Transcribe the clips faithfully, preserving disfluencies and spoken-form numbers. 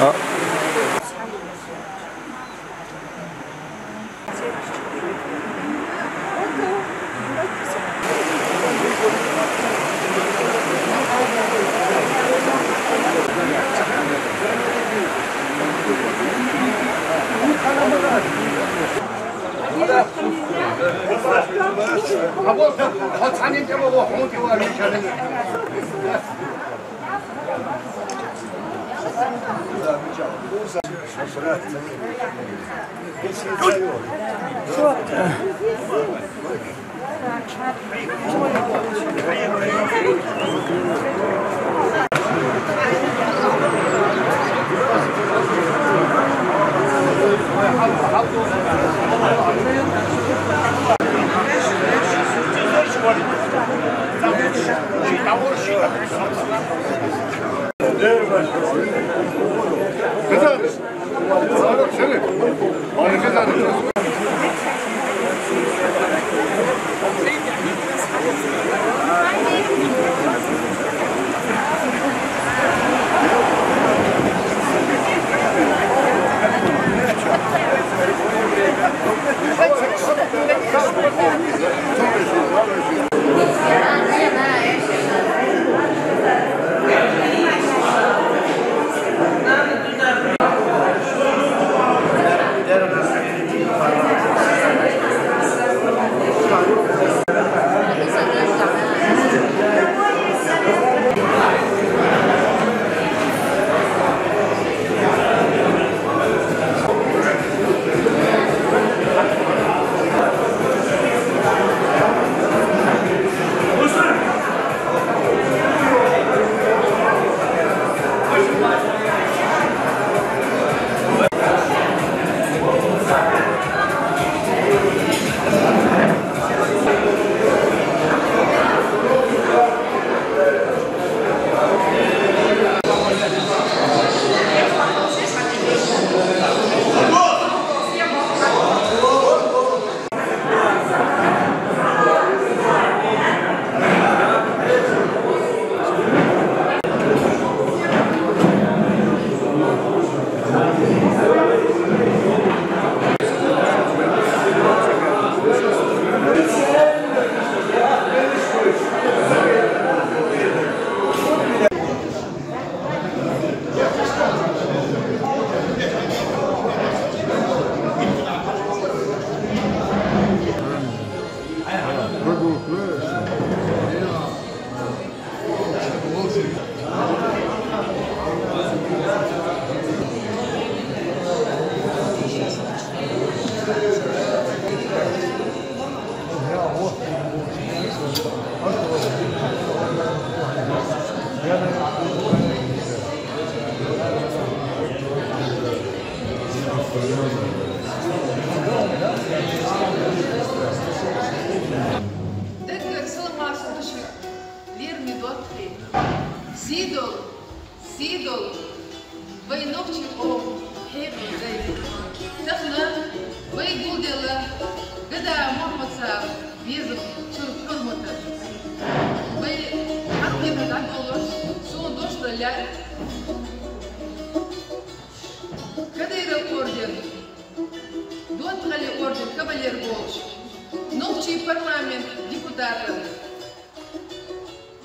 А. Даггара салам-маршал да шуьга, лераме доттагӀий. Сий долда, сий долда вай нохчий къоман хьехам дай. Тахан вай гулделла Гадаев Мухьмада безам, цун хьурматах. Вай хьалхе дӀадолалуш, сона дош дан лаьа. Кадыров орден, ДоттагӀален орден кавалер волча, нохчий парламента депутата,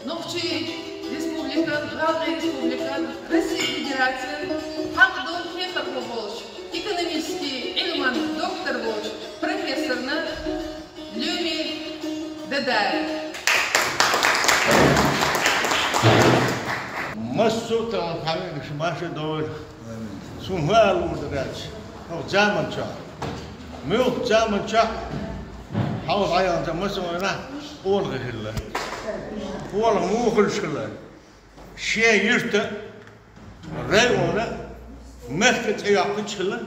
Нохчий Республикан, ГӀалгӀай Республикан, Россе Федерацен хьакъ долча хьехархо волча, экономически Ӏилман доктор волча профессорна Лоьмин Дадаев. Массо а тахана хьавенача маша довла. Сона хӀун ала лур дац. ХӀокху заман чохь. Муьлхха заман чохь хьалха дӀаяханчу массо а вайна олагӀа хилла. ОлагӀа муха хуьлуш хилла? Шен юьртан, районан, мехкан цӀе йоккхуьйтуш хилла,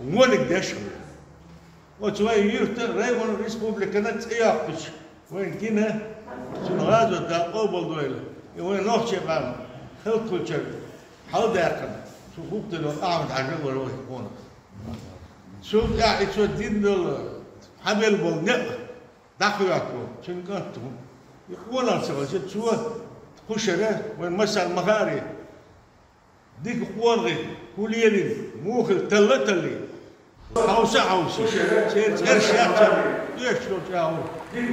вониг деш хилла. Оцу вайн юьртан, районан, республикан цӀе йоккхуьйтуш, вайна гина, цунна гӀазот Дала къобалдойла. И вайн нохчийн къам хӀаллакхуьлучуьра хьалдаьккхина, цу хӀуттаро Ахьмад-Хьаьжа а вара вай къонах. Цул тӀаьхьа и цо дина долу, хьабелла болу некъ дӀахӀоьттина, цуьнан кӀант ву. И къонах ца хилча, цо Кху шера вайн массарна ма хаьара, дика къонахий хӀун лелийна, муха хилла талла а таллий, хьовса а хьовсий, церан цӀераш яц, оьшуш долчу агӀор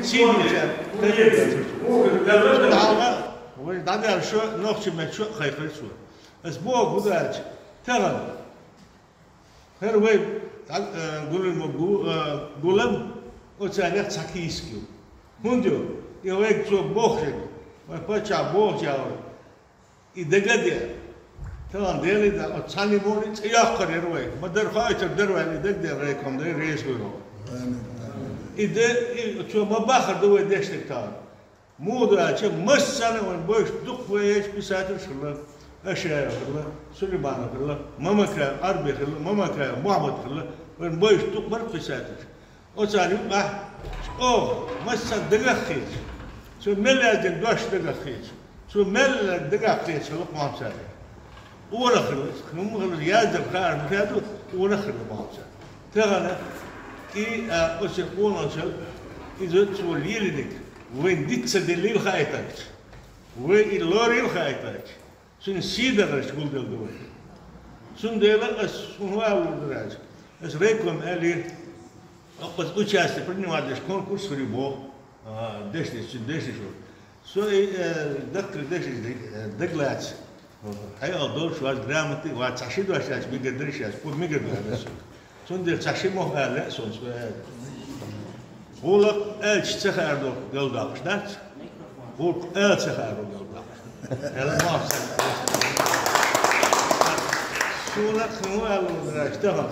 сий дийцар, кхайкхар цо. Цуьнан хьалха вай дӀадаьлла шо, нохчийн меттан шо а кхайкхар цо. Ас боху хӀун ду аьлча, тахан хӀара вай дӀа-, э, гулам, гу-, э, гулам, оцарех цхьа кийсак ю. ХӀунда ю? И вайга цо бохуш, вайн паччахьо бохучу агӀор, и дага а де, тахана Делан да, оцу цхьанна муьлхха а цӀе йоккхур яра вай. Ма дара, хоуьйтур дара вай, и дага де, райком дай, реза хуьлда. И де, и цо ма баххара ду вай дешнарг тахана. Муха ду аьлча, массарна а вайн бевзаш дукха вай еза писатель хилла, Ашаев хилла, Сулейманов хилла, Мамакаев Ӏарби хилла, Мамакаев Мохьмад хилла, вайн бевзаш дукха бара писатель. Оцара юкъахь чӀогӀа массарна дагах хеташ, цо мел яздина дош дагах хеташ, цо мел дагах хеташ хилла Мохьмад-Салих. Къонах хилла, хӀумма хилла, яздан хаар ма хадо, къонах хилла Мохьмад-Салих. Тахана и, а, оцу къонахчал иза цо лелийнарг вайна диц ца деллийла хаийтаргахь, вай и лорийла хаийтаргахь, цуьнан сий дахарш гулделла ду вай. Цундела ас хӀун ала лур дара аьлча, ас райкоме аьллера, оцу участие принимать деш конкурс хир ю боху, а, дешнаш, цуьнан дешнаш вара. Со и, э, даккхий дешнаш даг-, э, дагалаца. Хьекъал долуш вац, грамотный вац, цхьа ши дош аьлча мегар дара шаьш, кху мегар ду аьлла со. Цундела цхьа ши мохк ала лаьа суна, со аьлла. ГӀуллакх аьлча ца хаар долу галдоккхуш дац? ГӀуллакх ала ца хаар долу галдоккхуш. Аьлла, мохк ца. Суна хӀун ала лур дара аьлча, тахана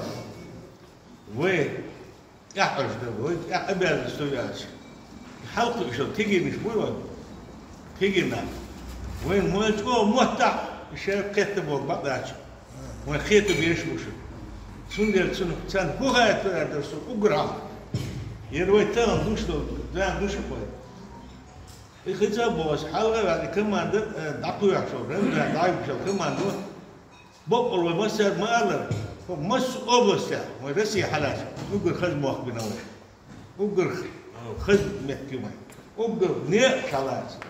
вай тӀаьхьа Ӏаш дан, вай тӀаьхьа обязанность ду аьлча. Хьалкхуьуш йолу кегийнаш буй вайн? Кегий нах. Вайна вайн чӀогӀа моттахь, и шайн кхетта боху бакъдача. Вайн кхета бераш бу шу. Цундела цунах царна хӀун хаийтар дара со уггар хьалха. Яра вай тахана гуш долу, зама гуш а вай. И хица а боху аса, хьалха а ваьлла, и команда, э, дӀакхоьхьуш йолу, Рамзан дӀайигуш йолу команда. Баккъалла вай массаьрга ма аллара, хӀокху массо а областехь, вайн Россия хьалаьцна, уггар хаза мохк бина вай. Уггар хаза меттиг ю вайн. Уггар некъаш хьалаьцна.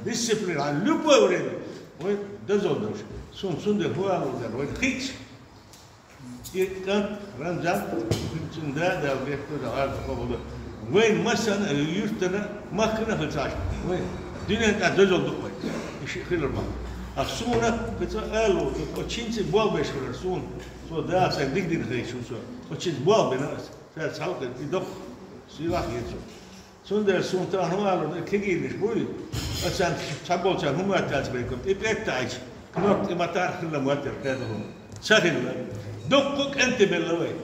Дисциплина, любое время вай дозалла долуш. Суна цундела хӀун ала лур дара, вайна хиъча. И кӀант Рамзан, цуьнан да, Дала гечдойла, гӀазот къобалдойла. Вайна массарна а, юьртана, махкана а хилла ца Ӏаш, вай дуьнен тӀехь дозалла ду вай. И шиъ хилар ма. Ткъа суна кхин цкъа ала лур ду, оцу хӀинца болх беш хилар суна. Со Дала сайна дика дина хилча со. Оцу хӀинца болх бина аса. Цаьрца хьалха и доккха сийлахь хета суна. Цундела суна тахана хӀун ала лур ду, кегийнаш буй, аса царна цхьаболчарна хӀун моьтту аьлча, вайкум, и пӀелг таӀийча, кнопка тӀе ма тара хилла моьттура кхетар хӀума. Ца хилла. Дуккха а кӀентий белла вай.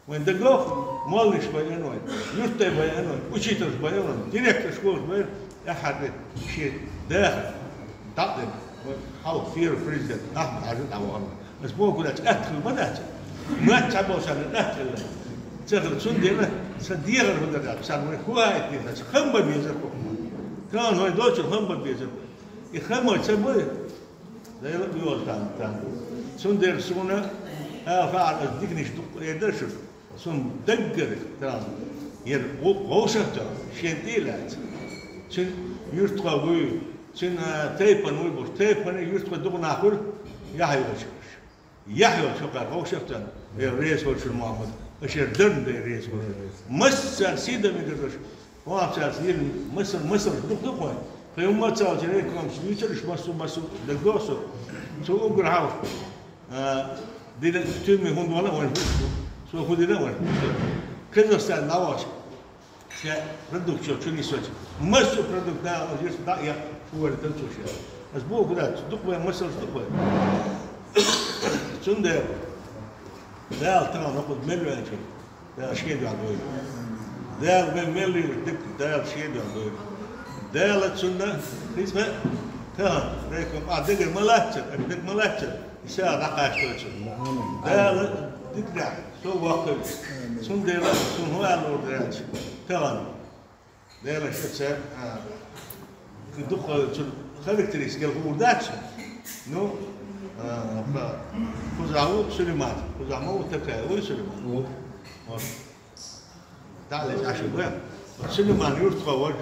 Вайн дагахь молланаш байина вайн, юьртдай байина вайн, учителаш байина вайн, директор школаш байина, тӀаьххьара де шен дахар дӀа а дина, вайн хьалха первый президент Ахьмад-Хьаьжа дӀавахана. Ас боху хӀума аьлча, атта хилла ма дац. Моьтту цхьаболчарна атта хилла. Ца хилла, цундела сан дехар хӀун дара аьлча, царна вай хӀун хаийта деза аьлча, хам бан безара хӀокху хӀуманна. Тахана вай долчуьра хам бан безара. И хам вай ца бой, Дела а йолу тахана, тахана. Цундела суна ала хаьара, аса диканаш дуккха эр дара шуьга. Суна даггара тахана яра ву-, вовшахтоьхна, шен тӀе а лаьцна. Цуьнан юьртахой вуй, цуьнан, а, тайпана вуй бохуш, тайпана, юьртахой дукха нах хуьлу, яхь йолчу. Яхь йолчу хӀокхара вовшахтоьхна, вай реза хуьлу шуна, Мохьмад, аша яра дарна дай реза хуьлу шуна. Массарна сий дан мегар долуш, хӀокху цаьрца йина масал-, масалш дукха ду-кх вайн. Кхин хӀумма а ца волчу райкомчу дуьйцура уьш массо-массо, дагадогӀу со. Цо уггар хьалха, а, дина туьраме хӀунда вала а вайн хӀуьтту. Цо хӀун дина а вайн хӀуьтту. Казахстан дӀавахча, шен продукт чу нисочу. Массо а продукт Дала оза йирса дӀа а яхна, шу вара дан цо шен. Ас боху хӀун дац, дукха вайн масалш ду-кх вайн. Цундела Дала тахана хӀокхуза мел ваьлча, Дала шен дуьхьа дойла. Дала вай мел лелаш дерг Дала шен дуьхьа дойла. Дала цунна хиза а тахана, райком, ахь дагара ма лаццара, ахь дагара ма лаццара, и сагӀа дӀакхачдойла цунна. Дала диканехь со воккхавелча. Цундела суна хӀун ала лур дара аьлча, тахана. Делан шо ца, а, кхин дукха цуьнан характеристика хуур дац. Ну, а, кху-, кхузахь ву Сулейман, кхузахь ма ву Такаев, вуй Сулейман? Ву. Вот. ДӀа а лечкъаш ву. Сулейман юьртахо вара,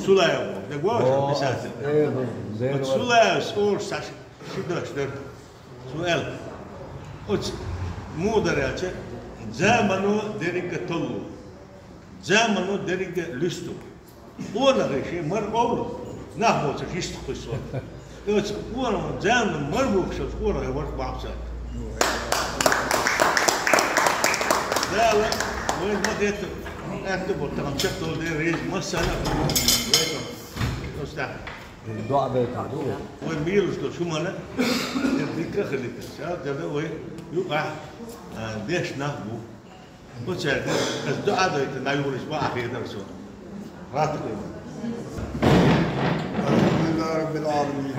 Сулаев вара. Дагвош, о, писатель. Э, зер вот вар. Сулаевс ош саш ши дош дар. Су эл. Оц мударача замано деррига толлу. Замано деррига луьсту. Къонахий ши мар овлу. Нах боцу шишта хуьсу. Оц къонахий замано мар бухшал къонахий варх бахса. Дала, вай ма хету, атта бу тагам чакдал де рейз масана. Оста. Дуа бетаду. Вай милуш до шумана. Дика хилита. Ша дада вай юкъа, а, деш нах бу. Бу чарда, аз дуа дойта, на юриш ва ахир дарсу. Рату. الحمد لله رب العالمين.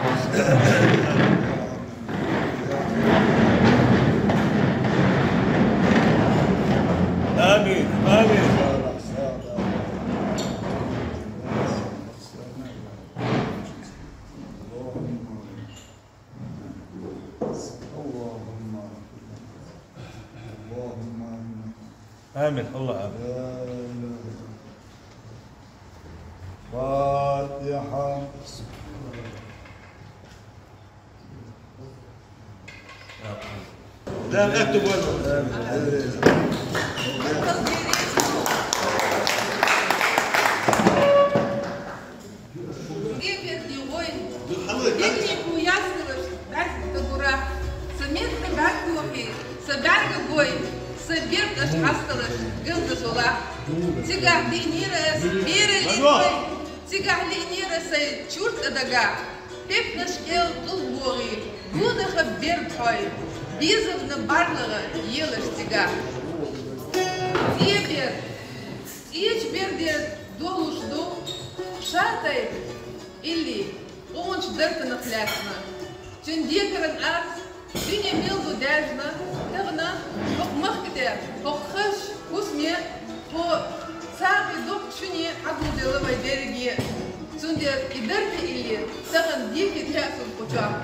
آمين. آمين. اللهم، اللهم، اللهم آمين. آمين. الله آمين. لا إله إلا الله. فاتحة. لا، لا تقول. Берди гой, дегни ху ясталаш, дас тагура, са мет тагар тухи, са бярга гой, са бердаш хасталаш, гылда зола. Цигах динира эс, бера литой, цигах линира сай чурт адага. Пепнаш кел дулбоги, гудаха берд хой, бизавна барлага елаш цигах. Цебер, цеч бердер долуш ду, шатай, илли къонч дартана хлясна. Цуьнан декаран арц, дуьне мел ду даьржна, тахана хӀокху махка тӀе, хӀокху хазачу хӀусаме, хӀо сагӀи доккхачу шуьне хьагулделла вай берриге. Цундела и дарта илли, тахана дехи тхаьа цунна кху чохь.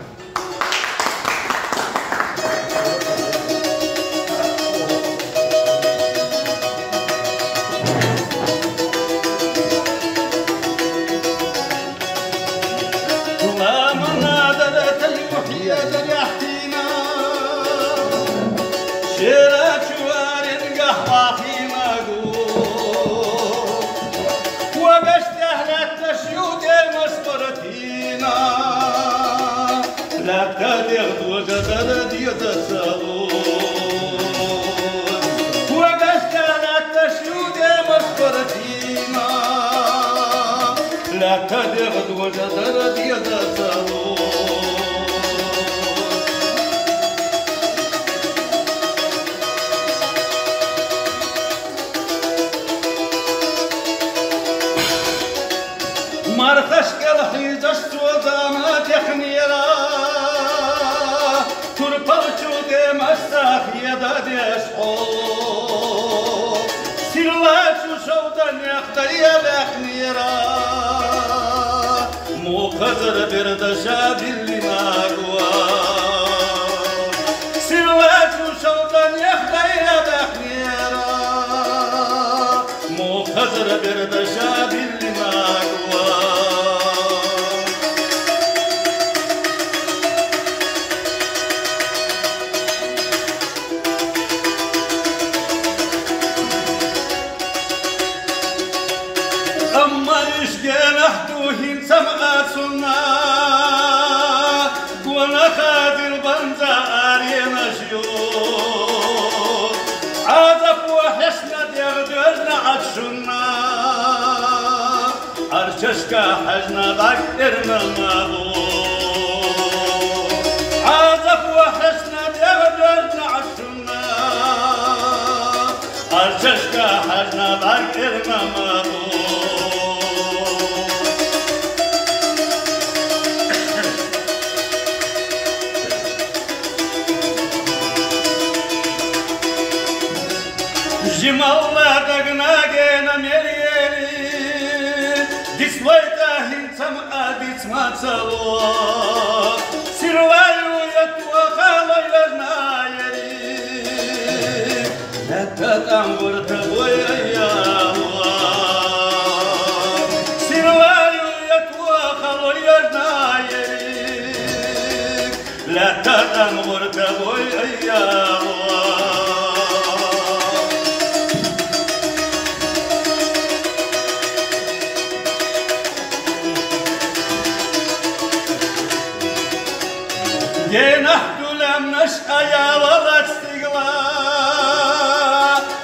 Ламанадара тайохье дарехь дийна, шера чу аренгахь бахийна гу. Когаш тӀехь лаьтташ ю тӀемаш бара дийна. Лаьтта дегӀ дожа дара деза ца лу. Когаш тӀехь лаьтташ ю тӀемаш бара дийна. Лаьтта дегӀ дожа дара деза ца лу. Мархаш кӀел хьийзаш цо зама технера, турпал чу тӀемаш ца хеда деш хьо. Сирла чу шовданех дайа баьхнера, мукхазара бердаша биллина гу. Сирла чу шовданех дайа баьхнера, мукхазара бердаша биллина гу. Амма уьш генахь ду хӀинца ма а цунна, гонах а дилбанза аренаш ю. Ӏазап ву хьешна дегӀ доьжна Ӏад шунна. Арчашка хьаьжна бӀаьрг эрна ма бу. Ӏазап ву хьешна дегӀ доьжна Ӏад шунна. Арчашка хьаьжна бӀаьрг эрна ма бу. Жималла дагна гена мел ели, дицлойта хӀинца ма а диц ма ца ло. Сирла ю я тоха лой важна ери, лаьтта тӀам варта вой я ло. Сирла ю я Татан гъурта вой, ай, ява. Дена хьулам наш аява лацтигла,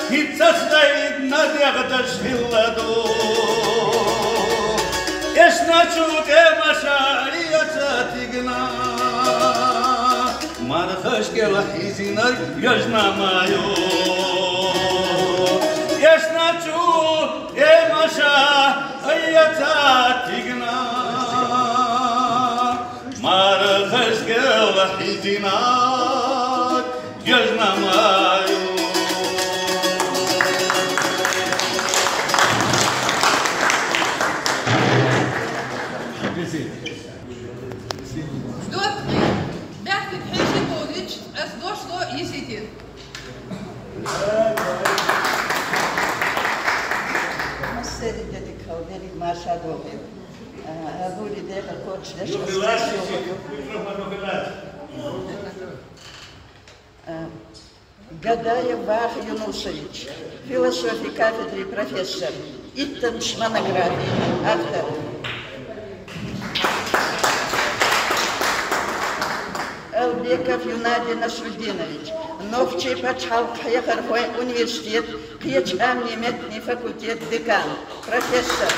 хицас дайд на дегъдаш хилладу. Эшна чу кемаша аяца тигна. Мархашкел хьизинар ёжна маю. Эшна чу эмаша аяца тигна. Мархашкел хьизинар ёжна маю. Ждот, бяхтик хьежи болич, ас дошло изитин. Массери дедик халдери маша доле. А, абури деха коч леш. Гадаев Вахъ Юнусович, философи кафедри профессор, иттанч монографи автор. Албеков Юнади Насрудинович, Нохчий пачхьалкъ хьехархой университет, кхечкъамни меттани факультет декан, профессор,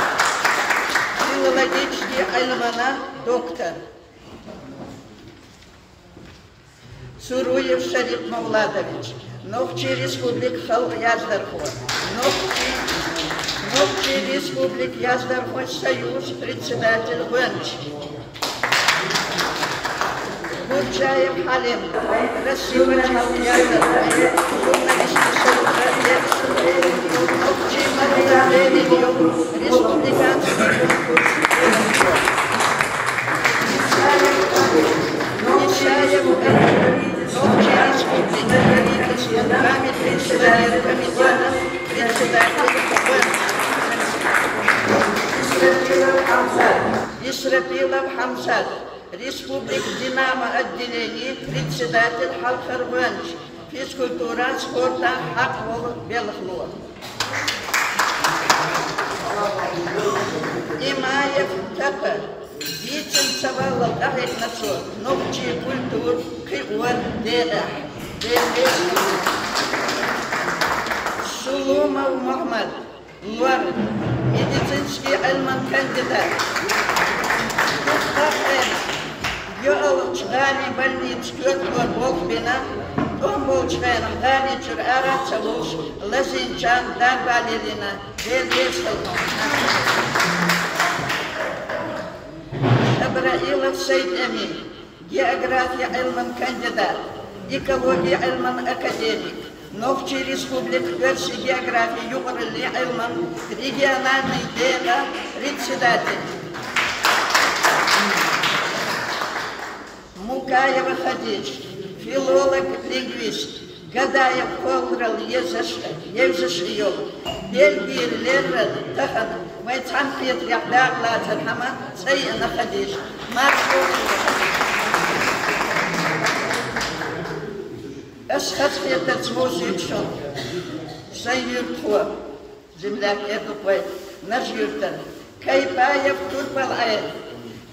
филологический гӀилмана доктор. Цуруев Шарип Мавладович, Нохчий Республик халкъ яздархо, Нохчий, Нохчий Республик яздархой союз председатель гӀоьнч. Бурчаев Хьалим, Россия пачхьалкъ яздархой, журналистский союза, Нохчий маттан премию, республиканский конкурс. Исаев Али, Нохчий Республики правительствен памятный член комитета, председатель. Исрапилов Хамзат, Республик Динамо отделени председатель, хьалхара гӀоьнч, физкультура, спорта хьакъ волу белхало. Имаев Тапа, дийцина ца валлал къахьегна цо нохчий культура, кхиор декъехь. Сулумов Мухьаммад, лор, медицинский гӀилман кандидат. Дуккха а хьенах йоалгӀачу гӀалин больницан коьрталора болх бина, тӀом болчу хенахь гӀали чуьра ара а ца луш, лазийначарна дарба лелийна, Дела реза хуьлда. Шабраилов Сайд-Эмин, география гӀилман кандидат, экология гӀилман академик, Нохчий Республика оьрсийн географи юкъараллин гӀилман региональный декъан председатель. Мукаева Хадижа, филолог, лингвист, Гадаев кхолларалла езаш, евзаш йолу, Бельгера леррина тахана вайн цхьаьнакхетарехь дакъа лацархьама цӀа йиъна Хадижа. Марша вогӀийла. Ас хазахетарца вовшийчу шуна, сайн юьртахо, земляк Эрдукъой, Нажи-Юьртара, Кайпаев Турпал-Ӏела,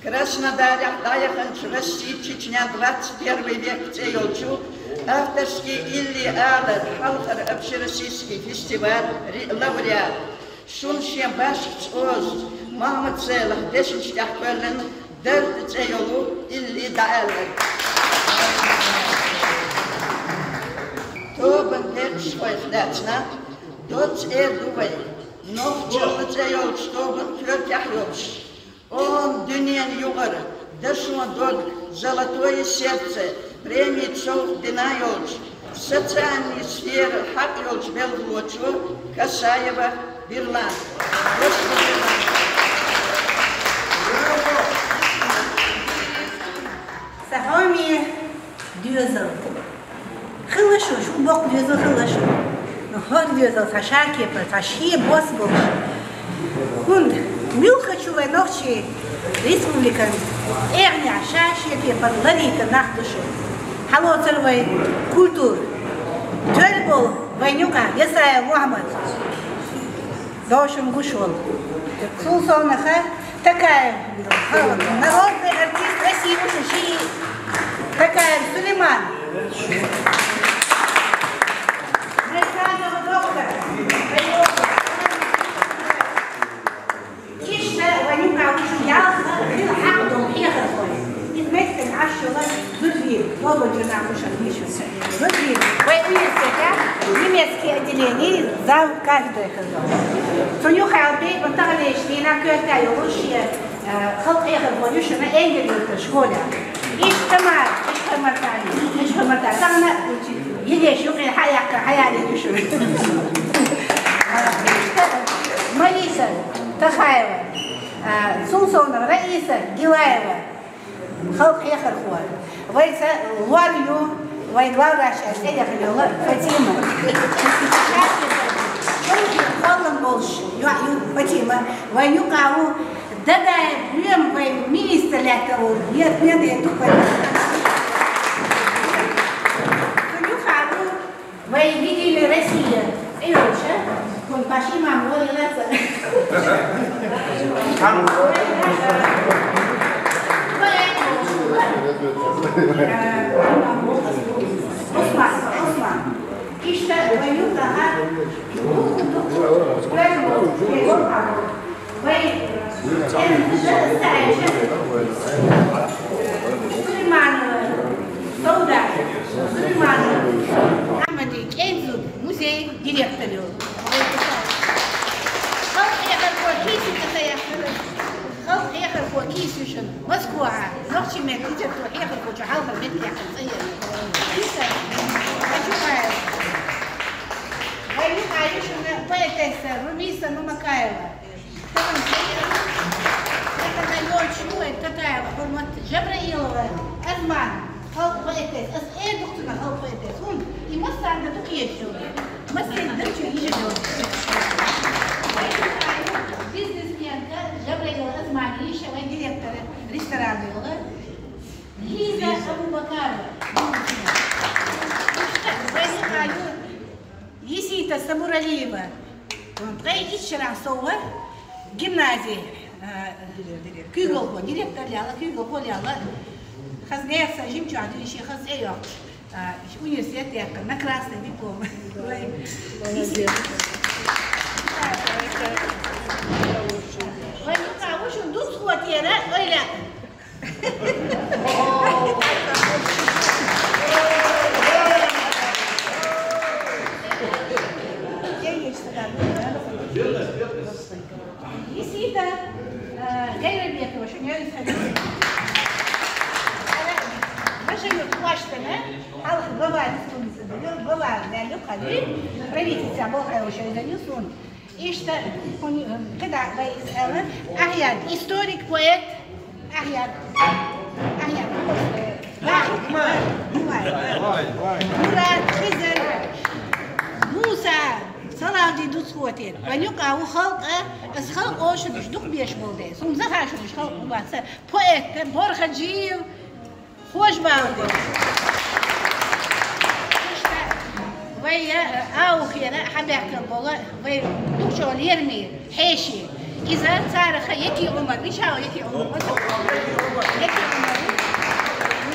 Краснодарехь дӀаяханчу Россия-Чечня двадцать первый век цӀе йолчу авторский илли алар хьалхара общероссийский фестиваль ри-, лауреат. Шуна шен башхаца оза, Махьмад-Селахь дешнаш тӀехь кхоьллина, Дарда цӀе йолу илли дӀааьлларг. Тобанан декъашхойх лаьцна доцца эр ду вай, Нохчалла цӀе йолчу тобанан коьртехь йолуш, оха дуьненан юкъара, Дашон дог, Золотое сердце, премийн совгӀат дина йолчу, социальный сфера хьакъ йолчу белхалочо Касаева Бирлана. Ваша Бирлана. Сан хьоме доьзал. Хилла шу, шун боккха доьзал хилла шу. Ну, хӀора доьзал сан ша кепара, сан шен бос болуш. ХӀунда муьлххачу вайн нохчийн республикан эгӀнехь ша шен кепара ларийта нах ду шу. Хьалоцар вай культура. Тоьл бола вайна юкъахь Ясаев Мухьаммад. Довшам гуш волу. Цул совнаха Такаев, народный артист России, уже ши Такаев Сулейман. Александр Доктор. Иштта вайн юкъахь уьш ялх хила хьакъ долу хьехархой. Иза меттиг Ӏаш йолу Зудвир, Лободжана Мушан Миша. Зудвир, вайн университетехь немецкий отделение зав кафедра хилла. Цунна юххехь бен таханлерчу дийнахь коьрта йолуш шен, э, халкъан хьехархо ю шуна Энгель-Юьртара школехь. Иштта Тамара, иштта Мартани, иштта Мартани. Тахана Йигеш юкъе хьаяккха, хьаялийна ю шуна. Мариса Тахаева, а, цул совнаха Раиса Гилаева, халкъан хьехархо. Вайца лор ю, вайн лавраш цӀе яхана йолу Фатима. Кхоллам болуш йоӀ ю Фатима. Вайн юкъахь ву Дадаев Лоьма, вайн министр лаьтта волу, нет, нет, нет, тупо. Цунна юххехь ву вайн «Единая Россия» цӀе йолча, кхунна паш имам вара лаца. Усман, Усман. Иштта вайн юкъахь вай, Сулейманова, Саида Сулейманова, Ахмади кӀезиг музей директор ю. Халкъан хьехархо кийсина ца яхара. Халкъан хьехархо кийсина ю шуна. Москвахь, нохчийн меттан литературан хьехархочун хьалхара меттан яхана цӀе яра. Иштта, Ачукаев. Вайн юкъахь ю шуна поэтесса Румиса Мамакаева. Тахана йолчу ю вайн Татаева ХӀурмат, Жабраилова Азмана, халкъан поэтесса. Ас эр ду цунах халкъан поэтесса, хӀунда и массарна ду кхеташ йолу. Массеран ду чу йижина йолу. Бизнесменка Жабраилова Азмана йиша, вайн директор ресторана йолу Лиза Абубакарова. Вайн юкъахь ю Исита Сабуралиева, ткъе итт шарахь сов вара гимнази, а, куьйгалхо, директор лела, куьйгалхо лела. Хаза нехан жимчохь дуьйна шен хаза цӀе йоккхуш, а, университет яьккхина, на красный диплом. Вай, молодец. Вайн юкъахь ву шуна дукхахволчара ойла. Исита, э, Гайрабекова, шуна йойса хьаьвсина. Ваша юрт хьоштана, хьалха глава республики, глава Лалю Хали, правительство Болхайова Шайза Юсун. Иштта, хӀун, кхидӀа вай иза аьлла, Ахьяр, историк, поэт, Ахьяр, Ахьяр, Вахид, Мурад, Хизар, Муса, Салавди дукхахволчара. Вайн юкъахь ву халкъан, ас халкъ олуш дукха беш болу дела. Суна захар шуьш халкъ ву бац, поэт, Борхаджиев, Хоза бала ду. Иштта вай, э, Аухера хьабаьхкина болу вай дукхачу лераме хьеший. Иза царах Яки Ӏумар. Мича ву Яки Ӏумар? Яки Ӏумар.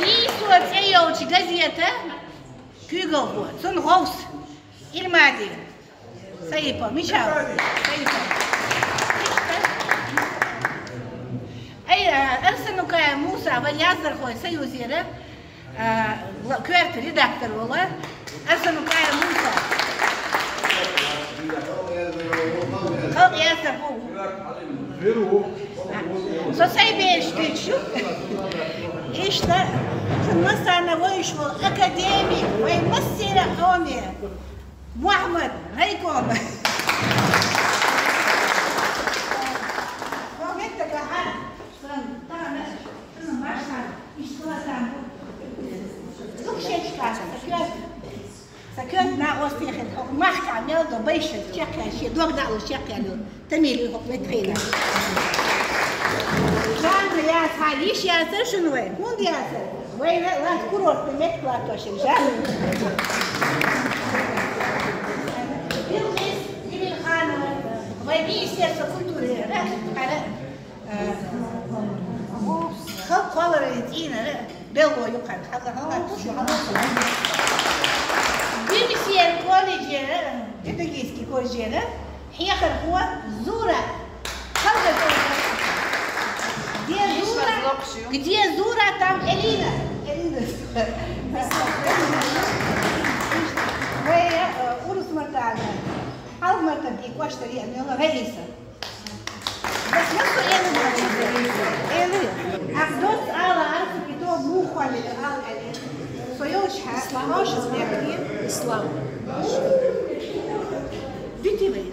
Нийсо цӀе йолчу газета куьйгалхо. Цунна гӀовс. Илмади. Саипов, Мичал. Саипов. Ай, а, Арсанукаев Муса, вайн яздархойн союзера, а, ла-, коьрта редактор волу Арсанукаев Муса. Халкъ яздархо ву. Со сайн бераш дуьйцуш ю. Иштта, шун массарна вуьйш волу академик, вайн массеран а хьоме. Мухьаммад, райком. Хьо меттага хьан, сан, тахана, сан, башха, иштта сан. Дукха шераш кхаьчна, сан коьрта. Сан коьрта накъостий хила, хьо махкахь мел до байшат чекхъяьлла, шен дог дӀа а луш чекхъяьлла. Тамилий хӀокху меттахь хилла. Жанна яц, хьан йиш яцара шуна вай? ХӀунда яцара? Вайна лант курортный меттиг латтош я. Билгис Билилханова, вай Министерство культуры, да? Хьара, э, халкъ кхолларан цӀийнара белгало я хьа, хьа, хьа, хьа. Бимсер колледжера, педагогический колледжера, хьехархо Зура. Халкъа Зура. Где Зура? Где Зура, там Элина. Элина. Вай, э, Урус-Мартана. Хьалха-Мартан кӀоштара риа мела Раиса. Бес ма со Элина. Элина. Ах дос ала арса кито мухвали ал али. Со йолча хьа, Ислам. Ислам. Бити вай.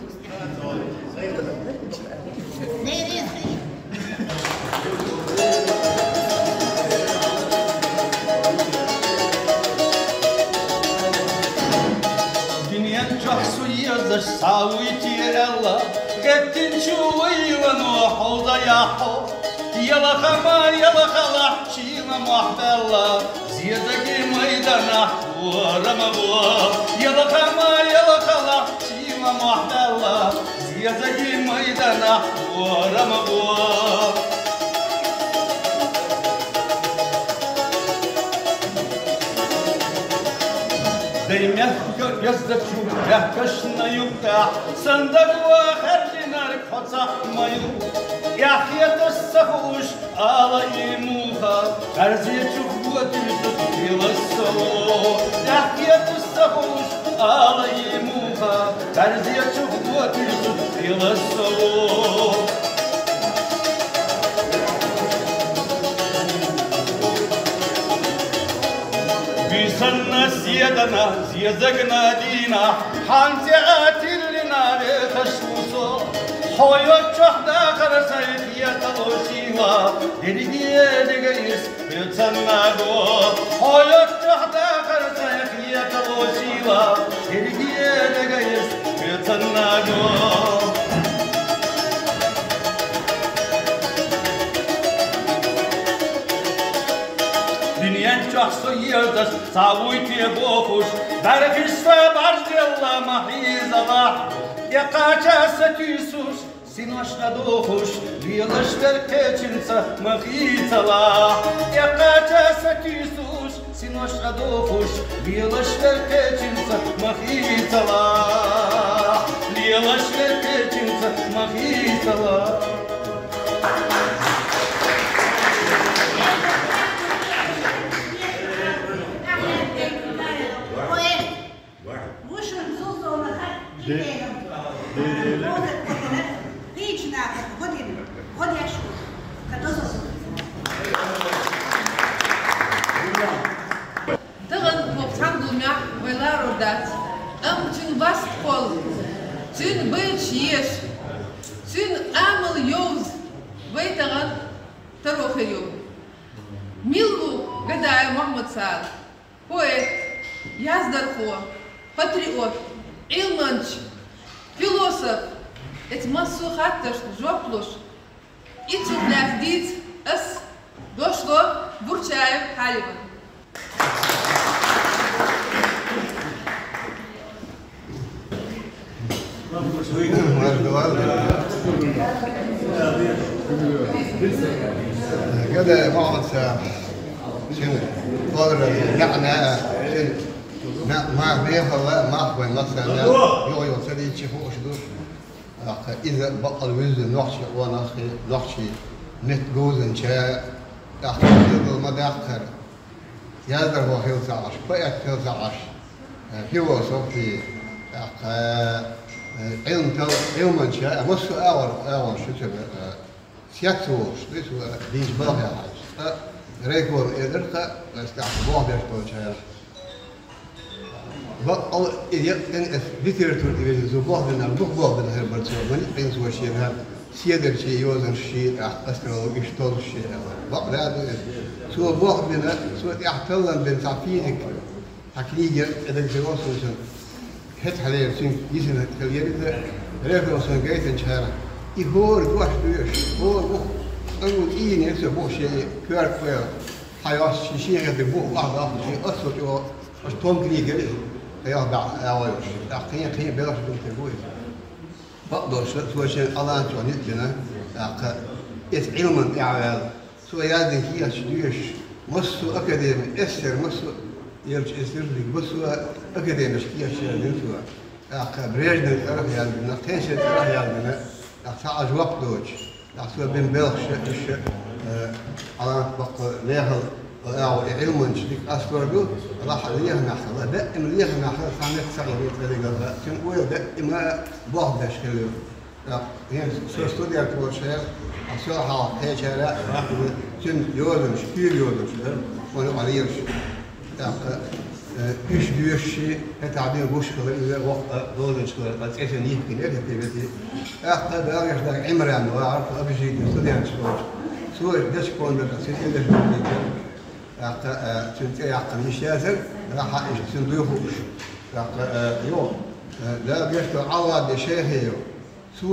Дуьнен чохь со езаш схьа вуй те аьлла, гӀеттина чу вайла но хьовза яхьо. Ялхамма, ялхалахь, чийла мохь баьлла, зезаги майданахь ворама бо. Ялхамма, ялхалахь, чийла мохь баьлла, зезаги майданахь ворама бо. Дай мехка езда чу бехкашна юкъахь, сандагва хьаьржинарг хьо цхьаъ ма ю. Эхь хеташ ца хууш, ала и муха, бӀарзечух бо туьйсуш лелаш сало. Эхь хеташ ца хууш, ала и муха, бӀарзечух бо туьйсуш лелаш сало. Буьйсанна седана, зезагна дийнахь, хьан цӀе а тиллина вехаш ву со. Хьо йоцчохь дахар сайн хетало шийла, дерриге дега ирс хьоьца наго. Хьо йоцчохь дахар сайн хетало шийла, дерриге дега ирс хьоьца наго. Дуьнен чохь со езаш схьа вуй те бохуш, бӀаьрхиш са бӀарзделла ма хьийзалахь. ТӀекхача са туьйсуш, синош дӀадохуш, лелаш вер кхечуьнца ма хийцалахь. ТӀекхача са туьйсуш, синош дӀадохуш, лелаш вер кхечуьнца ма хийцалахь. Лелаш вер кхечуьнца ма хийцалахь. Вушун зулзулна хатта Де-, дитина. Де-, де-, де. ГӀоза кхетина, гӀийча нахана гӀо дина, гӀо деш ву. Ка дозалла. Тахана вокху цхьана гуламехь вай ларо дац, амма цуьнан баста кхолла, цуьнан байташ еша, цуьнан амал йовза вай тахана таро хир ю. Мила ву Гадаев Мухьаммад-Сала? Поэт, яздархо, патриот, Ӏилманча, философ, эцу массо а хаттаршна жоп луш, и цунах лаьцна дийца ас дош ло Бурчаев Хьалиман. Гада Мухьаммад-Сала, шен кхолларан маьӀна, шен ма-, ма-, мехала мах вайн массарна юха-юха ца дийцича хууш ду. ТӀаккха иза баккъал вуьззина нохчийн къонахий, нохчийн меттан говзанча, тӀаккха иза ма-даккхара. Яздархо хила ца Ӏаш, поэт хила ца Ӏаш, э, философ, тӀаккха, э, Ӏилма тал-, Ӏилманча, э, массо а агӀор, агӀор шу ца бе-, э, сецца волуш, дуьйцу, э, дийша балхе хьаьжча. Ткъа райкома элира, ткъа, э, тӀаккха болх беш болчара. Баккъал и екъина эс литература тӀе везина, цо болх бина, дукха болх бина хир бара цо, ма ницкъина цо шена, седарчий, йозанаш ший, тӀаккха астрологи, иштта долуш шен. Бакъ да ду иза. Цо болх бина, цо тӀехь таллам бина цхьа физик, цхьа книга яра, редакци йолу цуьнан. ХӀетахьлера цуьнга йисина хила яра иза, референс гайтинчара, и хӀора дош доьшу, хӀора бух, цӀанву цӀийна яра цо бухуш ян и коьрта пайхамар. Хьайош ши шен хетиг бу вахьа даха ши оццул чӀо, аш тонкий гели, хьайош баьхьа агӀо йолуш. ТӀаккха кхин, кхин белхаш дутиг ву иза. Бакъдолуш, цо шен Алан чӀо ницкъ дина, тӀаккха иза Ӏилман тӀаьхьаваьлла. Цо яздина кехаташ доьшуш, массо а академи, эсэсэр массо а, елча эсэсэр диг, массо а академиш кехаташ яздина цо. ТӀаккха Брежнев цӀарах яздина, кхечеран цӀарах яздина, тӀаккха цхьа а жоп доцуш. ТӀаккха цо бина белхаш, уьш, э, Алан баккъал лехал, агӀо и Ӏилманча дика къастор ду, лахьа лехамехь хила, даима лехамехь хила, цхьа меттиг ца хилла, цӀе дигала, цуьнан ойла даима болх беш хилла. ТӀаккха со студент волчу хенахь, а со хьалха кхечара а, цуьнан йозанаш, куьйга йозанаш дара, вайн юкъа лелаш. ТӀаккха, э, уьш доьшуш, хӀетахь дина гуш хилар, иза воккха а, дозанаш хилар, ткъа цӀе цуьнан йихкина яра хӀетте бетий. ТӀаккха Дала гечдойла Ӏимран вахара, тхо общежитин студенташ волчу. Цо дечиг кхунна дара, цуьнан элеш дара. ТӀаккха, э, цуьнан цӀе яьккхина йиш яцара, нах хьаийша цуьнан дуй хууш. ТӀаккха, э, йо, э, Дала гечдойла ӀалгӀаде Шайхиев. Цо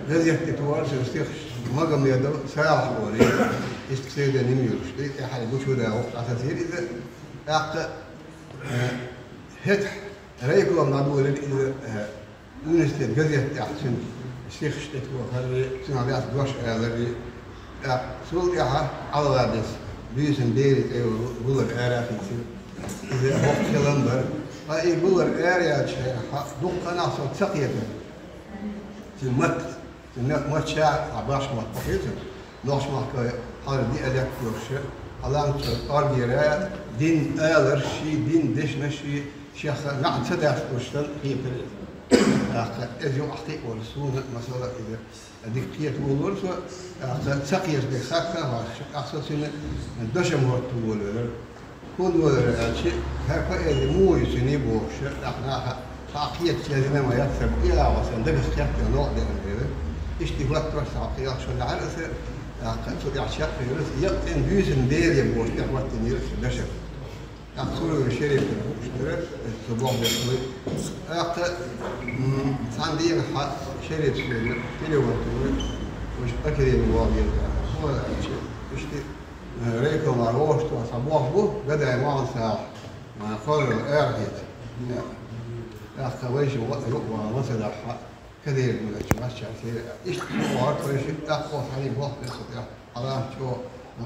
газетте тохара цуьнан стихаш, Магомедов Салахь олий, иза псевдоним йолуш, и тӀаьхьа гучура воккха дӀасацийра иза. ТӀаккха, э, хӀетахь райкома дӀадолийра иза, э, университет газетта тӀехь цуьнан стихаш тӀетохарий, цуьнах лаьцна дош аларий. ТӀаккха цул тӀаьхьа ӀалгӀадис буьйсанна берийн цӀе йолу гулар ара а хийцира. Иза боккха хилам бара. Ткъа и гулар ара яьлча, хьа дуккха а нах цунах ца кхетара. Цуьнан матта, цуьнан мат-, матташа а башха мотт бохуьйту, нохчмахкахь хьалха диалект йолуш, Алан чӀо кӀоргера дин аларш ший, дин дешнаш ший, шех маьӀна ца даьхкинарш санна хетара иза. ТӀаккха иза юкъахь кхиа волуш суна, масала, иза дика кхета волора со, тӀаккха ца кхеташ дерг хатта а хьоьжуш, тӀаккха со цуьнан дашам хӀотто волавелира. ХӀунда волавелира аьлча, хӀара поэзи муха ю цуьнан бохуш, тӀаккха наха цхьа кхеташ язйина ма яц сан, и агӀо сан дагас кхетта новкъа деана дела. Иштта хӀоттора цхьа кхелхаш шо лаьхьара аса, тӀаккха цу тӀехь чекхйора аса, еккъа цӀена буьйсанна бере бохуш тӀехӀоттийнера аса дашам. ТӀаккха Суроев Шерифера хууш дара, цо боху деш вай. ТӀаккха, м, цхьана дийнахь Шериф суна телефон туьйхира, вайша академия вогӀу деза аьлла. Вон аьлча, иштта, э, райкомара вовшахтоху цхьа боху бу, Гадай Мохьмад Салахь, э, кхолларал арахеца. ТӀаккха вайша ва-, юкъа ван ма ца дахьа. Кадыровна чу вац чарсера. Иштта вахара вайша, тӀаккха оха хьалий боху тӀе со тӀе. Алан чӀо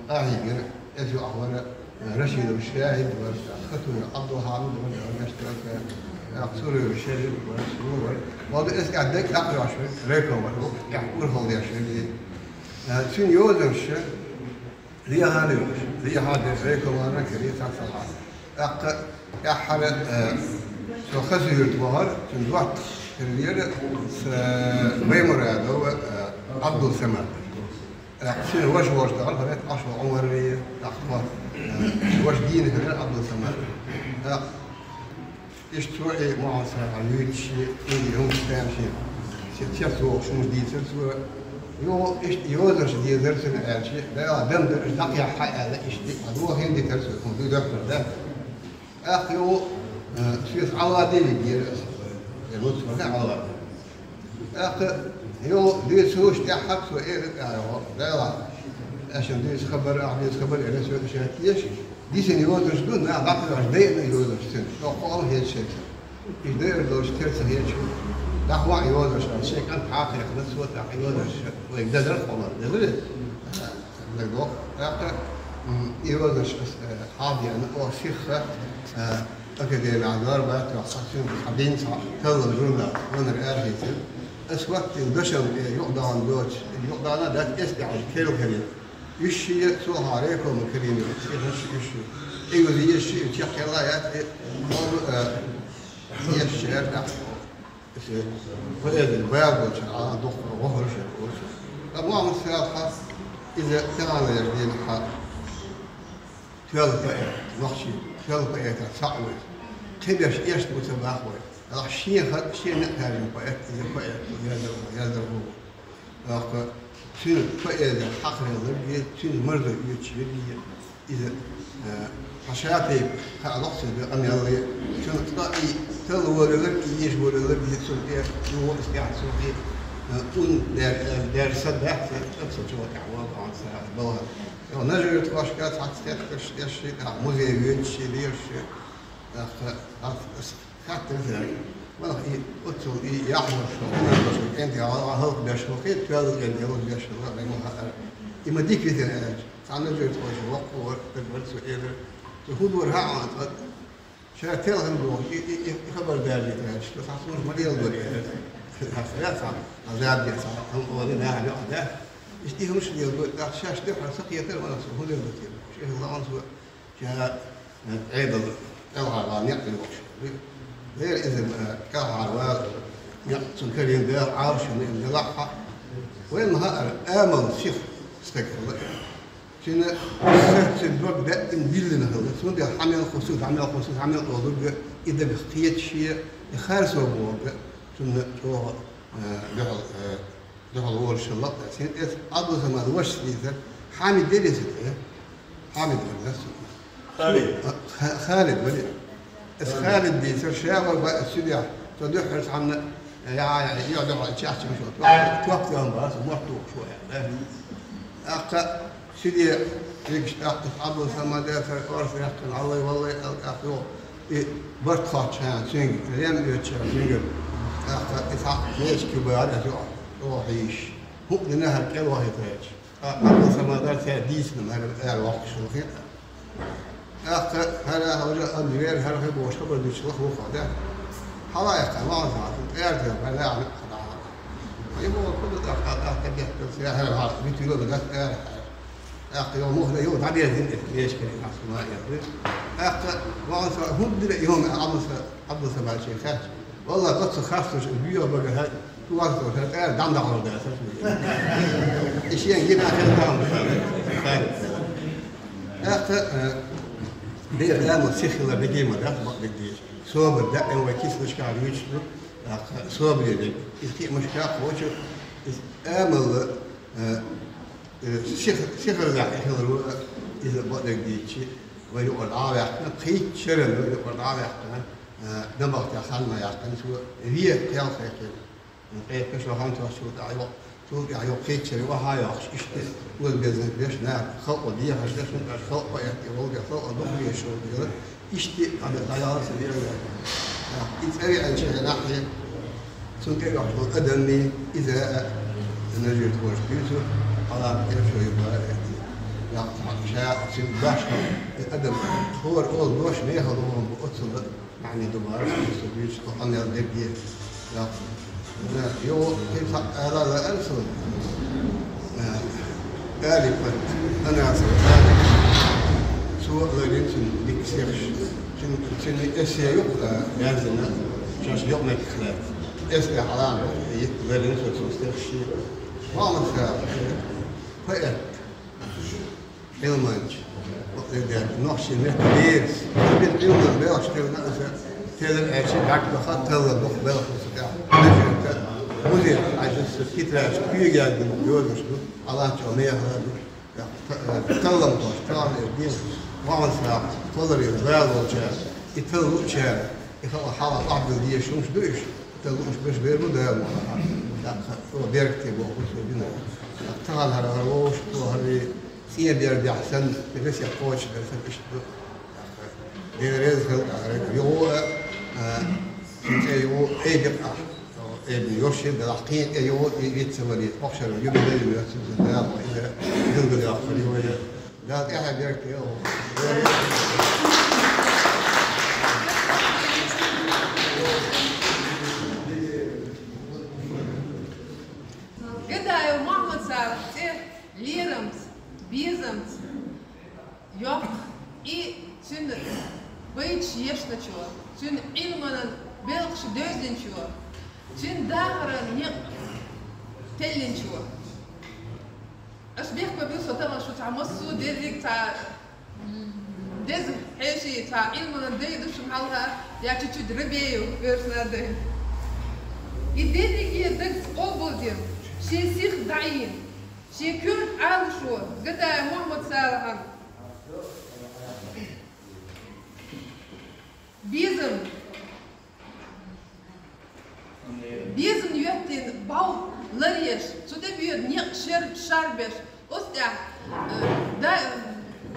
къахьийгира, эсо ахь вара, Рашидов ШахӀид вара, Хатуев Ӏабдулхьамид вара, вара мешкара, тӀаккха Суроев Шериф вара, суна вара. Валла эс тӀехь дерг дӀакхоьхьуш вара, райком вара, тӀехь урхалла деш вара. Цуьнан йозанаш, Лехьа а лелаш, лехьа а дерг райкомана кара цхьацца хьа. ТӀаккха тӀаьххьара, э, со Хасавюрт вахара, цуьнан доттагӀа хиллера, с-, Баймурадов, э, Ӏабдул-Самад. ТӀаккха цуьнан ваша волчу дахара, хӀара Ӏаш ван Ӏумаррий, тӀаккха, э, ваша дийна хиллера Ӏабдул-Самад. ТӀаккха Иштта цо и Мохьмад Салахь юьйцуш, и хӀума стенна шен, шен цец вогӀуш хӀумаш дийцира цо. Йо, иштта йозанаш дезара цуьнан аьлча, Дала дам дара, дӀакхехьа аьлла, иштта а дохийна дитара цо, хӀума дуй доьхкура дац. ТӀаккха йо, э, соьца ӀалгӀа де вигира аса. Э, вот, смотри, ӀалгӀа де. ТӀаккха, йо, дуьйцуш тӀаьххьара цо элира, аьлла, Дала, аша дуьйцу хабар, ахь дуьйцу хабар, элира цо, ша теша, дисина йозанаш ду, наха дӀакхоьхьуш дайина йозанаш цуьнан, чӀогӀа кхоалла хеташ шайца. Иза дайар долуш тера ца хеташ, дӀахоа йозанаш, аьлла, шайн кӀант хьакхайкхина, цо тӀаккха йозанаш, вайга дазар а кхолла, дазар а. ДагадогӀу. ТӀаккха, м, и йозанаш аса, э, хьалдеана, оха сихха, э, академехь лорабаьлла, тӀаккха цуьнга цхьа дин, цхьа таллам журнал, ванар арахийцира. Аса хӀоттийна дашам, э, юкъадахана доцуш, юкъадахана дац эс тӀехь керла карийна. Уьш шиъ, цо хьан райкома карийна, сихха уьш шиъ. И ваза еза шиъ, чекхъелла яц, э, еза шиъ яра тӀаккха. Иза поэзин бала болчара Ӏалам дуккха вахара шен курсо. Ткъа Мухьаммад Салахь, иза таханлерчу дийнахь тоьлла поэт, нохчийн тоьлла поэтех цхьаъ ву иза. Кхин берш эшна бу ца боху вай. Делахь шен хатта, шен некъ хаьржина поэт, иза поэт ву, яздар ву, яздар ву. ТӀаккха цуьнан поэзех хьакхарелларг, цуьнан марзо оьцуш верг, иза, э, хьан ша тайпа хаалахь цуьнан къамеле, цуьнан цкъа и талла волавелларг, и йиш волавелларг, цунна тӀе, цуьнан вон тӀехь, цунна тӀе, э, ун дер, э, дер са дац, цкъа цо чӀогӀа тӀаьхьа вогӀу, хьан ша балхара. Нажи тхошка цхьацца хеттарш деш, тӀаккха музей воьдуш, лелаш, тӀаккха ас хаттар дара. Валах и оццул и яхьлуш, хӀунар беш, кӀентий гӀалгӀа хӀалакбеш хилча, тоьлла кӀентий гӀалгӀа беш хилча, вай ма хаьара. И ма дика витина аьлча, цхьа нажи тхоша воккха вар, стаг вар цу элира. Цу хӀун дора хьаьа, тӀаккха ша телхина бохуш, и, и, и, и хабар даьржийта гӀерташ, цхьа хӀумаш ма леладора, аьлар. Хьаьа цхьа, азаб де цхьа, хӀама ола нахана йоӀ дац. Иштта и хӀумаш леладора, тӀаккха шаьш дуьххьара ца кхетара, валах, со хӀун леладо те бохуш. Эхь лаьан цо, ша, э, Ӏедал кӀелхьарвала некъ йохуш. Вера иза, э, кӀелхьарвала некъ цунна карийна Дала, Ӏалашо ма ина делахь хьа. Вайна ма хаьара, амал сиха стаг хилла. Цуьнан са, цуьнан дог даим диллина хилла. Цундела хьа мел хусу, дӀа мел хусу, хьа мел олург, и дагах кхеташ, и харцо бохург, цунна чӀогӀа, э, дуьхьал, э, дуьхьал волуш хилла. Сен эс Ӏабдул-Самада вашас дийцар, Хьамид дерриг ца тӀе, Хьамид вара, да, цу? Халид. А, Ха-, Халид вара. Эс Халид дийцар, ша вара баьа цу дехьа, цо дуьххьара цхьанна, я, я, я, дуьхьа чехча мишо, топ, топ там бац, мотт тухуш ву, аьлла. ТӀаккха ши де вигаш тӀаккха Ӏабдул-Самад дацара, орца яьккхина, аллай-валлай, аьлла, тӀаккха йо, и барт хоттучхьана цуьнга, лем оьцучхьана цуьнга, тӀаккха и цхьаъ мечка бара, аса йо, йо хьийш. ХӀуъа дина хӀара кӀел вахийтарча. Ткъа Ӏабдул-Самада цаьрга дийцина, хӀара ара воккхуш хилла хета. ТӀаккха хӀара хьалжа а вер, хӀара хи бохуш хабар дуьйцуш лаха ву хьо, да? Хьала а яьккхина, вахана сахьат, тӀера тӀера, бӀаьрла а хьала. И боху хӀума тӀаккха, тӀаккха дехкалца, я хӀара хьала, витийла а дац, тӀера хьала. ТӀаккха йо муха да, йо дӀадерзина эс, мешкара хьаста ма а яхи. ТӀаккха вахана сахьат, хӀунда дира и хӀума Ӏабдул-Са-, Ӏабдул-Самада шен хаьттича? Валлахь, оццу хастуш, буьйху бага хьа, ту вахтуш, хьа тӀера дӀа ма дӀахьур дац, аса вуьйху. И шен гина хила там. ТӀаккха, э, дера амал сиха хилар дика ма дац, бакъдерг дийцича. Собар даим вай кислачкахь вуьйцуш ду, тӀаккха собаре дерг. Иза кхиамашка кхочур, иза амал, э, э, сиха-, сихарзахь и хилар ву, иза бакъдерг дийцича, вай юкъара дӀа а ваьккхина, пхийтта шеран вай юкъара дӀа а ваьккхина, э, набахтехь хан ма яьккхина, цо вен кхел кхайкхина. Кхайкхина шо хан тосчул тӀаьхьа йо, цул тӀаьхьа йо пхийтта шеран охьа а йоккхуш, иштта озабезам беш, наха халкъо дехаш деш, хӀунда аьлча халкъ поэт волу дела, халкъо дукха везаш волу дела, иштта а дӀа-, дӀаяла ца вера ваьлла. И цӀа веанчу хенахь, цунна тӀе йоккхуш долу адамий, иза а, Нажир тхоша дуьйцу, хьалха тӀе шо ю бара, э, ша цуьнга башха, и адам хӀора олу дош мехала вахана бу оццул а. МаьӀне ду бара, со дуьйцу, тхо къамел дерг деза. Йо, кхин цхьаъ ала лаьара суна. Э, Алипа, Анасова Алипа. Цо а ларйина цуьнан дика стихаш. Цуьнан, цуьнан эссе ю, э, яздина, шаьш йокъа меттигах лаьцна. Эссе хьалха йитта ларйина цо цуьнан стихаш. Мохьмад Сала, поэт. Ӏилманча, бакъдерг, нохчийн меттан берас, бен Ӏилман белхаш тилла аса, телар аьлча, бӀаьрг баха, талла баха белхаш аса тӀехь. Музейта, музейта, Ӏаьжас, тетрадь, куьйга яздина йозанаш ду, Ӏаланчо мехала ду, та-, таллам тош, таллам эр деза, вахана сагӀа, таллар эр, бала волчара, и талла луучара, и хала хьала охьабилла дезаш хӀумаш ду уьш, и талла лууш берш бер бу Дала мукъ лахь. ТӀаккха, о, беркате боху, со дина. ТӀаккха тахана хӀара, хӀара вовшах, хӀара, ЦӀен бердехь санна, весет кхочушберш санна иштта ду. Дела реза хила, юха а, а, цуьнан цӀе юха а айбекъахь. Айбина йолуш хир делахь, кхин а тӀе юха а и виц ца валийта. Хьо шарахь юбилей ю, цуьнан Дала, иза билгалйоккхур ю вай. Дала тӀаьхье беркате йойла. Гадаев Мохьмад-Салахьан цӀе лерамца, безамца йоккху и цуьнан байташ ешначо, цуьнан Ӏилманан белхаш девзинчо, цуьнан дахаран некъ теллинчо. Аша бехк ма бийла, со тахана шу цхьа массо а дерриг цхьа деза хьеший, цхьа Ӏилманан дай ду шуна хьалха, я чуть-чуть Рабеев, оьрсийн дай. И дерриге дагца къобалдина, шен сих дӀаийна, шен коьрта Ӏалашо Гадаев Мохьмад-Салахьан безам, безам йоьттина бӀов ларъеш, цу тӀе боьду некъ шер-, шарбеш, оцу тӀехь, э, Да,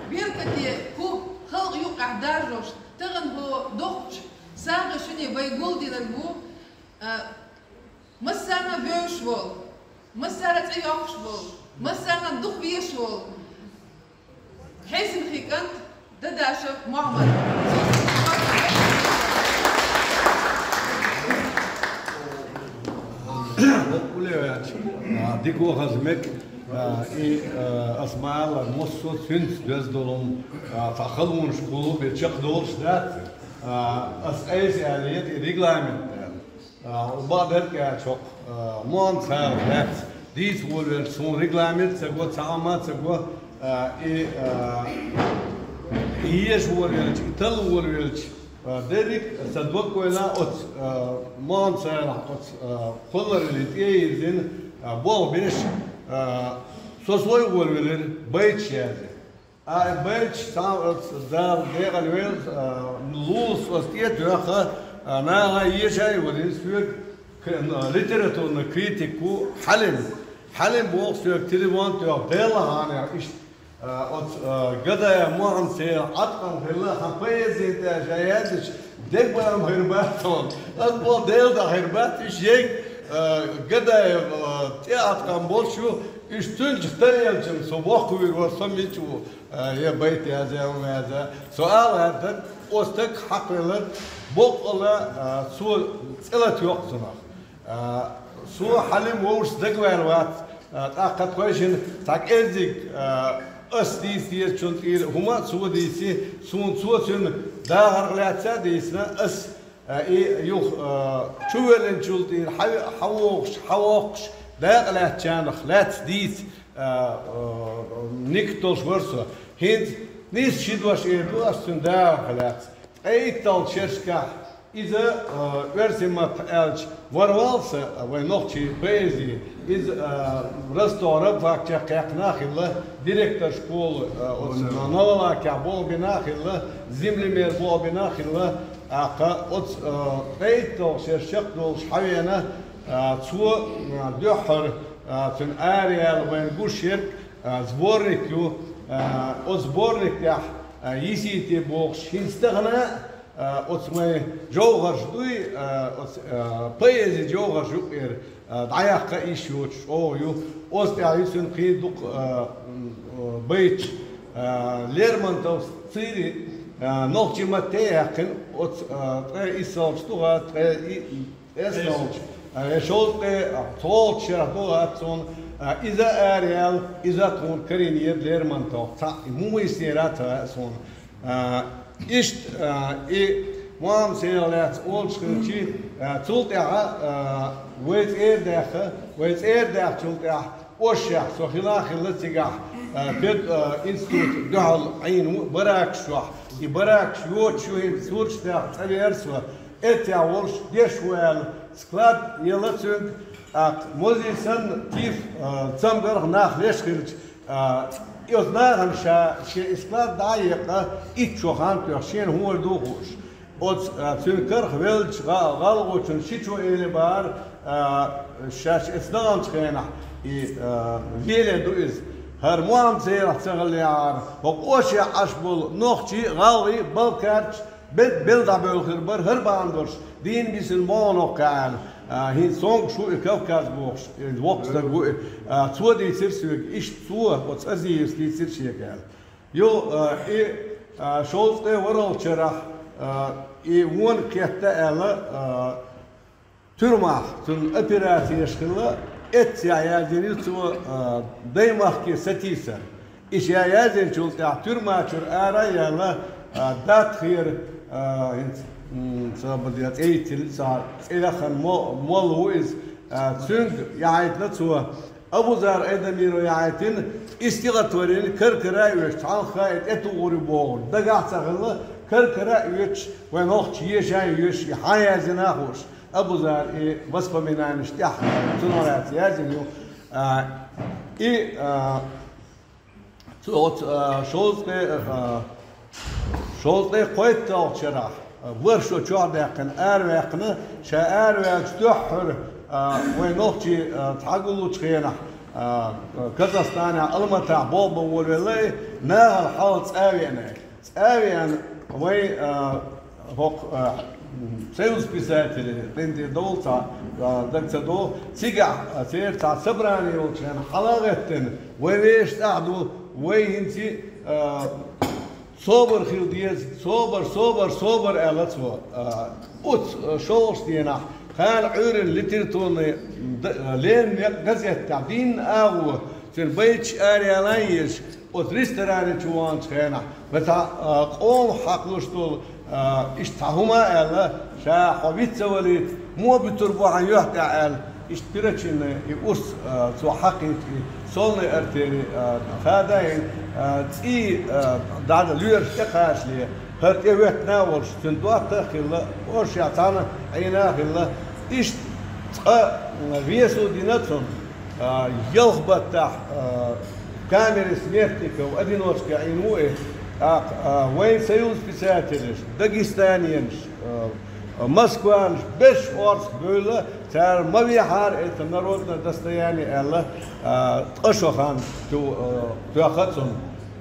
беркате куп халкъ юкъахь даржош, тахана хӀо дохучу сагӀа шине вай гулдинарг ву, а, массарна вевзаш волу, массарна цӀе йоккхуш волу, массарна дукха везаш волу Хьесин хи кӀант Дадашев Мухьаммад. Улеваьлча, а, дика вахаза мег, а, и, а, ас ма-аллара, массо а цуьнца доьзна долу, а, цхьа халонаш кхуллу бен чекхдолуш дац, а, ас айса аьлла, и регламент аьлла. А, бакъдерг аьлча, хӀокху, а, Мухьаммад-Салахь лаьцна дийца волавелча, суна регламент а ца го, цхьа хӀума а ца го, а, и, а, и еза волавелча, и талла волавелча, а, дерриг а сан дог вайна оцу, а, Мухьаммад-Салахь оцу, а, кхоллараллин тӀе а йирзина, а, болх беш, а, со слой волавелира, байташ язъе. А, байташ цхьа а Дала декъала вевза, а, лулас ас тӀе а тоьхна, а, наха еша а йолийна соьга к-, н-, литературный критик ву Хьалим. Хьалим боху соьга телефон тоьхна, Делан хьанехь иштта, а, оцу, а, Гадаев Мухьаммад-Салахь Ӏаткъам хилла, хьан поэзин тӀе ша яздича, дегабаам хир бац хьуна. Ас боху, Делан дуьхьа хир бац, уьш ерриг, а, Гадаев, а, тӀе Ӏаткъам болуш ю, уьш цуьнчух тара елча, со боккха вуьйр вара, со мича ву. А, я байт яза, я хӀума яза. Со ала гӀертара, оцу стаг хьакхавелира, боккъала, а, цо цӀе латайоккху цунах. А, цо Хьалим вовшашца дагаваьлла вац, а, тӀаккха тхойшинна цхьа кӀеззиг, а, ас дийца дезачун тӀера хӀума а цо дийци, суна цо цуьнан дахарх лаьцна а дийцина, ас А, и юха, а, чувоьллинчул тӀера хьа-, хьавогӀуш, хьавоккхуш, дакъа лаьцначарах лаьцна дийца, а, а, никат долуш вара со. ХӀинца нийса ши дош эр ду ас цуьнан дахарх лаьцна. Ткъе итталгӀачу шерашкахь иза, а, оьрсийн маттахь аьлча, ворвался, а, вайн нохчийн поэзи. Иза, а, Ростов рабфакчехь кхаьчна а хилла, директор школы, а, оцу Новолакехь болх бина а хилла, землемер болх бина а хилла, ТӀаккха оцу, а, ткъе итталгӀачу шерашкахь долуш хьавеана, а, цо, а, дуьххьара, а, цуьнан араяьлла вайна гуш ерг, а, сборник ю, а, оцу сборник тӀехь, а, йисийта бохуш, хӀинца тахана, а, оцу вайн жовхӀарш дуй, а, оцу, а, поэзин жовхӀарш юкъера, а, дӀаяккха йиш йоцуш чӀогӀа ю. Оцу тӀехь ю цуьнан кхин дукха, а, м, а, байташ, а, Лермонтовс цийри, а, нохчийн матте а яьккхина, оцу, а, ткъе иссалгӀачу дугӀа, ткъе и-, эсналгӀачу, а, я шовзткъе, а, цхьолгӀачу шарахь дугӀа цунна, а, иза араяьлла, иза тхуна карийна еда Лермонтовх. Цхьаъ, хӀун вуйсинера а ца хаьа суна. А, иштта, а, и Мухьаммад-Салахь лаьцна олуш хилчи, а, цул тӀаьхьа, а, вай цӀера даьхна, вай цӀера даьхначул тӀаьхьа Ошшехь со хила а хилла цигахь, а, пед-, а, институт дуьхьал Ӏийна ву Баракаш чохь. И Баракаш йоцуш ю хӀинца сурташ тӀехь цӀа веара со. Эццехь волуш деш ву аьлла, склад елла цуьнга, тӀаккха музей санна, тиф, а, цамгарх нах леш хилча, а, и оцу нахана ша шен и склад дӀа а екъна, итт шо хан тоьхна, шена хӀун ду хууш. Оцу, а, цуьнан карах веллачу гӀа-, гӀалгӀочун шичо элира бахара, а, шаьш эцна гӀанчу хенахь, и, а, леле ду иза. ХӀара Мухьаммад-Салахь ца хиллехьара, хӀокху Ошехь Ӏаш болу нохчий, гӀалгӀий, балкхаьрчий бе-, белла дӀабевлла хир бара, хӀара бахьана долуш дийна бисина ма ву хӀокху аьлла. А, хӀинца сонгуш ву и Кавказ бохуш, и воккха стаг ву и. А, цо дийцира соьга, иштта цо, оцу Азиевс дийцира шега аьлла. Йо, а, и, а, шовзткъе ворхӀалгӀачу шарахь, а, и вон кхетта аьлла, а, туьрмахь цуьнан операцеш хилла, эццехь яздина ю цо, а, даймахке сатийсар. И ша яздинчул тӀаьхьа туьрма чуьра ара а яьлла, а, датхера, а, хӀинца, м, ца баде цӀе йицъелла цхьа цӀе яхана мо-, молла ву иза, а, цуьнга яхьийтина цо. Абузар Айдамиров яхьийтина, и стихотворени кара-кара а оьцуш, цхьанхха и тӀетухур ю бохург дагахь а ца хилла, кара-кара а оьцуш, вайн нохчо еша а йоьшуш, и хьан яздина а хууш, Абузар и воспоминанеш тӀехь цунах лаьцна яздина ю. А, и, а, цу-, оцу, а, шовзткъе, а, шовзткъе кхойтталгӀачу шарахь, а, ворхӀ шо чохь даьккхина, араваьккхина, ша араваьллачу дуьххьара, а, вайн нохчий, а, цхьаъ гуллучу хенахь, а, Казахстанехь Алматахь болх бан волавелла, нахала хьал цӀа а веана. ЦӀа а веана, вай, а, хӀокху, а, Союз писателей къинтӀера довлу цхьа, а, даг ца догӀу. Цигахь, а, церан цхьа собрани йолчу хенахь хьала а гӀеттина, вай вешан тӀехь ду, вай хӀинца, а, собар хила деза, собар, собар, собар, аьлла цо. А, оцу, а, шолгӀачу дийнахь кхана Ӏуьйранна литературный д-, а, «Ленин некъ» газеттехь дийнна агӀо, цуьнан байташ араяла а езаш, оцу ресторане чу ваханчу хенахь, вай цхьа, а, къомах хьакхалуш долу, а, иштта цхьа хӀума а аьлла, ша хьо виц ца валийта, муха буьтур бу хьан юьхь тӀехь аьлла, иштта пирачинна и урс, а, цо хьакхийча, и сонный артели, а, хада а йина, а, цӀий, а, дӀа лоьраш тӀекхачале, хӀара тӀе веттина а волуш, цуьнан дотта а хилла, оршех цхьаьна Ӏийна а хилла, иштта цкъа, м, весо дина цунна, а, ялх баттахь, а, камере смертников, одиночка Ӏийна ву и, тӀаккха, а, вайн Союз писателеш, дагестаненаш, а, Москванаш, берш орцах бевлла, цара ма вехьара это народное достояние аьлла, а, ткъа шо хан ту-, а, тоьхна цунна.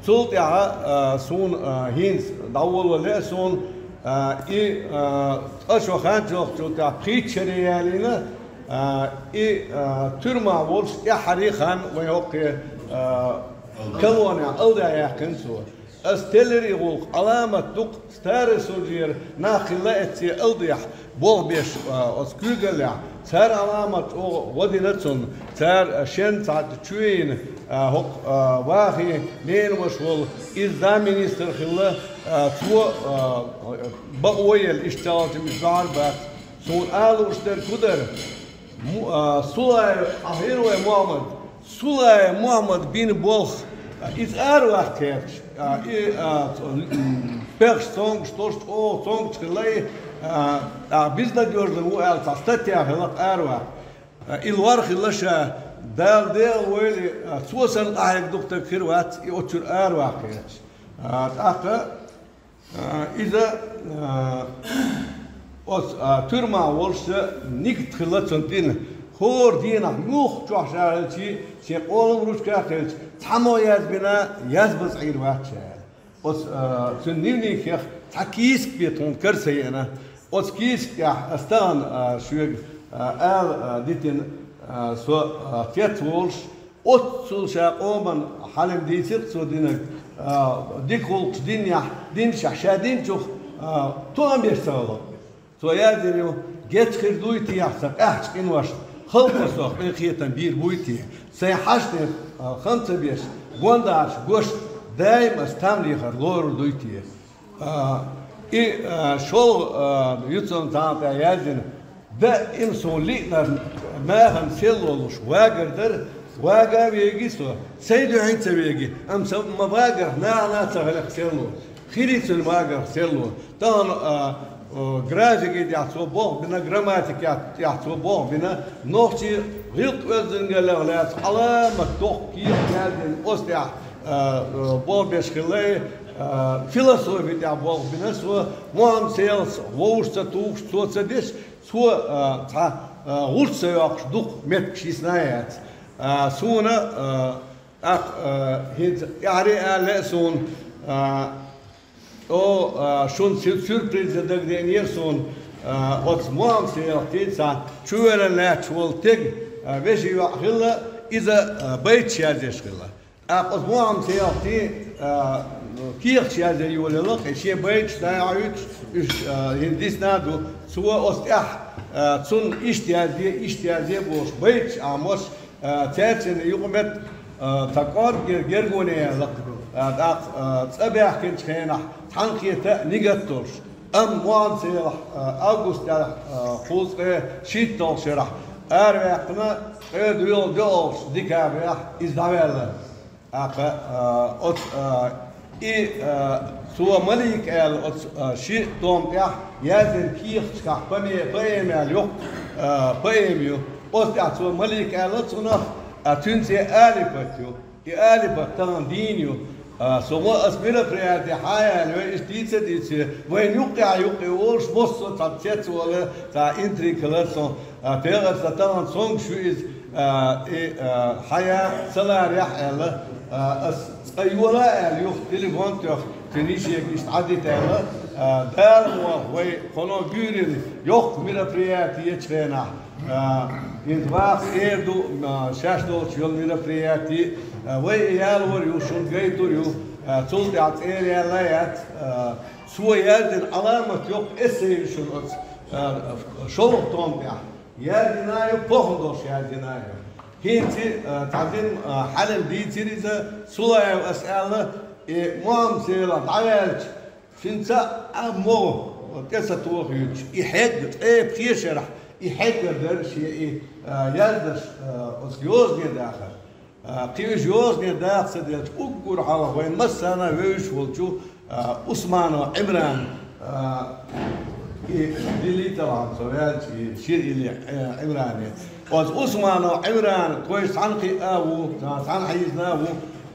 Цул тӀаьхьа, а, суна, а, хӀинца дӀаволавала лаьа суна, а, и, а, ткъа шо хан чохчул тӀаьхьа пхийтта шаре ялийна, а, и, а, туьрмахь волуш тӀаьххьара хан вайн хӀокхе, а, колонехь алда яьккхина цо. Ас теллира и гӀуллакх, Ӏаламат ду-кх, старый судьера нах хилла эцце алдехь, болх беш, а, оцу куьйгаллехь, цара Ӏаламат чӀогӀа гӀо дина цунна, цара шен цхьаъ чу вийна, а, хӀокху, а, вахий, ненан ваша волу, иза замминистр хилла, а, цо, а, бакъо елла, иштта цхьа алча мича дӀа а бац. Суна ала лууш дерг хӀун дара? Му-, а, Сулаев, а, хӀира вай Мухьаммад, Сулаев Мухьаммад бина болх, а, иза араваккха гӀерташ, а, и, а, ц-, м, пехаш цомгуш долуш, чӀогӀа цомгуш хилла и, а, а, безнадёжный ву аьлла, цхьа статья хилла араваккха. А, и лор хилла ша, Дала дегӀ войли, а, цо санна къахьегна дукха стаг хир вац, и оцу чуьра араваккха гӀерташ. А, тӀаккха А, иза, а, оцу, а, туьрмахь волуш ца нигат хилла цунна тӀина. ХӀора дийнахь муьлхха чохь ша хилчий, шен къолам ручка а хилча, цхьаммо язбина, язбаза Ӏийр вац ша аьлла. Оцу, а, цуьнан дневникех цхьа кийсак бен тхуна кара ца еана. Оцу кийсак тӀехь ас тахана, а, шуьга, а, ала, а, дитина, а, со, а, цец волуш, оццул ша къоман хьалим дийцира цо динарг, а, дика гӀуллакхаш динехь, динчехь ша динчух, а, тоам беш ца хилла. Цо яздина ю: «Геч хир дуй те ахь сан къаьхьачу къиношна, халкъо сох къинхетам бийр буй те? Сайн хьаштех, а, хан ца беш, гондахьарш гош, даим ас там лехар лорур дуй те?» А, и, а, шолгӀа, а, юьцунна цхьана тӀехь яздина: «Даим суна лиънарг нахана сел лолуш вагар дара, вага а веги со, сайн дуьхьа а ца веги, амма сан ма вагарх нахана а ца хиларх сел ло, хили цуьнан вагарх сел ло». Тахана, а, а, графики тӀехь цо болх бина, грамматика тӀехь цо болх бина, нохчийн гӀиллакх-оьздангаллех лаьцна Ӏаламат доккха кехат яздина, оцу тӀехь а, а, болх беш хилла, а, философи тӀехь болх бина со, Мухьаммад-Селахьца вовшах ца тухуш, цо ца деш, цо, а, цхьа, а, гӀулч ца йоккхуш дукха меттигаш йисна а яц. А, суна, а, тӀаккха, а, хӀинца тӀаьхьаре а ала лаьа суна, а, О, а, шуна сю-, сюрприз дан дагадеанера суна, а, оцу Мухьаммад-Селахьца чувеллан лаьтташ волу стеган, а, вешин йоӀ хилла, иза, а, байташ язъеш хилла. ТӀаккха оцу Мухьаммад-Селахьца, а, кехаташ язъян йолаелла, и шен байташ дӀаяхьуьйтуш, уьш, а, хӀинца дисна а ду. Цо оцу тӀехь, а, цунна иштта язъе, иштта язъе бохуш, байташ Ӏамош, а, цаьршинна юкъаметтиг, а, цхьа кӀорггера гергоне яьлла, а, тӀаккха, а, цӀа баьхкинчу хенахь цхьаьнакхета а, нигат а долуш. Амма Мухьаммад-Селахь, а, августехь, а, кхузткъе шийтталгӀачу шарахь араваьккхина, ткъе доьалгӀа доьалгӀачу декабрехь иза дӀаваьлла. ТӀаккха, а, оцу, а, и, а, цо Малик аьлла оцу, а, ши тома тӀехь яздина кехаташкахь поме-, поэма аьлла йоккха, а, поэма ю. Оцу тӀехь цо Малик аьлла цунах, а, цуьнан цӀе Алипат ю. И Алипат тахана дийна ю. А, со ма ас мероприяти хьаяьлла, вай иштта дийца а дийци, вайна юккъехь юккъе волуш, массо а цхьа цецвала, цхьа интрига хилар сон. А, тегӀар сан тахана цомгуш ю иза. А, и, а, хьая ца ларехь аьлла, а, ас цкъа йола аьлла, юха телефон тоьхна, цуьнан йишега иштта Ӏадита аьлла, а, Дала мохь вай кхоно гуьйрина йоккха мероприяти ечу хенахь, а, хӀинца ваха эр ду, а, шаьш долчу йолу мероприяти, а, вай и ялор ю, шуна гайтур ю, а, цул тӀаьхьа цӀера яьлла яц, а, цо яздина Ӏаламат йоккха эссе ю шуна оцу, а, шолгӀа том тӀехь. Яздина ю, похӀма долуш яздина ю. ХӀинца, а, цхьа дин, а, хьалим дийцира иза, Сулаев ас аьлла, и Мохьмад-Селах дӀаваьлча, цуьнан цхьа а могӀа тӀе ца тохуьйтуш, и хьегга, цӀе пхе шарахь, и хьеггар дара шен и, а, яздаш, а, оцу йозане дахар. А, кхин уьш йозане даха ца делча, уггар хьалха вайн массарна а вевзаш волчу, а, Усманов Ӏимран, а, и дилийталахьа со ваьлча, и шира илли, а, Ӏимране. Оцу Усманов Ӏимран тхойша цхьаьна кхиъна а ву, цхьаьна хьийзина а ву,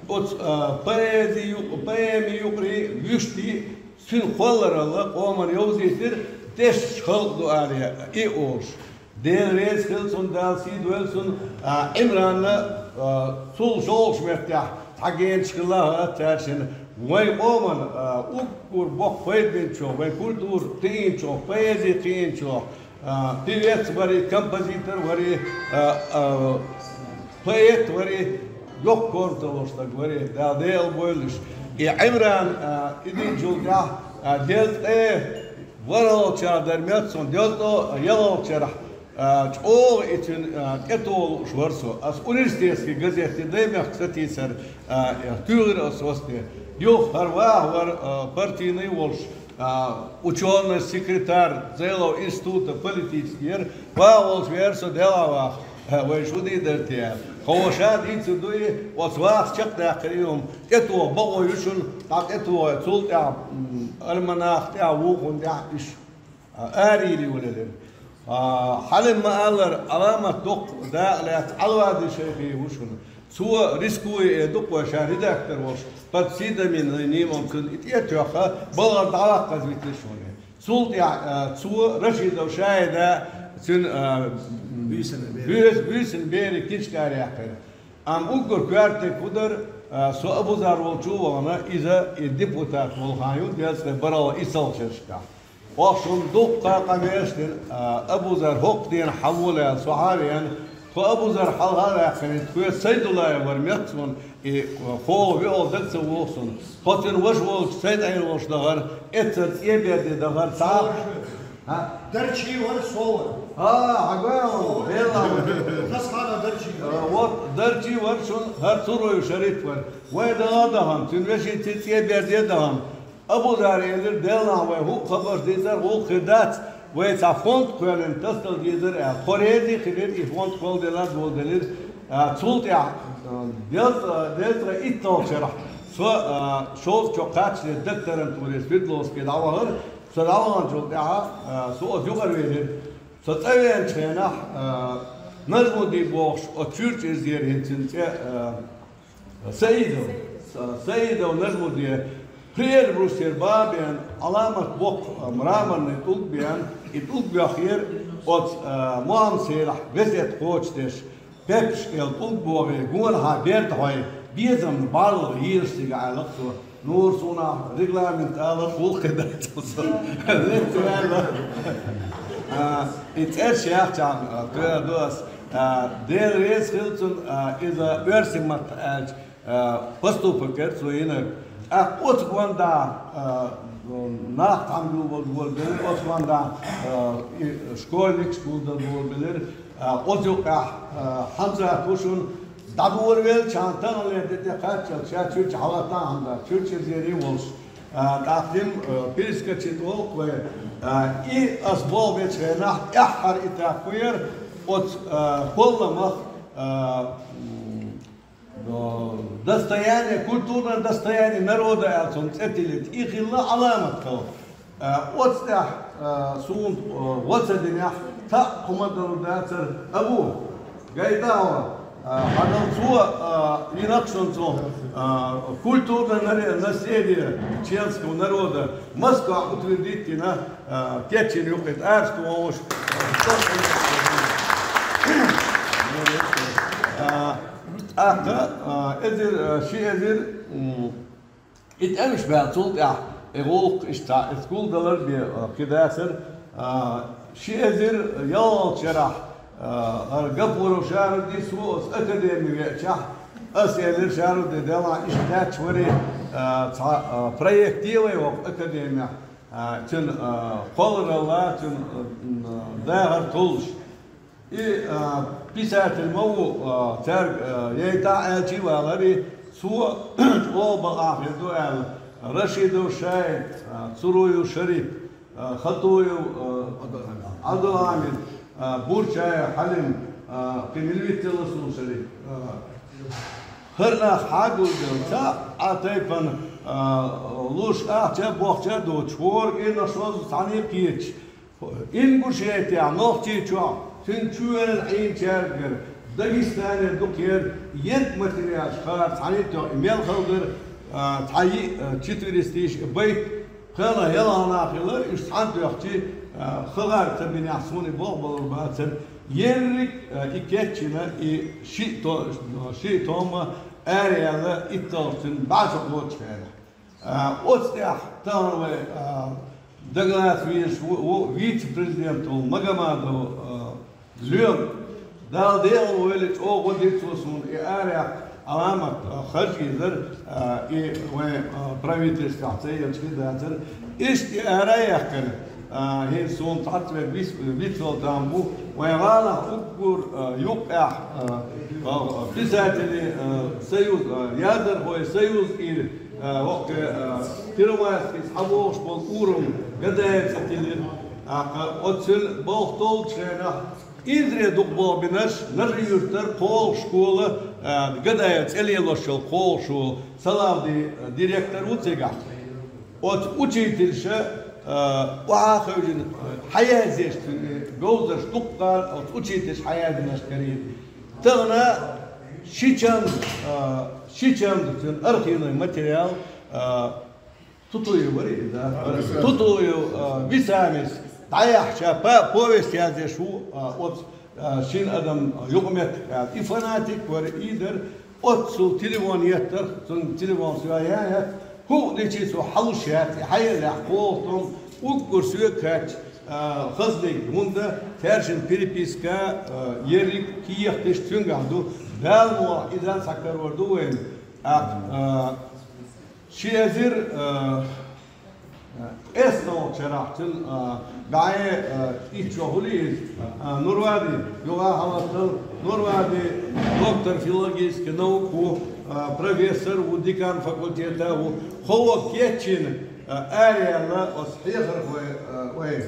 оцу, а, поэзи юкъ-, поэми юкъарий, вуьшти, цуьнан кхолларалла къоман йовзийтира, тешнаш халкъ ду аре, и олуш. Дела реза хила цунна, Дала сий дойла цунна, а, Ӏимранна, а, цул шолгӀачу меттехь цхьа генаш хилла а цаьршинна. Вайн къоман, а, уггар боккха пайда бинчо, вайн культура кхиинчо, поэзи кхиинчо, а, певец вари, композитор вари, а, а, поэт вари, йоккха корматалла стаг вари, Дала декъал бойла уьш. И Ӏимран, а, и динчул тӀаьхьа, а, делкъе, ворхӀалгӀачара дар меттахь, делкъо, ялхалгӀачарахь, а, чӀогӀа и цуьнан, а, тӀетоха лууш вара со. Ас университетский газетте Даймехка сатийсар, а, туьйхира ас васте. Юха хӀара ваха вара, а, партийный волуш, а, учёный секретарь Зайлов института политический яра, ваха волчу вера со делахь ваха. А, вай шу дийр дара те аьлла. Хьо ша дийцар ду и, оцу ваха чекхдаьккхира и хӀума. ТӀетоха бакъо ю шуна, дӀа тӀетоха, цул тӀаьхьа, м, альманах тӀехь, вукхунна тӀехь иштта. А, арийли валале. А, хьалим ма-аллара, Ӏаламат доккха дакъа лаьцна Ӏалвади шайхи ву шуна. Цо, рискуя э ду-кх вай, ша редактор волуш, под псевдонимом цунна и тӀе а тоьхна, балхара дӀаваккхаза витира шуна. Цул тӀаьхьа, а, цо Рашидов Шаида цуьнан, а, м, буьйсанна бер. Буьйс-, буьйсанна берийн книжка араяьккхира. Амма уггар коьртаниг хӀун дара, а, со Абузар волчу а вахана, иза и депутат волу хан ю, делкъе бархӀалгӀа исалгӀачу шерашкахь. Оха шуна дуккха къамелаш дина, а, Абузар хӀокху дийнахь хьан волу аьлла, со хьан а веана, тхо Абузар хьалха а ваьккхина, тхоьца Сайдуллаев вара меттахь суна, и, а, хӀокхо виъал дага ца вогӀу суна. Тхо цуьнан ваша волчу Сайд-Ӏела волчу дахара, эццара цӀе берде дахара, цхьа а. ХӀа? Дарчий вара, со вара. А, хьан гой вара, Делан вара. Хасхана Дарчий вара. А, вот, Дарчий вара шуна, хӀара Цуруев Шарип вара. Вай даха а дахана, цуьнан вешин цӀе берде а дахана. Абузара элира, Делан вай хӀуъа хабарш дийцар, гӀуллакх хир дац, вай цхьа фонд кхоьллина тасадала дезара аьлла. Тхо реза а хилира, и фонд кхолладелла а доладелира. А, цул тӀаьхьа, а, делкъа-, делкъе итталгӀачу шарахь со, а, шовзткъа чо кхаччалц докторантуре Свердловске дӀавахара. Со дӀаваханчул тӀаьхьа, а, со оцу юкъара велира. Со цӀа веанчу хенахь, а, Нажмуди бохуш, оцу чуьрчу эзера хӀинца цӀе, а, Саидов. Са-, Саидов Нажмуди, Приэльбрусьера бан а беана, Ӏаламат боккха, а, мраморный тӀулг беана, и тӀулг боьхкера оцу, а, Мохьмад-Селахь весет кхочушдеш, Пеппушка аьлла тӀулг богӀий, гонахьа берда хьой, безамна бӀарлагӀа йийраш цига аьлла-кх цо. Нур, суна регламент алар, гӀуллакх хир дац со. Лекци аьлла. А, и цӀераш яхчахьана, а, тоьар ду ас. А, Дела реза хила цунна, а, иза оьрсийн маттахь аьлча, а, поступок яра цо йинарг. ТӀаккха оцу гондахь, а, нах тхьамгулбалла болабелира, оцу гондахь, а, и школьникаш гулдалла болабелира. А, оцу юкъахь, а, Хьамзат ву шуна, дӀадоравеллачхьана таханлера де тӀе кхаччалц, ша чуьрчу хьалатна а Хьамзат, чуьрчу эзарий волуш. А, тӀаккха дим, а, перескочить волу-кх вай. А, и ас болх бечу хенахь, тӀаьххьара этап хӀун яра, оцу, а, Колламах, а, м, О, достояние, культурное достояние народа аьлла цунна цӀе тиллина, и хилла Ӏаламат халкъ. А, оцу тӀехь, а, суна, а, ваца динехь, цхьаъ хӀума далур дацара, Абу, гайта хьо, а, хьан дала цо, а, йина-кх шуна цо, а, культурное наре-, наследие чеченского народа Москва утвердить йина, а, кечйина юккъе тӀе араш тохуш. Молодец. ТӀаккха, а, эзар, а, ши эзар, м, и тӀемаш баьлча, цул тӀехьа, э, гӀулакх иштта, э, цкъа далар бе, а, кхы дацар, а, ши эзар ялхалгӀача шерахь, а, ара Гапуров Шарудди, со оцу академи веачахь, ас элира Шарудди, делахь иштта лаьтташ вари, а, цхьа, а, проект е вай вокху академехь, а, цуьнан, а, кхолларалла, цуьнан, а, м, дахар толлуш. И, а, писатель ма ву, а, цаьрга, а, яйтахь аьлча а валар, и цо чӀогӀа бакъахь хир ду аьлла, Рашидов Шаид, а, Цуруев Шарип, а, Хатуев, а, Ӏабдулхьамид, а, Бурчаев Хьалим, а, кхин мила витталла суна Шарип, а, хӀара нах хьагулделла, цхьа а тайпана, а, луш ахча а, бохча а доцуш, хӀора кӀирнах шозза цхьаьна а кхеташ, Ингушетехь, Нохчийчохь, цуьнан чоьнан Ӏийначаьргара, Дагестане дукхера ерг материалаш хӀара цхьаьна а тоьхна, и мел хала дара, а, цхьа йиъ, а, четыреста йиъ байт, кхана ялханах хилар, уьш цхьаьна тоьхча, а, хӀара ца бинехь, суна и болх балур бацара, ерриг а, и кечйина, и шиъ то-, шиъ тома араяьлла, итталгӀа цуьнан бӀе шо кхоччуш хенахь. А, оцу тӀехь тахана вай, а, дагалаца везаш ву, ву вице-президент волу Магомадов, а, Лоьма. Дала декъала войла, чӀогӀа дира цо суна и араяьккха Ӏаламат, а, харж йизар, а, и вайн, а, правительствехь ца елча хир дацара. Иштта и ара а яьккхина, а, хӀинца суна цхьацца верг вис-, вицвала там бу, вайн гӀалахь уггар, а, юккъехь, а, а, писателей, а, союз, а, яздархой союз ира, а, воккхе, а, Первомайский схьабогӀуш болу урам Гадаев цӀе тиллира. ТӀаккха оццул болх толлучу хенахь, инзаре дукха болх бинарш, Нажи-Юьртара кхоалгӀа школа, а, Гадаев цӀе лелош йолу кхоалгӀа школа, Салавди, а, директор ву цигахь. Оцу учительша, а, охьа а хевшина, хьаяздеш цуьнан говзарш дуккха а оцу учительша хьаяздинарш карийра. Тахана ши чамда, а, ши чамда цуьнан архивный материал, а, Тутуев вара иза, да? Тутуев, а, Висамис дӀаяьхьча, па-, повесть яздеш ву, а, оцу, а, шина адам юкъаметтиг аьлла. И фанатик вара, и дара, оццул телефон еттарх, цуьнан телефон соьга яц, хӀуъа дичи цо хьалуш яц, и хьаеллехь кхолахь, уггар соьга кхаьчча, а, хазаниг, хӀунда цаьршиннан переписка, а, ерриг кехаташ цуьнгахь ду, Дала мукъалахь иза схьакарор ду вайна. ТӀаккха, а, Ши эзар, а, а, эзар шарахь цуьнан, а, бӀе, а, итт шо хуьлу иза, а, Нурвади, юха а хьалатал, Нурвади, доктор филологических наук ву, а, профессор ву, декан факультета ву, хӀокхо кечйина, а, араяьлла оцу хьехархой, а, вай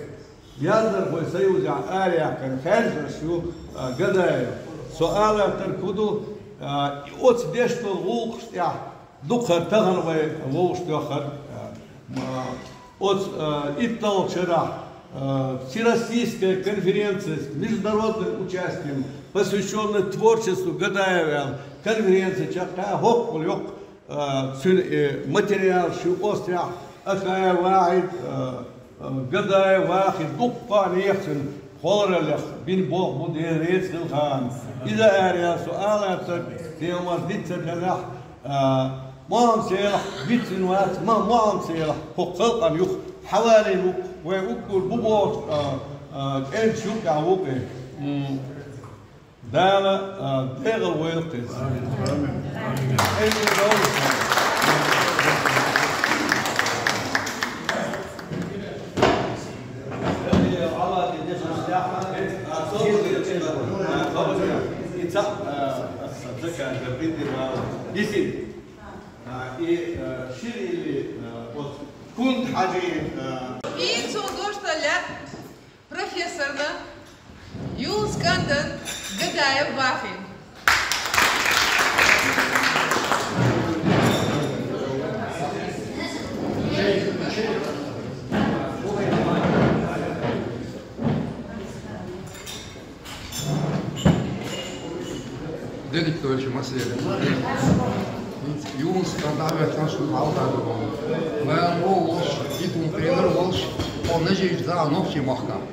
Яздархой союзехь араяьккхина хаьржинарш ю, а, Гадаев. Со ала лаьттарг хӀун ду, а, оцу деш долу гӀуллакхаш тӀехь дукхахара тахана вай вовшах тоьххара, а, м, оцу, а, итталгӀачу шарахь, а, Всероссийская конференция с международным участием, посвящённая творчеству Гадаева, аьлла, конференция чекхъяьлла, хӀокхул йоккха а, цуьнан, э, материалаш ю оцу тӀехь, Акаев Вахьид, а, а, Гадаев Вахьид, дуккха а нехан цуьнан хӀаллакьхиларх бина болх бу, Дела реза хила хьуна. Иза араяьлла, со ала лаьттарг, Дела мара диц ца делахь, а, Мохьмад-Селахь вицвина вац, ма Мохьмад-Селахь хӀокху халкъана юха хьавалийна ву, вайн уггар бу бохучу, а, а, кӀентан юккъехь ву-кх и. М. Дала, а, декъала войла кхуза. Амин. Амин. Кунт Хьаджи, а, Профессорна Юнус кӀантана Гадаев Вахин. Дедик Тойчу Маседа. Юнус кӀант дӀахӀоьттина шуна хьалха ду. Вайн гӀо волуш, итун пенар волуш, хьо нажийчу даа нохчий махкахь.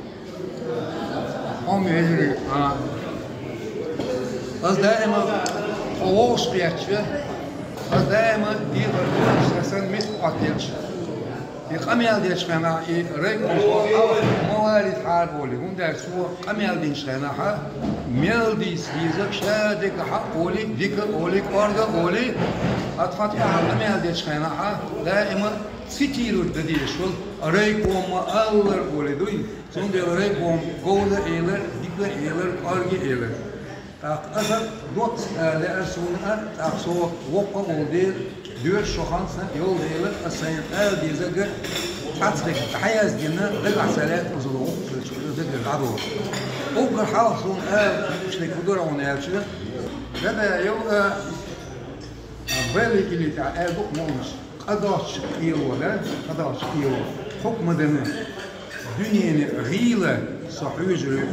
Хьо мелли, а. Ас даима Вовшахкхетча, аз даима дехар деш, сан миска Ӏоттаделча. И къамел деча хенахь, и райком ма валийта хьара олий, хӀунда аьлча цо къамел динча хенахь, мел дийца деза ша дика хьа олий, дика олий, кӀорга олий, а тхан тӀехьа къамел деча хенахь, даима цитировать дан дезаш вол, райкома аллар олий дуй. Цундела райком говза элар, дика элар, кӀорга элар. ТӀаккха аса доцца ала лаьара суна а, тӀаккха со воккха а волу дела, доьшуш шо ханна йолу дела, аса сайна ала дезарг цхьацца дерг дӀаяздина, дагахь ца лаьтта узула гӀуллакх хилча, дагара дӀадолу. Уггар хьалха суна ала, шайга хӀун дара хьуна аьлча, Гадаев, а, а, Белла Гили тӀехь аьлла ду-кх мукъанаш. Къа доцчу кхело, да? Къа доцчу кхело. Хьукма дина. Дуьненан гӀийла со хьуьйжур ю.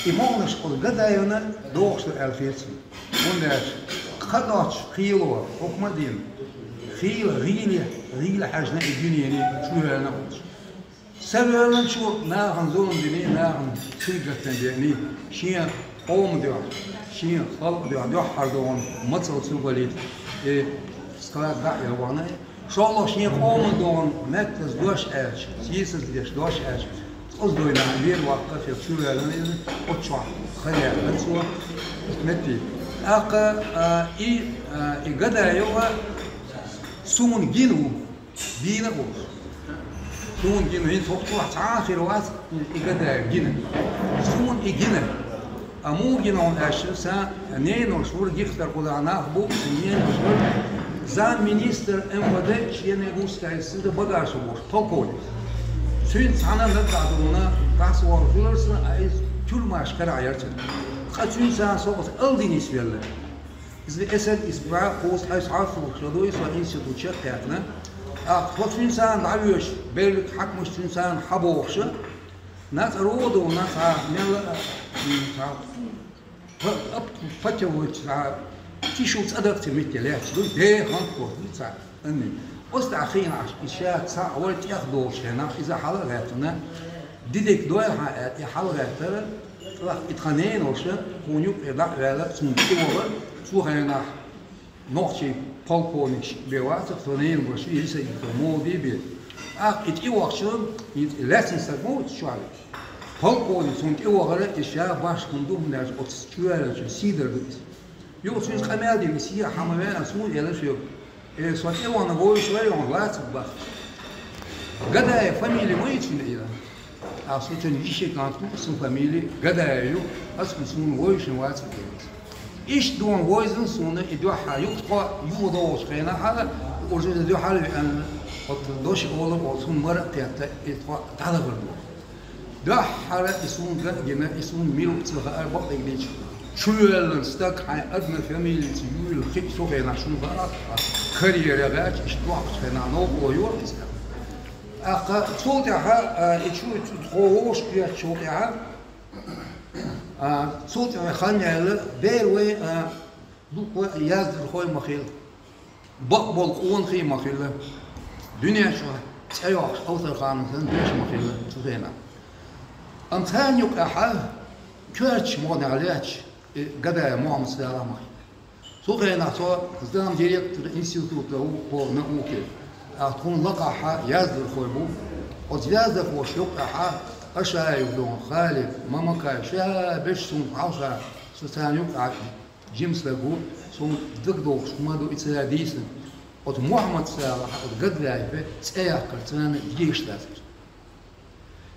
И мукъанаш оцу Гадаевна дохуш ду аьлла хета суна. ХӀунда аьлча къа доцчу кхело, хьукма дина. Хийла, гӀийла, гӀийла хьаьжна и дуьнене чу ваьлла волчу. Са воьллинчо нахана зулам дина, нахана сингаттам деана, шен къоман дуьхьа, шен халкъан дуьхьа дуьххьара догӀун мацалла ца валийта, и склад дӀа а яхана, шолгӀа шен къоман догӀун меттаза дош аьлча, сийсаза деш дош аьлча, оцу дуьйна вен ваккха хилла чу ваьлла иза, оцу чохь хан яьккхина цо, метте. ТӀаккха, а, и, а, и Гадаев суна гина ву. Дийна а волуш. Суна гина, хӀинца хӀокху чохь цхьа а хир вац, и Гадаев гина. Суна и гина. А муха гина хьуна аьлча, сан ненаш вара Гихтар-Къулан нах бу, сан ненаш вара замминистр МВД Чечено-Ингушская ССР, Багашев волуш, полковник. Цуьнца цхьаьна наггахь дуьйна, дӀасавала хилар сан, а иза тюрьмаш карахь яра цуьнан. Ткъа цуьнца со оцу Алдине ваьлла. Иза эсар исбаьхьа кхузткъе цхьаъ сулах ша дуй, со институт чекхъяьккхина. ТӀаккха тхо цуьнца дӀавоьдуш, берриг хьаькамаш цуьнца хьабохуша, нацӀа родо нацӀа мелла а, м, цхьа п-, ап-, патевлуьйтуш цхьа тишу цӀа даккхи митте лаьтташ дуй, дехант кхоьхуш дуй цхьа анни. Оцу тӀехь хиъна Ӏаш, и ша цхьаъ вара тӀех долуш хенахь, иза хьала а гӀаьттина, дидек дойла хьан аьлла, и хьала гӀаьттара, тӀаккха и тхан ненаш, кхуна юккъе дӀа а ваьлла, цунна тӀевахара, цу хенахь нохчий полковникаш бен вацара, тхан ненаш, и Исаитов Молди бен. ТӀаккха и тӀевахча, и лаьцна стаг ма ву цу чохь. Полковник цунна тӀевахара, и ша башха хӀума ду, хӀунда аьлча оцу чу ваьллачун сий дар ду иза. Юха цуьнца къамел дина, и сий хьа ма веана, суна элира шуьга. Э, со тӀе вахана вовзуш вара, хьуна вацар бах. Гадаев фамили ма ю цуьнан, элира. Аса цуьнан йиша кӀант ву, сан фамили Гадаев ю, аса суна вовзуш вацар, элира. Иштта дуьхьал вовзийна суна и дуьххьара, юха тхо юха догӀучу хенахь, уже дуьхьал веана, оцу дош олу, оцу хӀума мара а кхетта, и тхо дӀадахар ду. Дуьххьара и суна ган а гина, и суна мила ву ца хаьара бакъдерг дийцича. Чувоьллина стаг хьайн адаман фамилица юйла хиъ цу хенахь шуна хаьа, карьера гӀерташ, иштта дохкучу хенахь новкъарло йора иза. ТӀаккха цул тӀаьхьа, а, и чу, тхо вовшахкхетчул тӀаьхьа, а, цул тӀаьхьа хан яьлла, дера вай, а, дукха яздархой ма хилла. Бакъболу къонахий ма хилла. Дуьнен чохь цӀе йоккхуш Алтарханов санна доьшуш ма хилла цу хенахь. Амма царна юкъахь коьртачу мукъанехь лаьтташ и Гадаев Мухьаммад-Салахь ма хилла. Цу хенахь со замдиректор института ву по науке, а тхуна лакхахь яздархой бу. Оцу яздархоша юкъахь Ашаев дон, Халид, Мамакаев, ша берш суна хьалха, со царна юкъахь жима стаг ву, суна дагадогӀуш хӀума ду и цара дийцина. Оцу Мухьаммад-Салахьа, оцу Гадаеве цӀе яккхар царна дезаш дацара.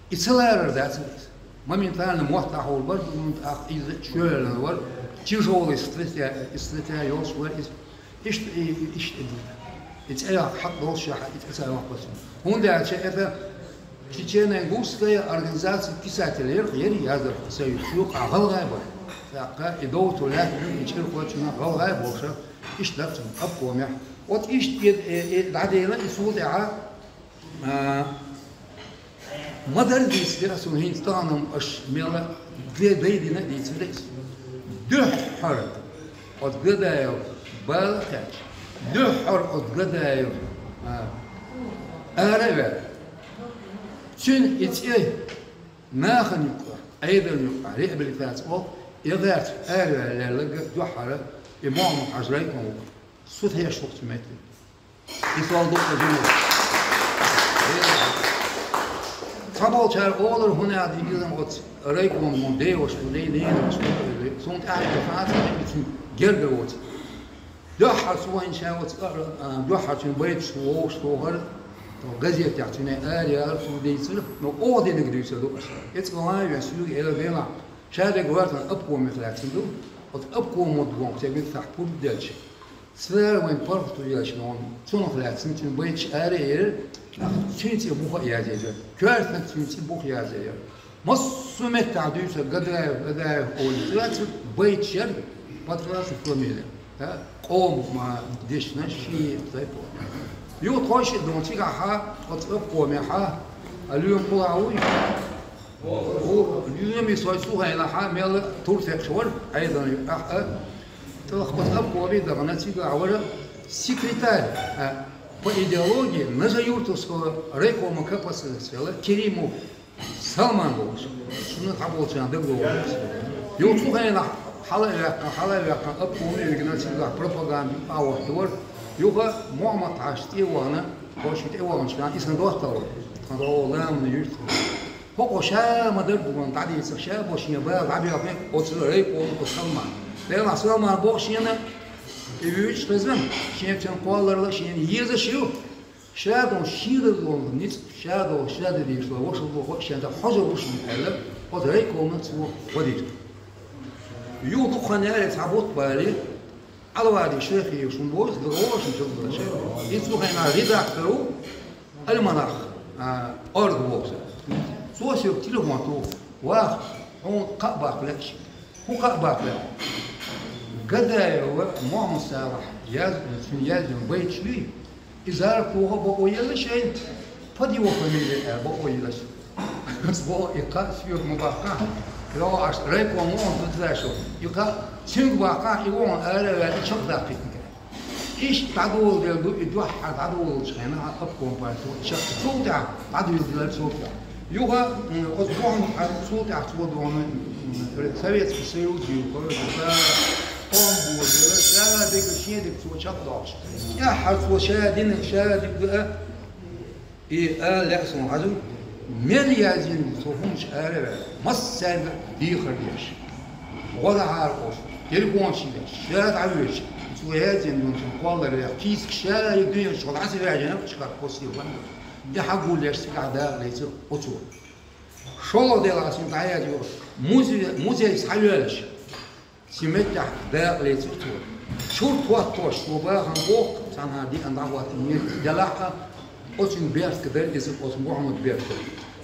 И ца ларар дацара иза. Моментально мотт дӀахьур бара, хӀунда аьлча иза чувоьллина вара, тяжёлый статья, статья йолуш вара иза. Иштта и, и, иштта и ду. И цӀе яккха хьакъ долуш яхьа, и цӀе ца йоккху цуьнан. ХӀунда аьлча это Чечено-Ингушская организация писателей яра, яра яздархой союз, цу юкъахь гӀалгӀай бара. ТӀаккха и довцо лаьтта и чӀирхочунна гӀалгӀай болуша, иштта дара цуьнан обкомехь. Оцу иштта и, и, и дӀадела и цул тӀаьхьа, а, ма-дарра дийцира суна хӀинца тахана-м аша мелла де-, дайдина а дийцира иза. Дуьххьара оцу Гадаев бала а кхаьчча, дуьххьара оцу Гадаев, а, ара а ваьлла. Цуьнан и цӀе нахана юкъахь, Ӏедална юкъахь, реабилитаци олу, и гӀерташ араваьлларг дуьххьара И Мухьаммад-Хьажа райком ву. Сутеш ву цу метте. И сол ду-кх жима. Цхьаболчара олура, хӀунда аьлча дийна оцу райкоман деваша, ву, ненаш ву, цунна тӀаьхьа ца хилча, цуьнан герга воцу. Дуьххьара цо хӀинца оцу, а, дуьххьара цуьнан байташ вовшах тохара, тхо газетехь цуьнан араяьлла цо дийцира, но оха динарг дуьйцур ду аса. И цкъа ван а вен, соьга элира, Делахь, шадерг вартан обкомех лаьцна ду, оцу обкомо догӀу церан меттахь пурба делча. Цара вайн паргӀато елча, цунах лаьцна цуьнан байташ ара а елира, цуьнан цӀе буха а язъелира. Коьртаниг цуьнан цӀе буха язъелира. Массо а меттехь дуьйцура Гадаев, Гадаев олий. Цуьнан байташ яра, Патраша фамилия. Да? Къоман ма дешна шен тайпа. Юха тхойш а ду цигахьа, оцу обкомехьа, а лоьма кхуьлахь вуй? Ву, лоьма, со цу хенахьа мел туртекхаш вара, Ӏедална юкъахь а. ТӀаккха оцу обкоме дахана, цигахь вара секретарь, а, по идеологии Нажи-Юртовского райкома К П С С велла Керимов Салман бохуш. Шуна цхьаболчарна дагадогӀу. Юха цу хенахь хьала а ваьккхина, хьала а ваьккхина, обкоме а вигна, цигахь пропаганда юкъахь а хӀоттавора. Юха Мухьаммад-Хьажа тӀе а вахана, тхо шен тӀе а ваханчу хенахь, и сан доттагӀа вара. Тхан догӀу ламанан юьртахь. ХӀокхо ша ма-дарра догӀу дӀадийцар, ша бо шен бала дӀабоьлхина оцу райкоман оцу Салмана. Делахь, Салман боху шена, и вуьйцуш хезна, шен цуьнан кхолларалла шена езаш ю. Ша долу шен дан долу ницкъ, ша долу ша дан дезаш долу вошалла боху, шен дан хьожа ву шуна аьлла, оцу райкомана цо гӀо дира. Юха дукха хан яьлча цхьа бутт бале, Алвади Шайхиев шуна боху, иза дагадогӀу шуна, Шайхиев? Иза цу хенахь редактор ву, «Альманах», а, орга боху. Цо соьга телефон туху, ваха, хьуна кхаъ баккха лаьа ша. ХӀун кхаъ баккха лаьа? Гадаева Мухьаммад-Салахь яз-, цуьнан яздина байташ юй, и Зарапова бакъо елла шайна, под его фамилией аьлла бакъо елла шайна. Бо и кхаъ соьга ма баккхахь. Йо, аш райком ву хьуна дуза шо. И кхаъ цуьнга баккхахь, и ву хьуна ара а ваьлла, и чекхдаккхийтинарг. Иштта дӀадоладелла ду, и дуьххьара дӀадолалучу хенахь обком парто чекх цул тӀаьхьа дӀадоладелира цул тӀаьхьа. Юха, м, оцу Мухьаммад-Хьажа цул тӀаьхьа цо дохна, м, Советский Союз юха, юха, Къоман бо дела, ша дерг, шен дерг цо чекхдоккхуш. ТӀаьххьара цо ша динарг, ша дерг а, и ала лаьа суна хьажа, мел яздина цо хӀуманаш ара а ваьлла, массаьрга дехар деш. ГӀо дӀахьара оцу, телефонаш еш, ша дӀавоьдуш, цо яздина долчун кхоллар яьккха, кийсак ша дерг дуьйна чохь дӀа ца ваьжина, чохь постер ван. И хьагулъеш цигахь дакъа лецира оцо. ШолгӀа дела аса дӀаяздина, музей, музей схьайоьллуш. Цу меттехь дакъа лецира цо. Чурт хӀоттош цо бахана боху, цхьанхьа диъана дӀахӀоттийна, делахь а, оцуьнан бертиг дара иза, оцу Мухьаммадан бертиг.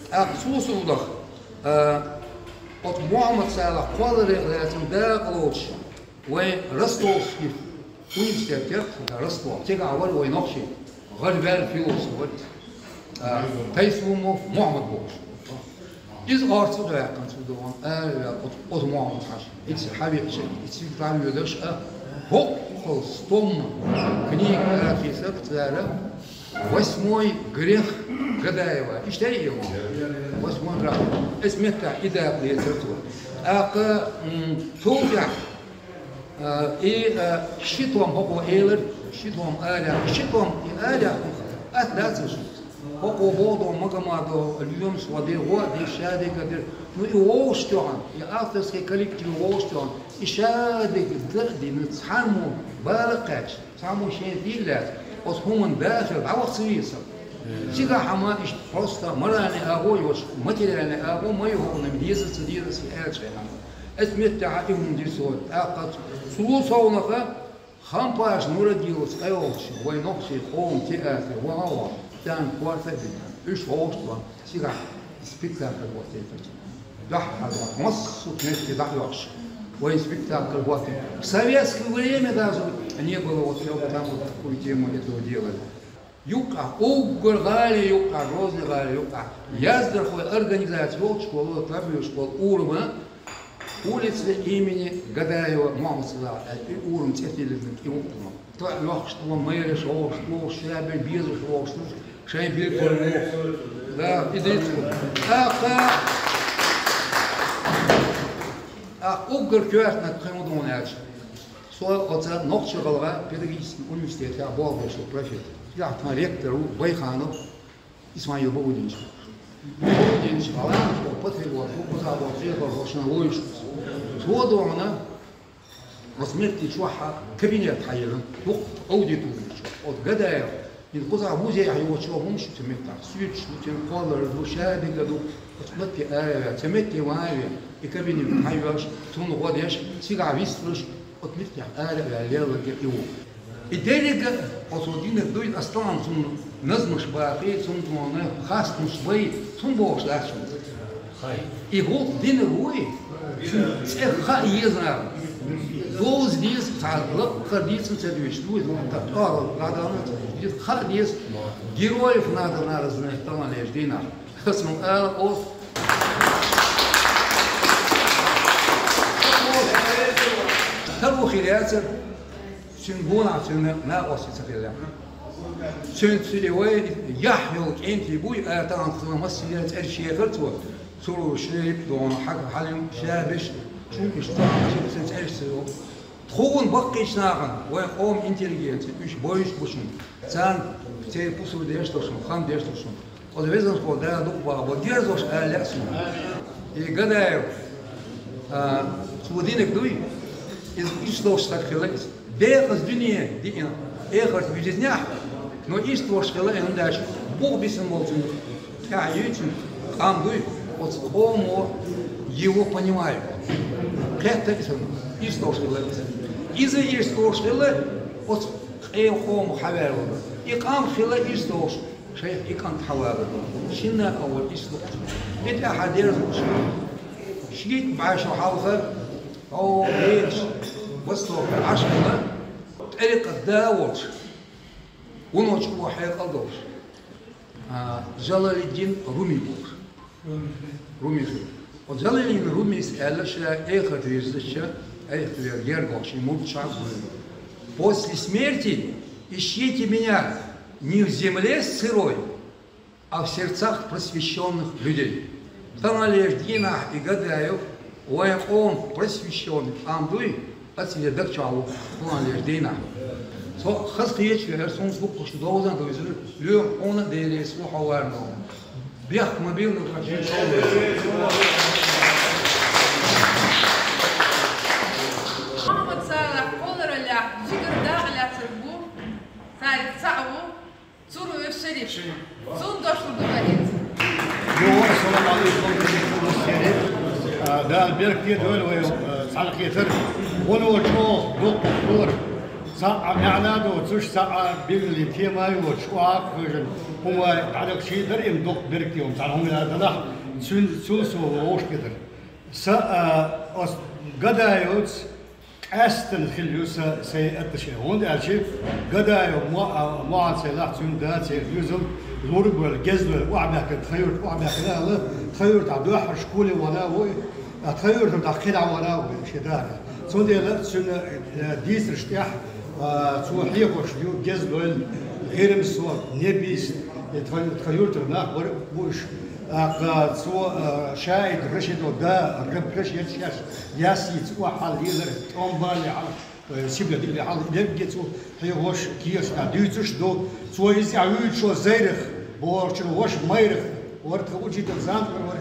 ТӀаккха цо сов даха, а, оцу Мухьаммад-Салахь кхолларе а лаьцна дакъа лоцуш, вайн Ростовский университет яра, Ростов, цигахь вара вайн нохчий, гӀараваьлла философ вара иза. А, Тайсумов Мухьаммад бохуш. Иза орца а ваьккхина цу догӀана, ара а ваьккхина, оцу, оцу Мухьаммад-Хьажа. Иза хьавеача, иза цига дӀавоьдуш а, хӀокхул стомма книга ара хийцира цара, «Восьмой грех Гадаева». Иштта и ма? «Восьмой грех». Иза меттехь и дакъа лецира цо. ТӀаккха, м, цул тӀаьхьа А, и, а, ши том хӀокхо элира, ши том араяьккха, ши том и араяьккха, атта дац уьш. ХӀокхо боху Магомадов, лоьмаш ван дира, гӀо а дира, ша дерг а дира. Ну, и вовшахтоьхна, и авторский коллектив вовшахтоьхна, и ша дерг дан а дина, цхьаммо бала а кхаьчна, цхьаммо шен дийла лаьцна, оцу хӀуманна дахар дӀаваха ца веза. Цигахь хьама иштта просто моральный агӀо йоцуш, материальный агӀо ма ю хӀокхунна, деза ца деза аса аьлла шайн хьама. Оцу меттехь и хӀума дира цо. ТӀаккха цу совнаха Хампаш Нурадиловс къайолчу вайн нохчийн къоман театре ваха а ваха, царна корта а бина, уьш вовшахтоьхна, цигахь спектакль хӀоттийна. Дуьххьара массо а метте дӀахьош, вайн спектакль хӀоттийна. В советское время даже не было вот там вот такую тему этого делали. Юккъехь, уггар гӀалин юккъехь, Грозный гӀалин юккъехь, яздархойн организаци йолчу школа, там йолчу школа урама, улица имени Гадаева Мухьаммад-Салахь аьлла, и урам цӀе тиллина, и вукхума. Тоьа лохуш тхуна майраш вовшахтухуш, шабер безаш вовшахтухуш, шайн билггал вовшахтухуш. Да, и дийца. ТӀаккха, тӀаккха уггар коьртаниг кхин хӀун ду аьлча. Со оцу Нохч-ГӀалгӀай педагогический университетехь болх беш ву профессор. Цигахь тхан ректор ву Байханов Исмаил Баудинович. Баудинович гӀалгӀанаш, патриот ву, кхузахь болчу хьехархошна вуьйш ву. Цо дуьйна оцу метте чохь кабинет хьаелира, дукха аудитория чохь. Оцу Гадаев, иза кхузахь музейхь йоцуш йолу хӀумнаш ю цу меттехь, суьрташ ду, цуьнан кхолларш ду, шадерг ду, оцу метте араваьлла, цу метте ван а веана, и кабинет хьайоьллуш, цунна гӀо деш, цигахь вистхуьлуш, оцу меттехь ара а ваьлла, лелларг и ву. И дерриг а оцо динарг дуй, ас тахана цунна назмаш баккхий, цунна тхуна хастамаш бай, цунна бохуш дац шуна. И гӀуллакх динарг вуй, цуьнан цӀе хаа еза нахана. Довза деза, цхьа лаккхара дийцина ца дуьйцуш, дуй, хӀунда аьлча тӀехула дӀадахана ца дуьйцуш, хаа деза. Героев надо наказывать таханлерчу дийнахь. Ас ма ала оцу. Таро хир яцара, цуьнан гонах цуьнан накъостий ца хилла. Цуьнан цуьнан вай яхь йолу кӀентий буй, а, тахана цунах массо а цӀераш ехара цо, Цуруш, Шерипа дона, Хьака, Хьалим, Шабиш, Чукиш, тахана шен цӀераш ца йо. Тхуна баккхийчу нахана, вайн къоман интеллигенци, уьш бовзуш бу шуна. Царна церан пусар деш ду шуна, хам деш ду шуна. Оцу везанхо Дала дукха бахабо, дерзош ала лаьа суна. И Гадаев, а, цо динарг дуй, иза иштта долуш стаг хилла иза. Декъаза дуьне диъна, эхарт вижизнехь, но иштта долуш хилла, хӀунда аьлча бух бисина болчун тӀаьхьа юьйцуш къам дуй, оцу къомо его понимаю. Кхетта иза, иштта долуш хилла иза. Иза иштта долуш хилла, оцу къе къомах хьаваьлла. И къам хилла иштта долуш. Шайх и кӀант хьавалар. Шинна а вара иштта луъуш. И тӀаьхьа дерза луъуш. Шийтта бӀе шо хьалха, хьо, Ӏедаш, Востокехь Ӏаш хилла, тӀарикъат да волуш, вуно чӀогӀа хьекъал долуш, а, Джалалиддин Руми бохуш. Руми хилла. Оцу Джалалиддин Румис аьлла, ша эхарт вирзича, эхарт вер гергахь шен мурдашка бохуш: «После смерти ищите меня не в земле сырой, а в сердцах просвещённых людей». Таханлерчу дийнахь и Гадаев вайн къоман просвещённый къам дуй, аса иза даг чохь ву таханлерчу дийнахь. Со хаза кхеташ веара, суна дуккхачу довзан а довзуьйтура, лоьху хьуна а, Делера, со хьо варна. Бехк ма билла, хьан шен шолгӀа. Мухьаммад Салахь кхоллараллехь жигара дакъа лаьцнарг ву, цаьрца цхьаъ ву Цуруев Шериф. Цунна дош лур ду вай хӀинца. Йо, ассаламу Ӏалайкум, Шериф. А, Дала беркате дойла вай, а, цхьаьнакхетар. Вуно чӀогӀа доккха хилар. Цхьа а маьӀна доцуш, цхьа а билггал тема а йоцуш, охьа а хевшина, хӀума дӀадахчий дара, и доккха беркате ву, цхьана хӀума а далахь, цуьнан, цул совгӀа вовшахкхетар. Сан, а, оцу Гадаевца къаьсттина хилла ю сан, сайн отношени. ХӀунда аьлча Гадаев мо-, а, мохь а ца елахь, цуьнан да церан доьзал лург а ваьлла, геза а ваьлла, охьабаьхкина, тхан юьртахь охьабаьхкина а хилла, тхан юьртахь дуьххьара школе вахана а ву, а тхан юьртара дӀа кхин дӀа вахана а ву шен дара. Цундела цуьнан, э, дийцарш тӀехь, а, цо хьехош ю геза лойла, ГӀирмсо, Небис, э, тхан, тхан юьртара нах бара а бу уьш. ТӀаккха цо, а, Шаид Рашидо да, Раб Рашид шаьш яьссица охьа лелар, тӀом бале хьала, э, сибла диле хьала, дерриге цо хьехош, кехаташ дуьйцуш ду. Цо иза тӀехь вуьйцуш ву Зайрах, бохучун ваша Майрах, вара тхан учитель, зама вара,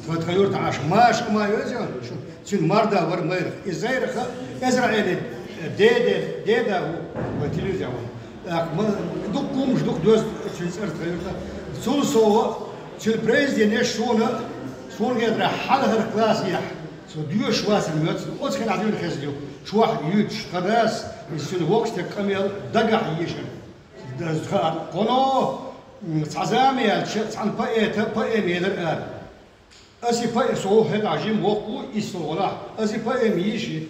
вара тхан, тхан юьртахь Ӏаш, маша а ма веза, шу Цуьнан марда вара Майрах. И Зайрах Эзраилан деда, деда ву, вайн телевизор ву. ТӀаккха ма, дукха хӀуманаш, дукха доьзна цуьнан цӀарца тхан юьртахь. Цул совгӀа, цуьнан произведенеш суна, суна хетарехь, хьалхара классехь, со доьшуш вацара моьтту, оцу хенахь дуьйна хезна ю, чохь юьйцуш тхан дас, иза цуьнан воккхачу стеган къамел дагахь йийшира. Даза хаа, кхуьно, м, цхьа зама яьлча, цхьана поэта поэма елира ара. Аса и поэ-, со хӀетахь жима воккха ву, исс йолу гӀуллакх. Аса и поэма йийши.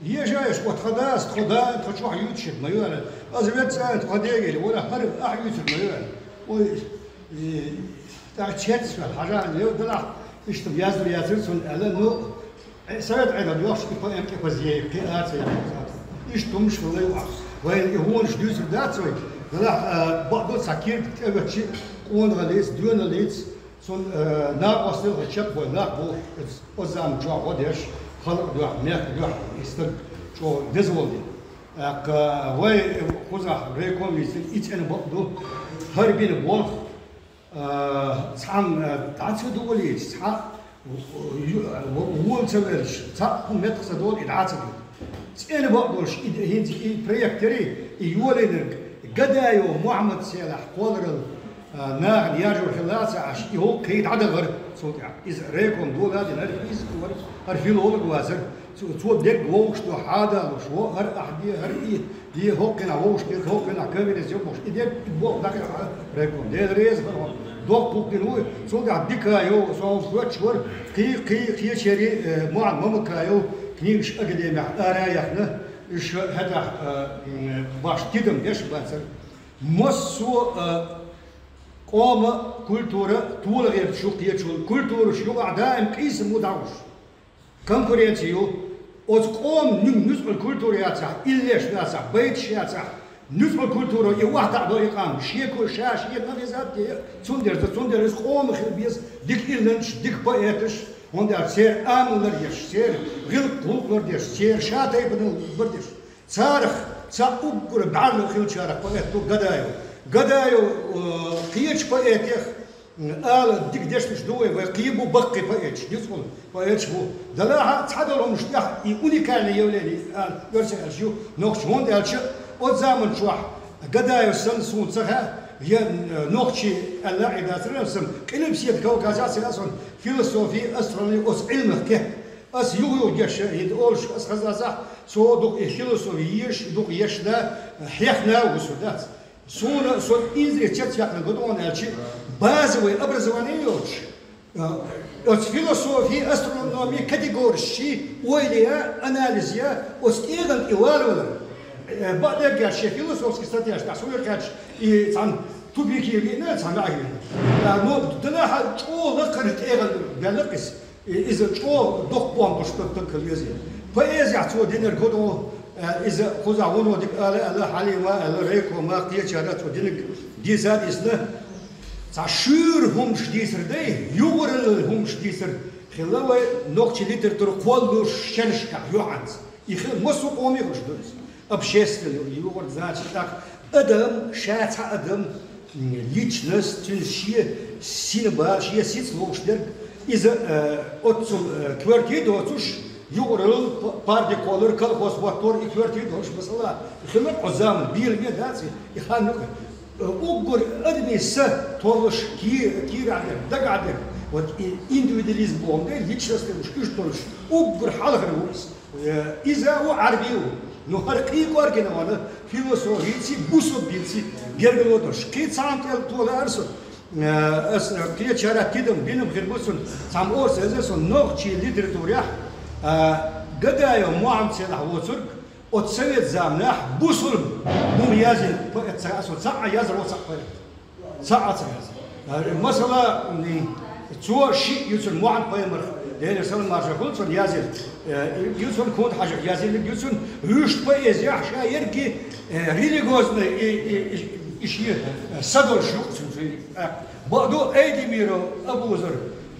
Ешаеш, оцу тхан дас, тхо да, тхо чохь юьйцуш ма ю аьлла. Аса вет цӀа, тхо дегайла, вара хӀара ахь юьйцур ма ю аьлла. Ой, и, тӀаккха цец ваьлла, хьажа, лев далахь, иштта яздо яцара цунна аьлла, ну, Э, совет Ӏедал йохуш и поэма тӀе пазъяй, кхин а ца яхьа. Иштта хӀумаш хилла ю ахь. Вайна и хӀуманаш дуьйцур дац вай. Делахь, а, бакъду цхьа киртиг тӀе а ветташ, къонахаллица, доьналлица, цунна, а, накъосталла хила чекхбойла нах бу, оцу зама чохь гӀо деш, халкъ дуьхьа, мехкан дуьхьа и стаг. чӀоагӀа деза волу дела. ТӀаккха вай кхузахь райком йийцина и цӀена бакъ ду. ХӀара бина болх, а, цхьамма, а, дӀа ца дугӀалийча, цхьа ю-, вола ца велча, цхьа хӀума меттах ца долу и дӀа ца дуьллу. ЦӀена бакъ долуш и, хӀинца и проект яри, и йолийнарг Гадаев Мухьаммад селахь кхолларалла, а, нахана яржор хилла ца Ӏаш, и хӀокху кхин дӀадахара цул тӀаьхьа. Иза райком дола а дина, хӀара физик вара, хӀара филолог вацара. Цо, цо дерг вовшах до хьадалуш, во хӀара ахь де, хӀара и де, хӀокхуьнахь вовшах де, хӀокхуьнахь конференция бохуш, и дерг и боху дӀахьа райком. Дела реза хила хьо. Доккха хӀума дина ву, цул тӀаьхьа дика йо, со хьуна хоьттуш вара, кхин, кхин, кхечерий, э, Мухьаммад Мамакаев книгаш академехь ара а яхна, уьш хӀетахь, э, м, баш тидам беш бацара. Массо а, э, къоман культура толагӀерчу кхечул, культураш юкъахь даим къийсам ву дӀахьуш. Конкуренци ю. Оцу къоман нуь-, нуьцкъала культура яцахь, иллеш яцахь, байташ яцахь, нуьцкъала культура и вахтахь до и къам. Шеко ша шена хеза а те, цундела, цундела иза къоман хила беза, дика илланчаш, дика поэташ, хӀунда аьлча церан амал лардеш, церан гӀиллакх-гӀуллакх лардеш, церан ша тайпана лардеш. Царах цхьа уггар бӀаьрла хиллачарах поэт ду Гадаев. Гадаев, э, кхечу поэтех, м, ала дика дешнаш ду вай, вай кхин бу баккхий поэташ, дицкъала поэташ бу. Делахь а цхьадолу хӀуманаш тӀехь и уникальное явление, а, оьрсийн аьлча ю, нохчийн, хӀунда аьлча оцу заман чохь Гадаев санна суна ца хаьа, я, э, нохчий аьлла а дацара, сан Къилбаседа Кавказехь ца яа сан философи, астрономи оцу Ӏилмах кхетта. Ас юха-юха гечда, хӀинца олуш ас хаза дацахь, со дукха и философи езаш, дукха езаш да, хьехна а ву со, дац. Суна со инзаре чец яьккхина гуш ду хьуна аьлча, базовый образование йоцуш, а, оцу философи, астрономи категориш ши ойла я, анализ я, оцу тӀегӀан тӀе валавалар. Э, бакъдерг аьлча, шен философский статьяш тӀехь суна кхаьчча, и цхьана тупике виъна, цхьана ваьӀе виъна. А, ну, делахь а чӀогӀа лакхара тӀегӀан баьлла-кх иза. И-, иза чӀогӀа доккха бохам долуш стаг хила веза. Поэзехь цо динарг хӀун ду, э, иза кхузахь вуно дика ала аьлла, Хьалима аьлла, райкома, кхечара цо динарг дийца а дийцина. Цхьа шуьйра хӀуманаш дийцар дай, юкъаралла хӀуманаш дийцар хилла вай нохчийн литература кхоллалуш шерашкахь юьхьанца. И хила массо а къоме хуьлуш ду иза. Общественный юкъара, значит, тӀаккха адам, ша цхьа адам, м, личность, цуьнан шен синбар, шен сица ловш дерг, иза, э, оццул, э, коьрте доцуш, юкъаралла п-, парти кхоллар, колхоз хӀоттор, и коьрте доцуш, масала, хилла оцу заман, бийламе дац и, и хан юкъа. Э, уггар адамийн са толлуш, ки-, кийрахь дерг, дагахь дерг, вот и индивидуализм боху дай, личность уьш, уьш толлуш, уггар хьалхара ву иза. Э, иза ву Ӏарби ву. Ну, хӀара кхин кӀоргина вана философици, бусулба динци гергарло долуш. Кхин цхьа хӀума тӀе тола ара со. Э, ас, э, кхечара тидам бинам хир бу цунна. Цхьамма оцу эзар сон нохчийн литературехь, э, Гадаев Мухьаммад селахь воцург, оцу совет заманахь бусулба хӀума язйина поэт ца, аса цхьаъ а язар ву цхьаъ поэт. Цхьа а ца яза. Масала, м, цо шиъ ю цуьнан Мухьаммад-пайхамар, Делера салам-маршалла хуьлда цунна, язйина, э, ю цуьнан Кунта-Хьаьжах язйинарг ю цуьнан, вуьшта поэзехь ша ерриге, э, религиозный и, и, и, и шен, э, са долуш ю цуьнан. Э, бакъду Айдемиров Абузар,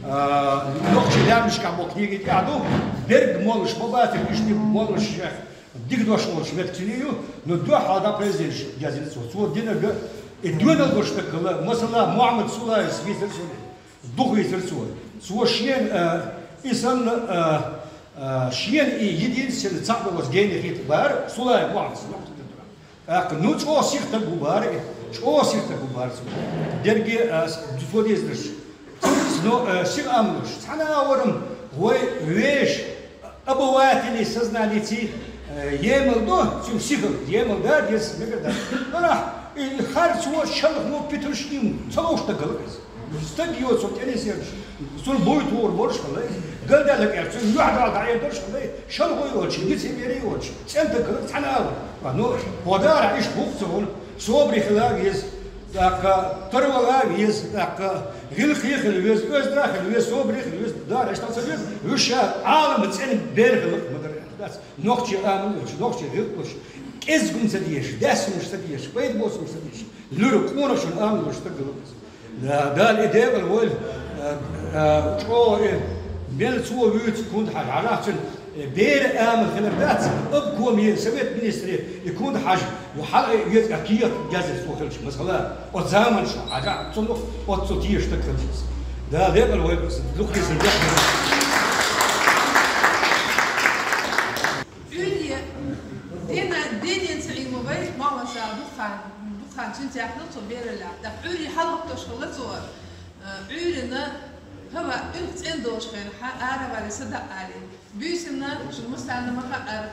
э, нохчийн лаьмнашкахь боху книги тӀехь ду, берг моллуш ма бацара, иштта моллуш шех. Дика дош олуш меттиг цуьнан ю, но дуьххьал дӀа произведенеш язйина цо. Цо динарг и доьналла долуш стаг хилла, масала, Мухьаммад Сулаевс вийцира цо, дукха вийцира цо. Цо шена, а, и санна, а, а, шена и единственный цхьаъ долуш гений хета бара Сулаев Мухьаммад. ТӀаккха, ну, чӀогӀа сиха стаг ву бара и, чӀогӀа сиха стаг ву бара цо. Дерриге, а, с-, цо дийцинарш. Цуьнца, ну, э, сиха амалш. Цхьана а варам вай вешан обывателийн сознаниеци, э, емал ду, цуьнан сихал, емал да, деза мегар да. Нагахь, и хӀара цо шалхо питанаш им ца ловш стаг хилла иза. Стаг йоцург тӀе нисъелча, цунна буй тухур болуш хилла иза. Галдаьлла кӀера, цуьнан юьхь-дуьхь дӀаэр долуш хилла иза. Шалхо йоцуш, лицемерие йоцуш, цӀена стаг хилла цхьана а вара. А, ну, хӀо дара, иштта бу-кх цо хӀуна. Собаре хила веза, тӀаккха тарвала веза, тӀаккха гӀиллакхе хила веза, оьзда хила веза, собаре хила веза, дара, иштта ца веза, вуьш ша Ӏалам цӀена бер хила ма дара. Дац, нохчийн амал йолуш, нохчийн гӀиллакх йолуш, кӀезиг хӀума ца дезаш, даьсса хӀумаш ца дезаш, пайда боцу хӀумаш ца дезаш, луьра къонахчун амал йолуш стаг хила веза. Да, Дала и декъала войла, а, а, чӀогӀа и, мел цо вуьйцу Кунта-Хьаьжа, хьажахь цуьнан Бера амал хилар дац, обкоме, Совет министрий, и Кунда-Хьажа, ю хьал а веза а кехат геза цо хилча, масала, оцу заманчохь хьажа цунах, оццул теша стаг хилча. Да, лекъал вай, дукха деза, дехьа. Ӏуьйре, дена, дененца Ӏилма вай, Мохьмад-Сала дукха хан, дукха хан цуьнца яьхна цо бераллехь. ТӀаккха Ӏуьйре хьалхатош хилла цо, э, Ӏуьйрана, хӀава, уьнх цӀена долчу хенахь, ара вале, садаӀа алий. Буьйсанна, шуна массарна ма хаьара,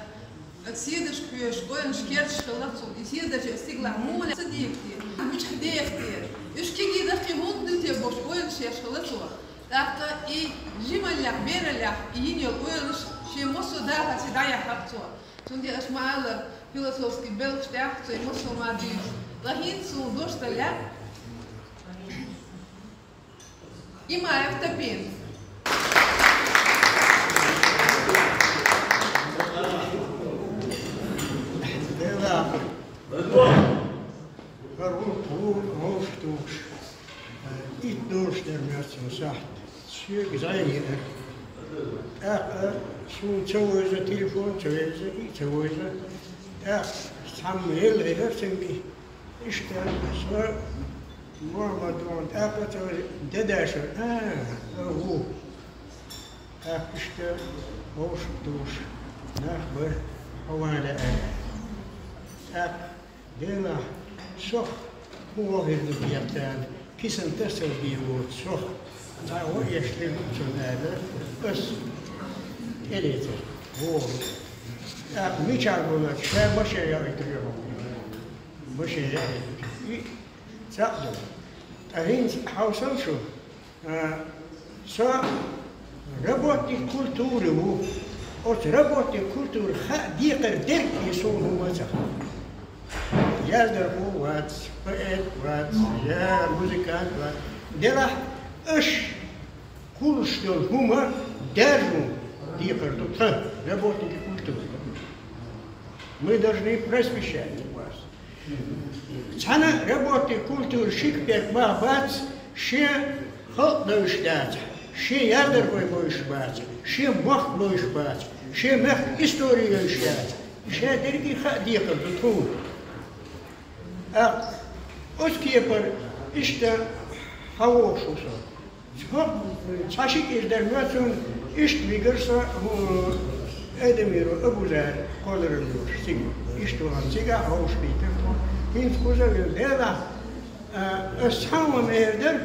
седарш кхоьруш, ойланаш керташ хилла цунна. И седарш а стигалахь муха лаьа, ца дийхкий, мичахь дехкий, уьш кегий дахкий хӀунда ду те бохуш, ойланаш еш хилла цо. ТӀаккха и жималлех, бераллех и йина йолу ойланаш шен массо а дахарца дӀаяьхьира цо. Цундела аша ма-аллара, философский белхаш тӀехь цо и массо а ма дуьйцу. Ткъа хӀинца суна дош дан лаьа. Имаев Топин. Делахь, хӀара ву тхуна вовшах тухуш, итт долуш дара моьтту суна сахьт. Соьга зӀе еара. ТӀаккха суна ца вевза, телефон ца вевза, и ца вевза. ТӀаккха цхьамма елла хилира цуьнга. Иштта со Мохьмад ву, тӀаккха цо де дашар, а, а, ву. ТӀаккха иштта вовшах тухуш нах бара, хьо ван лаьара. ТӀаккха, делахь, сох хӀун вохийла ду кхетта аьлла, кисана тасалла бен воцу сох цхьа гӀо эшна хир ду цунна аьлла, ас тӀелецира, вогӀура. ТӀаккха мичахь волчу ша машен яхийтира хьуна. Машен яхийтира. И цхьаъ ду. Ткъа хӀинца хьовсал шу, а, со работник культуры ву. Оцу работник культуры хаа декхар дерг и суна хӀума ца хаьа. Яздархо вац, поэт вац, я музыкант вац. Делахь аша кхуллуш долу хӀума даьржо декхар ду тхан, работники культуры. Мы должны просвещать вас. Цхьана работник культуры ши кепек мах бац, шен халкъ бевзаш дацахь, шен яздархой бевзаш бацахь, шен мохк бевзаш бацахь, шен мехкан истори йевзаш яцахь. И ша дерриге хаа декхар ду тхуна. ТӀаккха оцу кепара иштта хьан вогӀуш ву со? Цхьа, цхьа ши кӀира дара моьтту суна, иштта вигира со, хӀу, Эдемиров Абузар кхолларалла йолуш цига. Иштта вахана цигахь вовшахкхийтира тхо. ХӀинца кхуза а вина, делахь, а, ас цхьа а ма эр дара,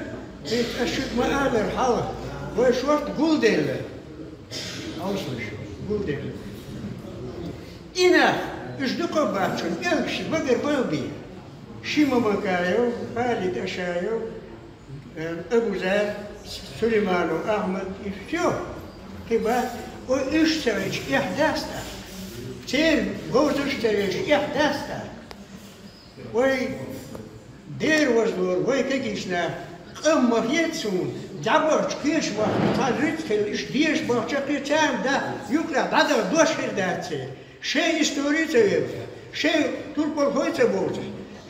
хӀинца ас шуьга ма-аллара хьалха, вай шорта гулделла. Хьовсалаш, гулделла. И нах, уьш дукха а бац шуна, кӀелгаш багара бан бен. Ши Мамакаев, Халид Ашаев, э, Абузар, Сулейманов Ахьмад, и всё. Кхин бац, ой, уьш ца вайча, эхь дац тӀаккха. Церан говзарш ца вайча, эхь дац тӀаккха. Вай дера вазлора, вай кегийчу наха къам ма хета суна, дӀабахча кхеча бахча, цхьа жиц хилла, иштта дезаш бахча кхин царна да, юкъахь дӀадала дош хир дац церан. Шайн истори ца вевза, шайн турпалхой ца бовза,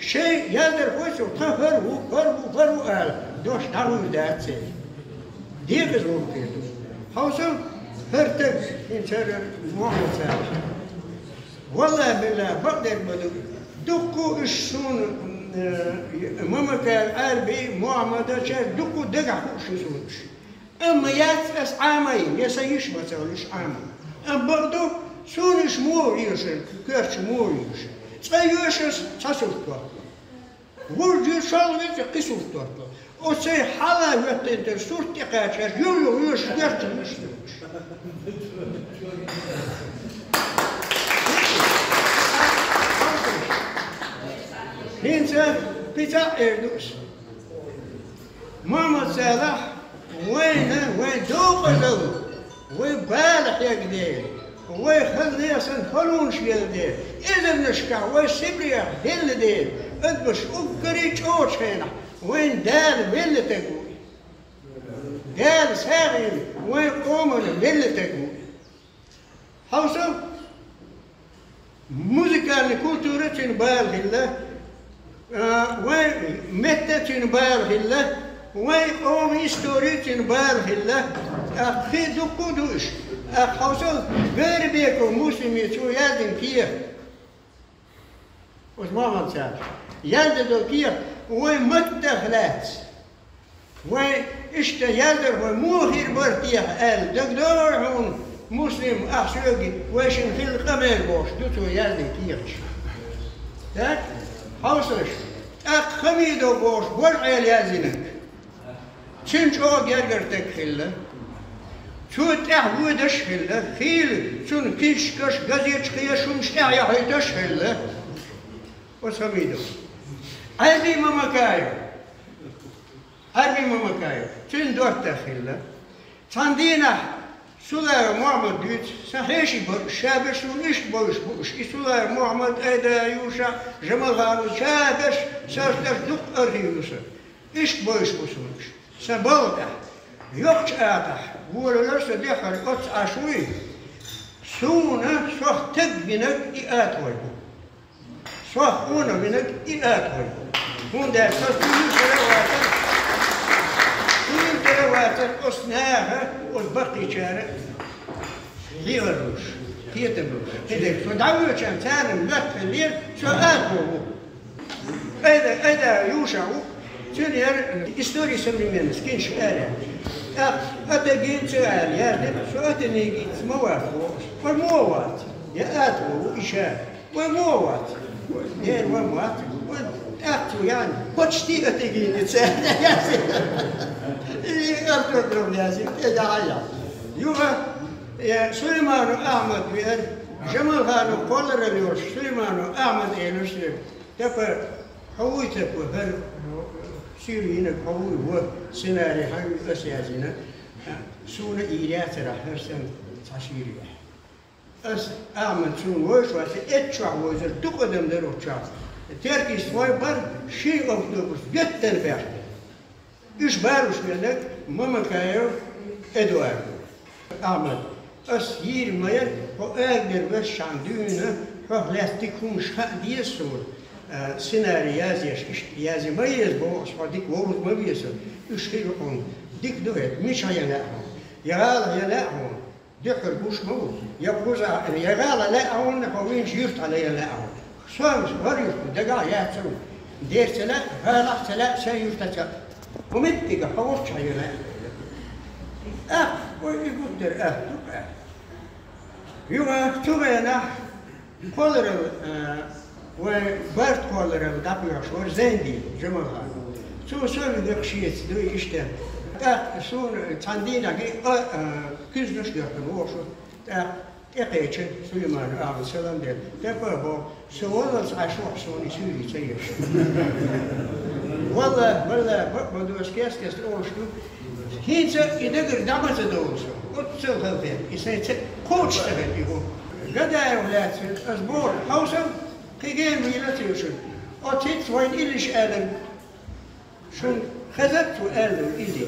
шайн яздархой ца, тхан хӀара ву, хӀара ву, хӀара ву ала, дош дӀахьур дац церан. Декъаза гӀуллакх ду. Хьовсал, хӀара таг, хӀинца хӀара Мохьмад-Сала. Валлахьи-биллахьи, бакъдерг ма ду. Дуккха уьш суна, м, э, Мамакаев Ӏаьрби, Мохьмада, чара дуккха дагахь хууш ю суна уьш. Амма яц ас Ӏамийна, я сан йиш ма ца хуьлуш Ӏамийна. Амма бакъду, суна уьш муха йоьшура, коьртачу муха йоьшура. Цкъа йоьшуш цхьа сурт тохкало. Вуьржа шолгӀа веза кхин сурт тохкало. Оцу сайн хьалха хӀоьттина тера сурт тӀекхача, юха-юха йоьшуш, герча йоьшуш. ХӀинца кхин цхьаъ эр ду ас. Мохьмад-Салахь, вайна, вайн декъазалла, вай бала хьегна дела, вай хала нехан санна халонаш лелла дела, эзарнашкахь вай Сибрех делла дела, адамаш уггаре чӀогӀачу хенахь, вайн Дала велла таг ву и. Дала сагӀина вайн къомана велла таг ву и. Хьовсал, музыкальный культура цуьнан бала хилла, а, вайн метта цуьнан бала хилла, вайн къоман истори цуьнан бала хилла, тӀаккха кхин дуккха а ду уьш. Ах хьовсал, Гайрбеков Муслиме цо яздина кехат. Оцу Мохьмад цара яздина долу кехат вайн маттах лаьцна. Вайн иштта яздарх вай муха хир бара техьа аьлла, дагадогӀий хьуна, Муслим, ахь соьга вайшинна хилла къамел бохуш ду цо яздина кехаташ. Так? Хьовсалаш. ТӀаккха Хамидов бохуш божа Ӏела яздинарг. Цуьнан чӀогӀа гергара стаг хилла. Цо тӀаьхьа водаш а хилла, хийла цунна книжкаш, газеташ, кхечу хӀумнаш тӀаьхьа яхьийташ а хилла. Оцу Хамидов. Ӏаьрби Мамакаев. Ӏаьрби Мамакаев. Цуьнан доттагӀа хилла. Цхьана дийнахь Сулаев Мохьмад дуьйцу, сан хьеший бара уьш, ша берш суна иштта бовзуш бу уьш. И Сулаев Мохьмад, Айда Юша, Жамалханов, ша берш, сан берш дукха архив ю сан. Иштта бовзуш бу суна уьш. Сан балха тӀехь, йоккхачу атахь, волалура со дехар оццу Ӏаш вуй. Суна сох таг винарг и атагӀой бу. Сох къонах винарг и атагӀой бу. ХӀунда аьлча со суьйра тера вацара, суьйра тера вацара оцу наха, оцу баккхийчара лелар луш, кхетар луш. ХӀинца со дӀавоьдучарна царна моьтту хиллера, со атагӀо ву. Айда, Айда Юша ву, цуьнан яра «История современности» книжка ара. ТӀаккха Атагин цу ара яздира, со Атагинца ма вац бохуш. Вай муха вац? Я атагӀо ву и ша. Вай муха вац? Дера вай вац. Вай тӀаккха цу ян почти Атагинца яздира. И автограф яздира, тӀе дӀа а ял. Юха, э, Сулейманов Ахьмад веара, Жамалханов кхолларалла йолуш Сулейманов Ахьмад элира соьга. Тапа, хьо вуй, Тапа, хӀара суьйре йинарг хьо вуй, вон сценарий хьан ю аса яздина, суна а йийр яцара хӀара санна цхьа суьйре. Ас Ахьмад суна вовзаш вац, эццахь вовзар, дукха адам дара оццахь. Теркйистхой бара, ши автобус геттара баьхкира. Уьш барош верг Мамакаев Эдуард. Ахьмад, ас йийр ма яра, хьо арадер ваьшшехь дуьйна, хьох лаьцна дика хӀуманаш хаа деза суна, а, сценарий язъеш, иштта язъе ма еза боху ас, хьо дика вовза ма веза. Уьш хир ю хьуна. Дика ду хӀета, мичахь ян лаьа хьуна? Я гӀалахь ян лаьа хьуна? Дуьххьара гуш ма ву. Я кхузахь, я гӀала лаьа хьуна, хьо винчу юьртахь лаьа лаьа хьуна. Сон хӀара юьртахь дагахь яц хьуна. Дера ца лаьа, гӀалахь ца лаьа, сайн юьртахь ца. ХӀун меттиг хьо волччахь ян лаьа? Ах, вай и гуттара ах, ду ах. Юха цу хенахь кхолларалла, а, вай барт кхолларалла дӀакхоьхьуш вара Зайнди Жамалхан. Цо со вигира шеца дуй иштта. ТӀаккха суна цхьана дийнахь гиъ а, а, куьзгаш доьхкина вохуш. ТӀаккха тӀекхечира Сулеймана Ахьмада, салам делла. Тапа боху, со валлалц Ӏаш ву хьо суна и суьйре ца еш. Валлахь, валлахь, бакъбан доцу кест-кеста олуш ду. ХӀинца и дагара дӀа ма ца довлу со. Оццул хала хета, и сайн ца кхочуш ца хета и хӀума. Гадаев лаьцна ас боху, хьовсал, кхин гена вийла ца ю шуна. Оцу хӀинца вайна иллиш аьлларг шуна хеза цо аьлларг иза.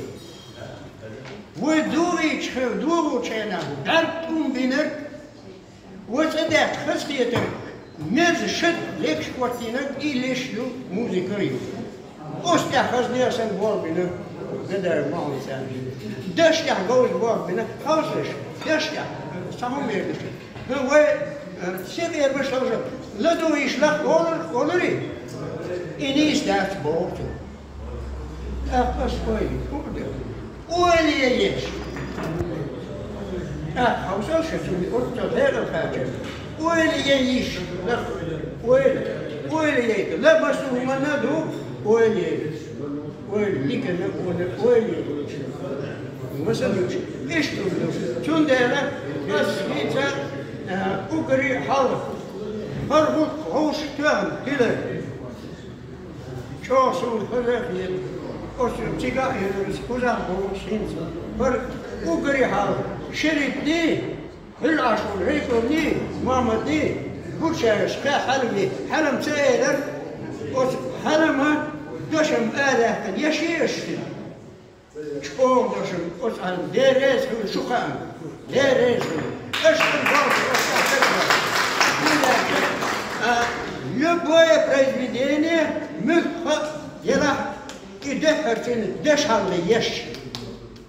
Вай догӀучу хе-, догӀучу хенахь бӀаьрг тӀум бинарг, вай цӀа даьхкича хазахетарг, мерза шад легаш хӀоттийнарг и леш ю, музыка ю. Оцу тӀехь хаза нехан санна болх бина, Гадаев Мохьмада царна. Даш тӀехь говза болх бина, хьовсалаш, даш тӀехь, цхьа хӀума эр ду шуна. ХӀан, вай, э, сихъе баша хьовсал, ладугӀу йиш лакха олур-, олури? И нийса дац боху цо. ТӀаккха ас ойла, хӀун ду? Ойла е еш. ТӀаккха хьовсал ша, цуьнан оццул хьекъал кхачар. Ойла е йиш. Ойла. Ойла яйта. Ла массо а хӀуманна ду. Ойла е. Ойла диканна, ойла, ойла е. Масала, иштта ду. Цундела ас хӀинца, а, уггаре хьалха хӀара гӀуллакх хьовсуш тоьхна хилар. ЧӀогӀа суна хаза а хета. Оцу цигахь а хилар, иза кхузахь а бохуш хӀинца. ХӀара уггаре хьалха шеррига дий, хӀуьлла Ӏаш волу Рейковний, Мохьмадний, Бурчаевс кхаь хьалами, хьалам ца элира, оцу хьалама дошам арадаьккхина еш еш хила. ЧӀогӀа дошам оцу хьалама. Дера реза хуьлда шу кхаам. Дера реза хуьлда. Аша хӀун боху, оцу хьалама. ХӀунда аьлча, а, любое произведение, муьлхха а елахь, и дуьххьара цуьнан дешхьалла еш.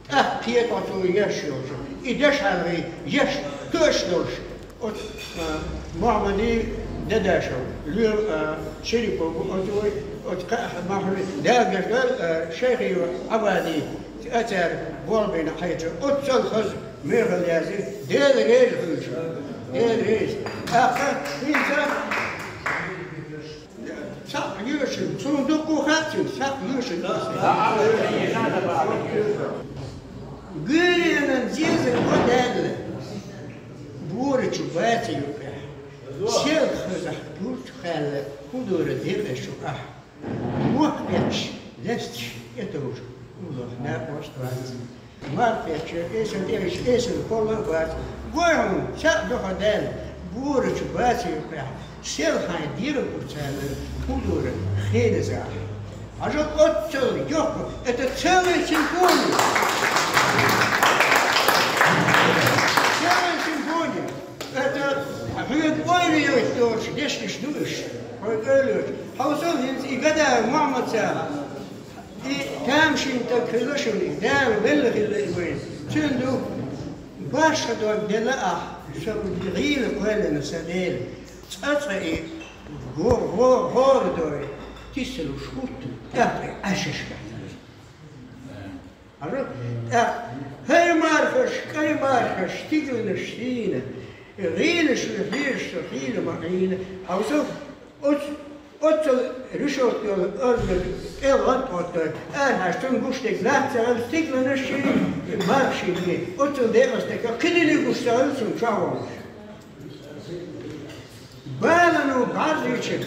ТӀаккха кхета цо еш йолчу. И дешхьалгӀий еш тоьаш долуш, оцу, а, Мухьаммади Дадашев, лоьма, а, Шерипов бу оцу вай, оцу кхаъ махали дагаш дара, а, Шайхиев Ӏабади, а цара болх бина хьаьжча, оццул хаза мехала яздира, Дела реза хуьлда шуна, Дела реза. ТӀаккха хӀинца цхьаъ йоьшуш, цунна дуккха хаьа цуьнан, цхьаъ йоьшуш. Гуьйренан зезаг гӀо даьлла, борачу баци юкъехь. Сел хазахь гурчу хаьлла, хӀун дора декъаш шу ахь? Мохк бетташ, лесташ, тӀетовжа, уллохь накъост вац. Марх бетташ, эсала тӀевижча, эсала кхолла а вац. Гой хьуна, цхьаъ дохо даьлла, борачу баци юкъехь, сел хьайн дегӀан куьрцаьлла, хӀун дора хеназахь? Хьажал оццул йоккха, это целая симфония. Целая симфония. Это хьоьга ойла йойтуш дешнаш ду уьш. Хьоьга ойла йойтуш. Хьовсал хӀинца и Гадаев Мухьаммад-СагӀа. И тамашийна стаг хилла шуна, и Дала велла хилла и вайна. Цуьнан ду, башха дог делла ахь, сан гӀийла кхоьллина сан Дела. Цкъа-цкъа и го-, го-, гӀора дой, тиса луш хӀутту, тӀаккха и Ӏашашка. Хьажа, тӀаккха хӀай мархаш, кӀай мархаш, стигланаш сийна, гӀийлаш ву хьежаш со хийла ма Ӏийна, хьовсал, оцу, оццул решётка йолу аргара кӀел гӀант хӀоттор, арахьаш цунна гуш дерг лац ца хилла, стигланаш ший, мархаш ший, оццул декъаза стаг кхидӀа гуш ца хилла цунна чохь волуш. Балано бӀарзийча,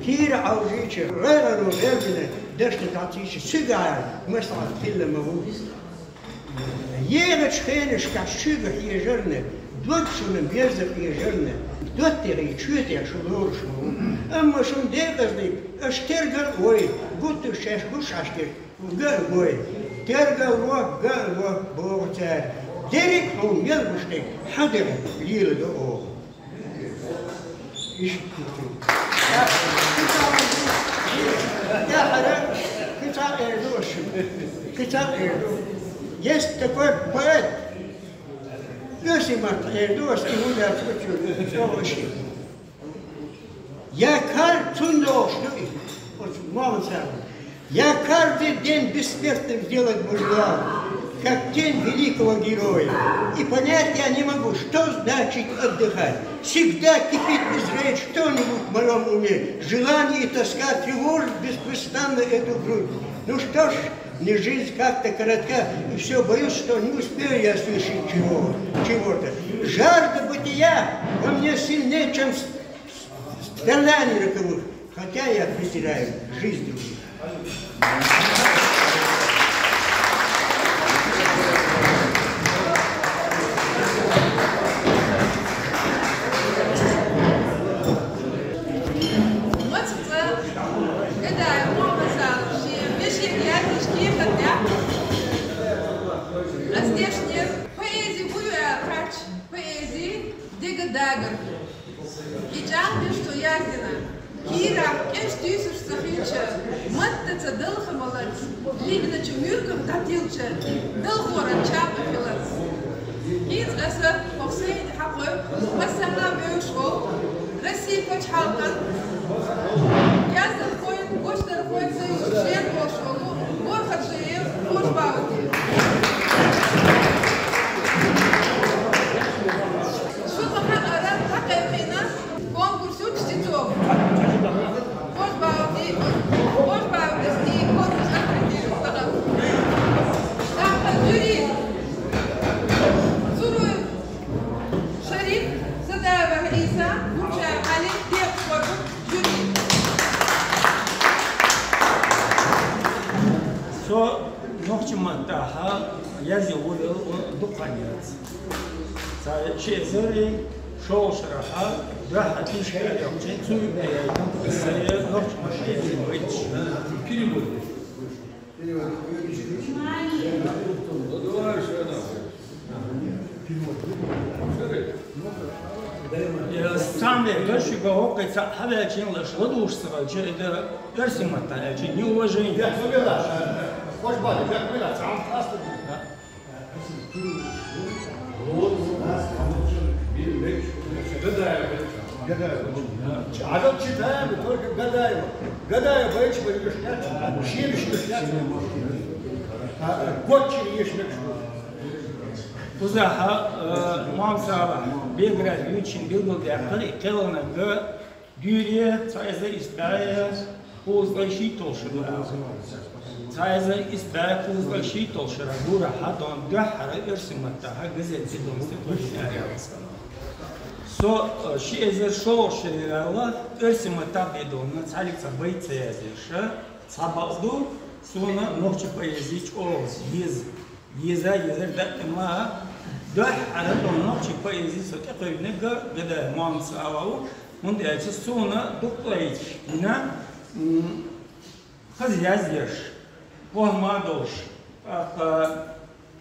кийра Ӏовжийча, гӀайгӀано гӀелбина дашна дӀацийча, цигахь маслаӀат хилла ма ву. ЕгӀачу хенашкахь шуьга хьежарна, дог шуна берза къежарна, доттагӀий чоьтехь шу лоруш ма ву. Амма шуна декъазалиг, аша тергал а вой, гуттар шаьш гуш Ӏаш дерг. Ган а гой, тергал во, ган а во, боху цара. Дерриг а хьуна мел гуш дерг хьан дегӀ леладо оха? Иштта ду. ТӀаьхьара кхин цхьа а эр ду ас шуьга. Кхин цхьа а эр ду. Есть такой поэт. Оьрсийн маттахь эр ду ас, и хӀун дац оцу чу, чӀогӀа ши. Я кар-, цунна догӀуш ду и, оцу Мухьаммад-СагӀа. Я каждый день бессмертным сделать бы желал, как день великого героя. И понять я не могу, что значит отдыхать. Всегда кипит и зреет что-нибудь в моём уме. Желание и тоска тревожит беспрестанно эту грудь. Ну что ж, мне жизнь как-то коротка, и всё боюсь, что не успею я свершить чего, чего-то. Жажда бытия во мне сильнее, чем с-, страдания роковых, хотя я презираю жизнь других. Маца цӀа Гадаев Мухьаммад-СагӀа шен вешин яздинчу кехат тӀехь ас дешнера поэзи хӀун ю аьлла хаьттича, поэзи деган дагар ду. И чӀагӀдеш цо яздина, кийрахь кӀентий туьйсуш ца хилча, маттаца далхамаллаца, лигначу муьргах дӀатилча, далхоран чам а хилац. ХӀинца аса хӀокху сайна хьакхойу, массанхьа а бевзаш волу, Россин пачхьалкхан яздархойн, гочдархойн союзан член волуш волу Борхаржиев Хож-Баудин. Шуна ма-хаъара, дӀакхайкхийна конкурс ю Чтецов. Хож-Бауди, Хож-Баудис и конкурс открытие ю тахана. ТӀаккха жюри: Цуруев Шарип, Садаева Ӏийса, Гучаев Ӏали, Декъа Корбу, жюри. Со нохчийн маттахь язъян волавелла дукха хан яц. Цхьа ши эзар шолгӀачу шарахь дуьххьара тӀе ша яьлла йоккхучу цу юкъа яйтина сайн нохчийн маттахь язъян вайташ. Перевод. Перевод. Цхьаьна вай шуьга хӀокхуьнца хьаваьлча, лаш ладугӀуш ца хилча, и дара оьрсийн маттахь аьлча, неуважение. Бехк ма бела, хӀож бала, бехк ма бела, цхьа хӀума къаста. Да. Гадаева. Гадаева. Гадаева. Гадаева. Гадаева. Кхузахьа, э, Муамсала Белград юучун билгалдаьккхар, и кхелнага дуьйре цхьа эзар исс бӀаь кхузткъеи шийтталагӀча шера. Цхьа эзар исс бӀаь кхузткъеи шийтталагӀча шера дора хьа дон дуьххьара оьрсийн маттахьа газет де дон стихотворени араяьлла. Со, э, ши эзар шоллагӀча шера ваьлла, оьрсийн маттахьа де дон цхьаллиг цхьа байт ца язъеш, цхьабакъду, сона нохчийн поэзи чӀоагӀа еза. Еза, езар дакъа ма, дуьххьара дон нохчийн поэзи со тӀакхоьллинарг Гадаев Муамсала ва, хӀунда аьлча сона дукха лайча дина, м, хаза язъеш, похӀма долаш, тӀаккха,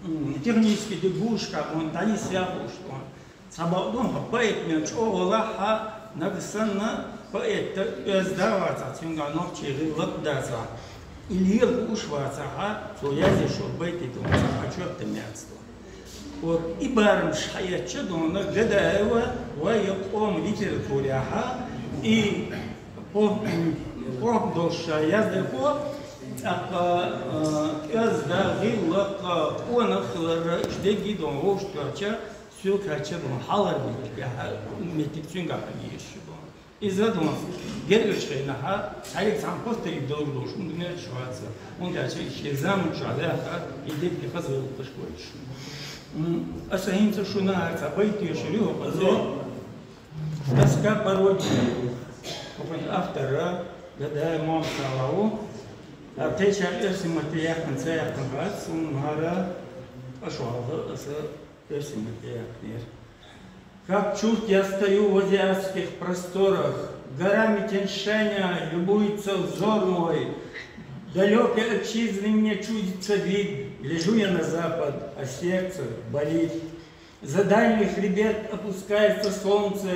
м, технически дегушка дон, дӀанисъяхуш дон. Цхьабакъду, хьо поэт мел чӀоагӀа валахь, нагахь санна поэт оьзда вацахь, цуьнгахь нохчийн гӀиллакх дацахь, и лела хууш вацахь, цо язъеш йола байт дон цхьа чоьхта меца дон. Вот и барамаш хьаэцча дон Гадаева вай къоман литературехьа и по-, похӀма долаш яздархо, тӀаккха, э, оьзда, гӀиллакх, къонах хилар, уж деррига дон вовшахтоьхча, цо кхаьча дон хьалхара меттиг, хьа-, меттиг цуьнгахь хьаийцаш дон. Иза дон гергарча хенахьа цхьаллиг цхьана постариг долаш долаш, хӀунда мел чу вац, хӀунда аьлча шен заман чу ваьха, и деррига хаза гӀиллакхаш гойташ. М, аса хӀинца шуна хӀара цхьа байт тешар ю хӀокхуза. «Тоска по родине». ХӀокхуьн автор Гадаев Муамсала ва. А кхечар оьрсийн матте яьккхина ца яьккхина хац, хӀунда аьлча ашвалха аса оьрсийн матте яьккхинера. Как чужд я стою в азиатских просторах, горами Тянь-Шаня любуется взор мой, далёкой отчизны мне чудится вид, гляжу я на запад, а сердце болит. За дальний хребет опускается солнце,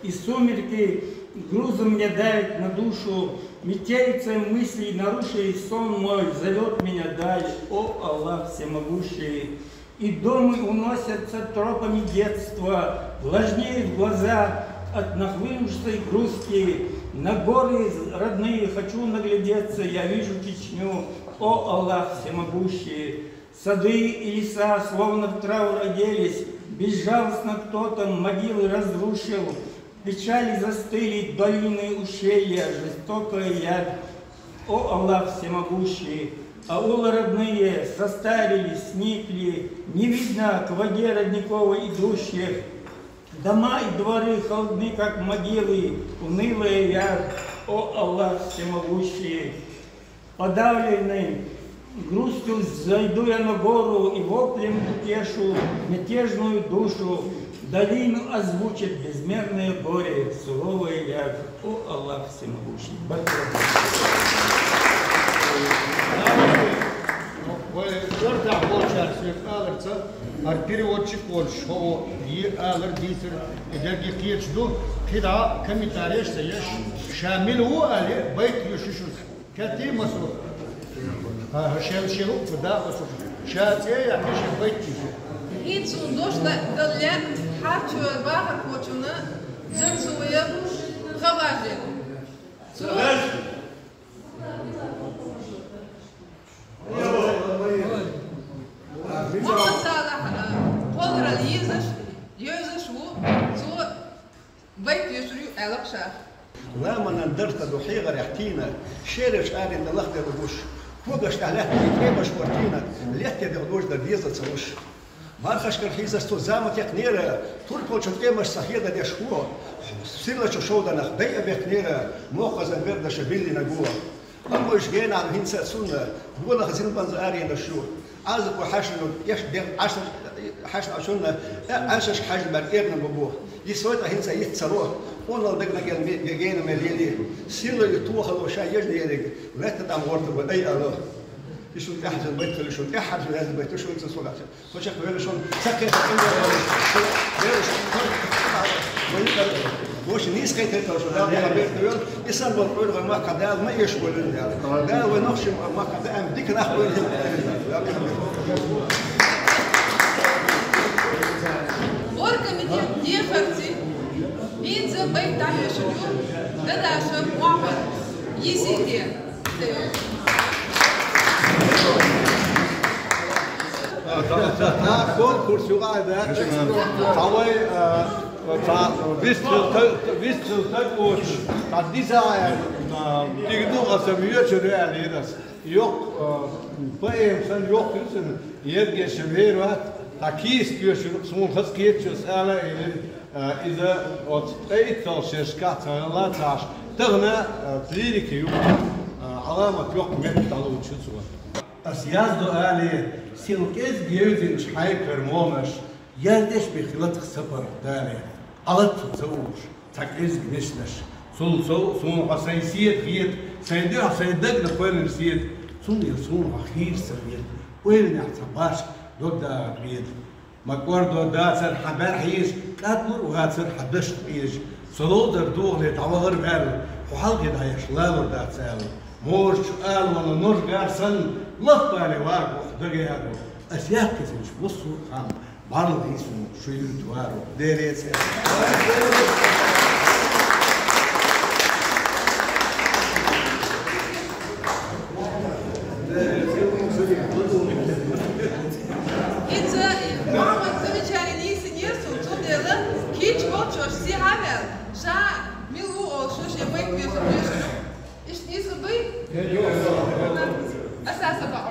и сумерки грузом мне давят на душу, метелица мыслей, нарушив сон мой, зовёт меня даль, о Аллах всемогущий. И думы уносятся тропами детства, влажнеют глаза от нахлынувшей грусти. На горы родные хочу наглядеться, я вижу Чечню, о Аллах всемогущий. Сады и леса словно в траур оделись, безжалостно кто-то могилы разрушил. Печали застыли долины, ущелья, жестокая явь. О Аллах всемогущий, аулы родные состарились, сникли, не видно к воде родниковой идущих. Дома и дворы холодны, как могилы, унылая явь. О Аллах всемогущий, подавленный грустью зайду я на гору и воплем утешу мятежную душу. Долину озвучит безмерное горе, суровая явь. О Аллах всемогущий. Баркалла. Вай коьртехь болчара соьга аларца, хӀара переводчик волуш, хӀо, и алар дийцар, и дерриге кхеташ ду, кхидӀа комментареш ца еш, ша мила ву аьлла, байт йоьшуш уьш. Кхетий масо? ХӀа, шел, шел, да, масо. Ша цӀе а яьккхина шен байт йоьшу. ХӀинца цунна дош дан лаьа, хьарчо бахархочунна Жансуев Хаважи. Цо Мухаммад Салахь, а, кхолларалла езаш, йовзаш ву, цо байт йоьшур ю аьлла ша. Ламанан дарта ду хьегӀарех тийна, шерачу аренна лахдерг гуш, когаш тӀехь лаьттан кӀемаш хӀоттийна, летте дегӀ дожда деза ца луш. Мархашкара хьийзаш цо зама текхнера, турпалчун кӀемаш ца хьеда деш хӀо, сирлачу шовданах дайа бехнера, мокхазан бердаша биллина го. Амма уьш генахь ду хӀинца а цунна, гонах зилбанза аренаш ю. Ӏазапо хьаьшна ду, эш дегӀ Ӏаш-, хьаьшна Ӏачунна, Ӏаьшашка хьаьжна баьрг эрна бу бу. Йисой ткъа хӀинца йиц ца ло, къонал дагна гел ме-, ге-, гена мел лели. Сирло ю тохало ша ежна ерриг, лаьтта тӀам гӀортар бу, ай ало. И шун тӀаьхьа байт хила, шун тӀаьхьа хьаржа веза байт, шун ца согӀа. Со чекх вера шун ца кхета, вера шун, вера шун, вай, вай нийса кхетар товш, Дала вай хабар товел, и сан бол къуьргӀа махка Дала ма эш болун Дала. Дала вай нохчий махка Дала дика нах болун. Дала вай хабар. Бай тахьешин ю, Дадашев Мухаммад, Есинге. Та конкурс югайда, цавай, вистил тагоч, та дизайн, дигну асам йочу реалирас. Йок, поэм сан йок юсин, ергешин верват, та кист йошин, сун хас кечу сала илин, Э, иза оцу ткъе итт шерашкахь ца гӀалла ца Ӏаш, тахана, э, лирика ю, э, Ӏаламат йоккха меттала лучу цо. Ас яздо алий, сел кӀезиг евзинчу хьайкара монаш, яздеш бен хилатах сапар дале, Ӏалат цо ца угӀуш, цхьа кӀезиг нешнаш. Цул сов суна хьо сайн сета хета, сайн дуьхьа сайн дагна кхоьллина сета, цунна я суна хьо хийра ца хета, ойланехь цхьа башха дог дагӀар хета. Ма кӀордо дацара хьан бӀаьрхьеш, кӀадлур вацара хьан дашна къежа. Со ловзар духале дӀавахар ваьлла, хьо хьалхе дӀаеш лалур дац аьлла. Можачу алавана нож гар санна, лахбале вагахь дага яро. Ас яхкизинчу массо а ханна, бӀарла дийсуна шу юьрта варо. Дерриг а церан. ХӀинца Мухаммад замечание йийцинера суна, цундела кийча волчош схьа а ваьлла, ша мила ву олуш, шен байт веза веза. Иштта нийса дуй? Аса а ца бакъ.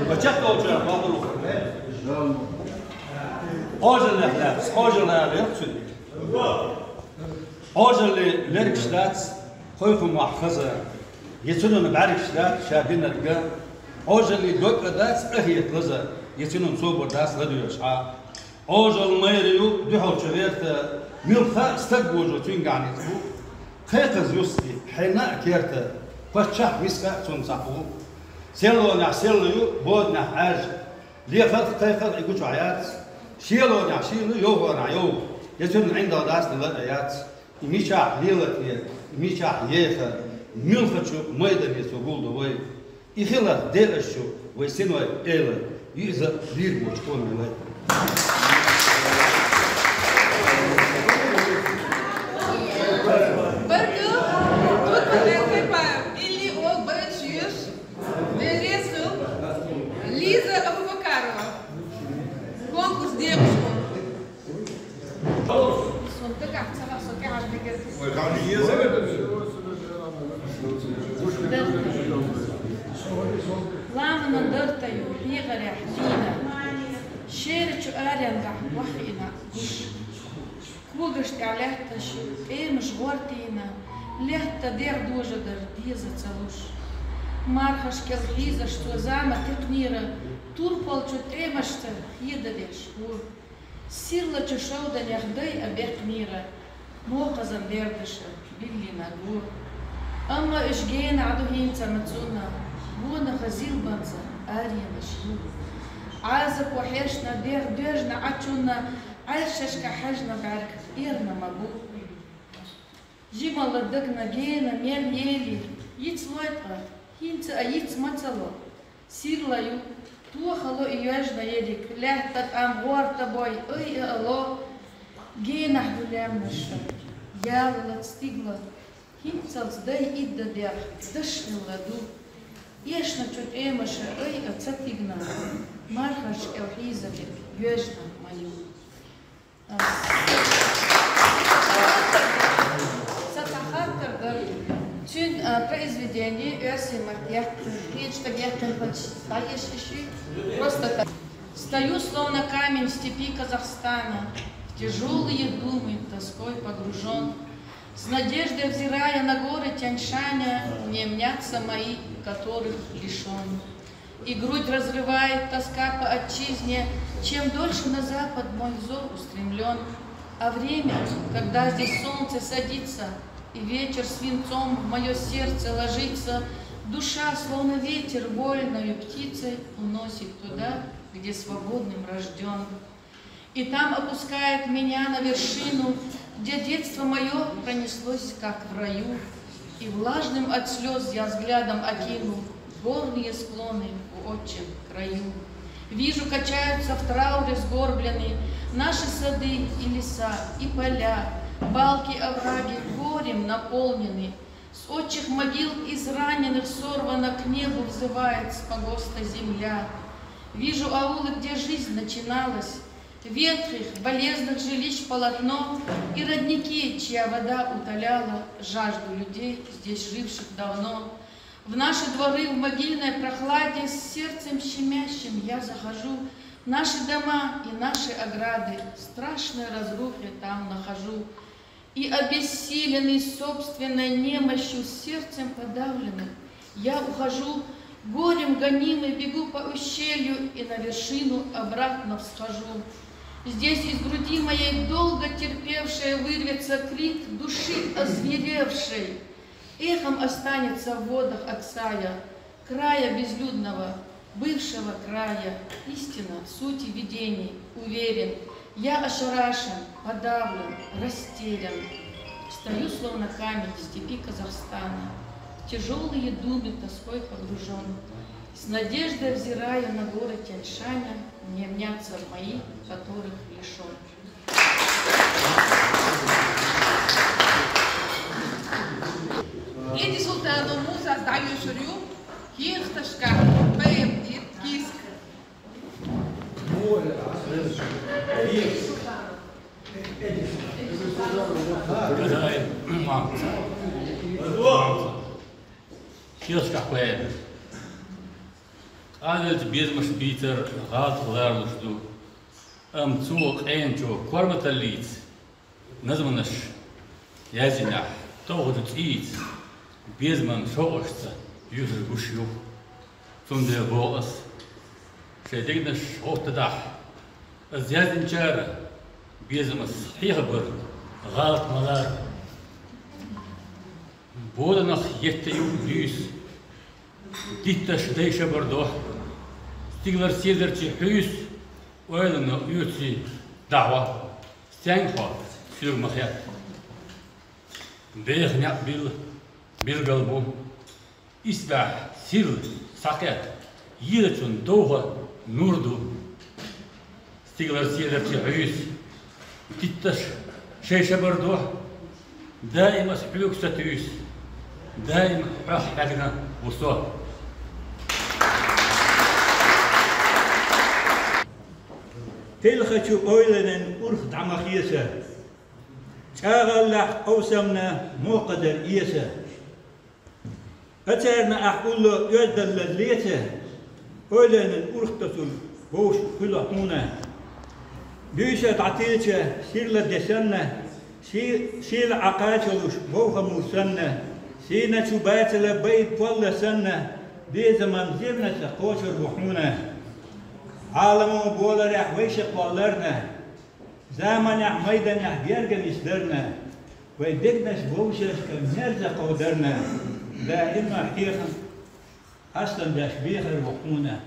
Бачах долчара бакъ. Ожаллех лаьцна, ожалла лерг цуьнан. Ожалле лергаш дац, кхойкху мохь хаза, я цуьнан бӀаьргаш дац ша динарг а. Ожалле дог а дац, къахета лаза, я цуьнан собар дац ладоьгӀуш Ӏа. Ожалла майра ю дуьхьал чу гӀерта, муьлхха а стаг вожо цуьнгахь ницкъ бу. Кхайкхаза юсти, хьенна а керта, паччахь миска а цунна цхьаъ ву. Селлонехь селла ю, боданехь Ӏаьржа. Лехарх, кхайкхарх и гучохь яц. Шелонехь шийла, йовхонехь йовха. Я цуьнан ӀиндагӀ дац, дала а яц. И мичахь лелате, и мичахь еха, муьлххачу майдане цо гулду вай. И хиларх декъаш ю вай синой эла, ю иза лийр бочу къоман лай. Баркалла, Турпанай Кайпаев, илли олу байташ йоьшу. Дерриг а хила, Лиза Абубакарова. Конкурс декъашхо. Сон дагахь ца хаа, со тӀехьажа мегар. Ламанан дарта ю хьегӀарехь дийна. Шерачу аренгахь вахийна гуш. Когаш тӀехь лаьтташ, тӀемаш гӀортийна, лаьтта дегӀ дожадар деза ца луш. Мархаш кӀел хьийзаш цо зама текхнера, турпалчу тӀемашца хедадеш ву. Сирлачу шовданех дай а беккхнера, мокхазан бердаша биллина ву. Амма уьш генахь ду хӀинца ма цунна, гонаха зилбанца аренаш ю. Ӏазапо хьешна дегӀ доьжна Ӏачунна, Ӏаьршашка хьаьжна бӀаьрг эрна ма бу. Жималла дагна гена мел ели, йицлой ткъа, хӀинца а йиц ма ца ло. Сирла ю, тохало и йоьжна ерриг, лаьтта тӀам гӀорта бой, ай а ало. Генахь ду лаьмнаш, ялалац стигла, хӀинцалц дай идда дегӀ, даш хилла ду. Эшначу тӀемаша ай а ца тигна, мархаш кӀел хьийзале йоьжна ма ю. Ас. Сан цхьа хаттар дара. Цуьнан, а, произведение оьрсийн маттахь яьккхина, кхечу стага яьккхина хилча, дӀаеша шиъ. Просто так. Стою, словно камень в степи Казахстана, в тяжёлые думы тоской погружён. С надеждой взирая на горы Тянь-Шаня, мне мнятся мои, которых лишён. И грудь разрывает тоска по отчизне, чем дольше на запад мой взор устремлён. А время, когда здесь солнце садится и ветер свинцом в моё сердце ложится, душа, словно ветер, вольною птицей уносит туда, где свободным рождён. И там опускает меня на вершину, где детство моё пронеслось, как в раю, и влажным от слёз я взглядом окину горные склоны в отчем краю. Вижу, качаются в трауре сгорблены наши сады и леса, и поля, балки, овраги горем наполнены. С отчьих могил израненных сорвана к небу взывает с погоста земля. Вижу аулы, где жизнь начиналась, ветхих, болезных жилищ полотно и родники, чья вода утоляла жажду людей, здесь живших давно. В наши дворы в могильной прохладе с сердцем щемящим я захожу, наши дома и наши ограды, страшной разрухе там нахожу. И обессиленный собственной немощью, с сердцем подавленным, я ухожу, горем гонимый бегу по ущелью и на вершину обратно всхожу. Здесь из груди моей долго терпевшей вырвется крик души озверевшей. Эхом останется в водах Аксая, края безлюдного, бывшего края, истина сути видений, уверен, я ошарашен, подавлен, растерян. Стою, словно камень в степи Казахстана, в тяжелые думы тоской погружен. С надеждой взираю на горы Тяньшаня, мне мнятся мои, которых лишен. Эдиса Султанова Мусас дӀайоьшур ю «Хьехаташка» поэма, киска. «Хьехаташка» поэма. Къаналча безамаш бийцар гӀалатах ларалуш ду, амма цо къеначо корматаллица назманаш язйинехь, товхачу цӀийца безаман шовкъашца юьсуш гуш ю. Цундела боху ас, шайн дегнаш гӀоттадахь, ас язйинчара безамца хьехабар гӀалат ма лара. Боданах етта ю дуьйса, дитташ дайшабар до, стигалара седарчий хьуьйса, ойланна оьций дӀахьо. Стенга хьо, соьга ма хетта. Беха некъ билла билгал бу, исбаьхьа сирла схьакхетта, елачун довха нур ду. Стигалара седарчий хьуьйса, дитташ шайшабар до, даим ас хьоьга сатуьйсу, даим хьох хьегна ву со. Телхачу ойланан урх дӀа ма хеса, чӀагӀаллехь къовсамна мокхадар эса. Ацарна ахь улло оьздалла леца, ойланан урх тосур вовш хуьлу хьуна. Буьйса дӀатилча сирла де санна, ши-, шийла Ӏа кхачалуш вовха мур санна, сийна чу бацала байда полла санна, безаман зевнаса кхочур ву хьуна. Ӏаламо боларехь вайша кхолларна, заманехь майданехь герга нисдарна, вай дегнаш вовшашка мерза кховдарна, даима хьехан хьастам беш бехар ву хьуна.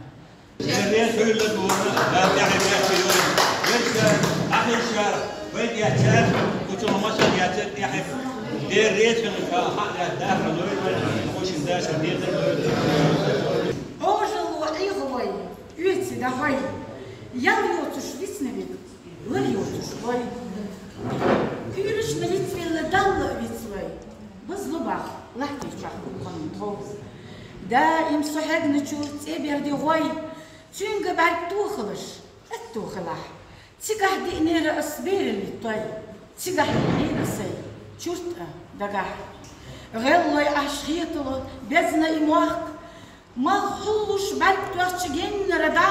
Дерре суьйла дуна, да тӀехь беш йой. Вешка, ахиша, вай я чар, кучу масал я цет тӀехь. Дерре суьйла, ха, я даха лой, хушин даша дедер лой. Ожалло Ӏехавой, оьци дахой. Ял йоцуш вицна вид. Лар йоцуш вай. Куьйрашна вицвелла Далла а вицвай. Базлу бах, лахтийчохь гулхан тхов. Даим со хьегначур цӀе берди гӀой, цуьнга бӀаьрг тохалаш, аьтту хилахь. Цигахь диънера ас бералли той, цигахь диънера сай, чурт а дагахь. ГӀеллой Ӏаш хетало безна и мохк, Мах хьуллуш бӀаьрг тоьхча геннара дӀа,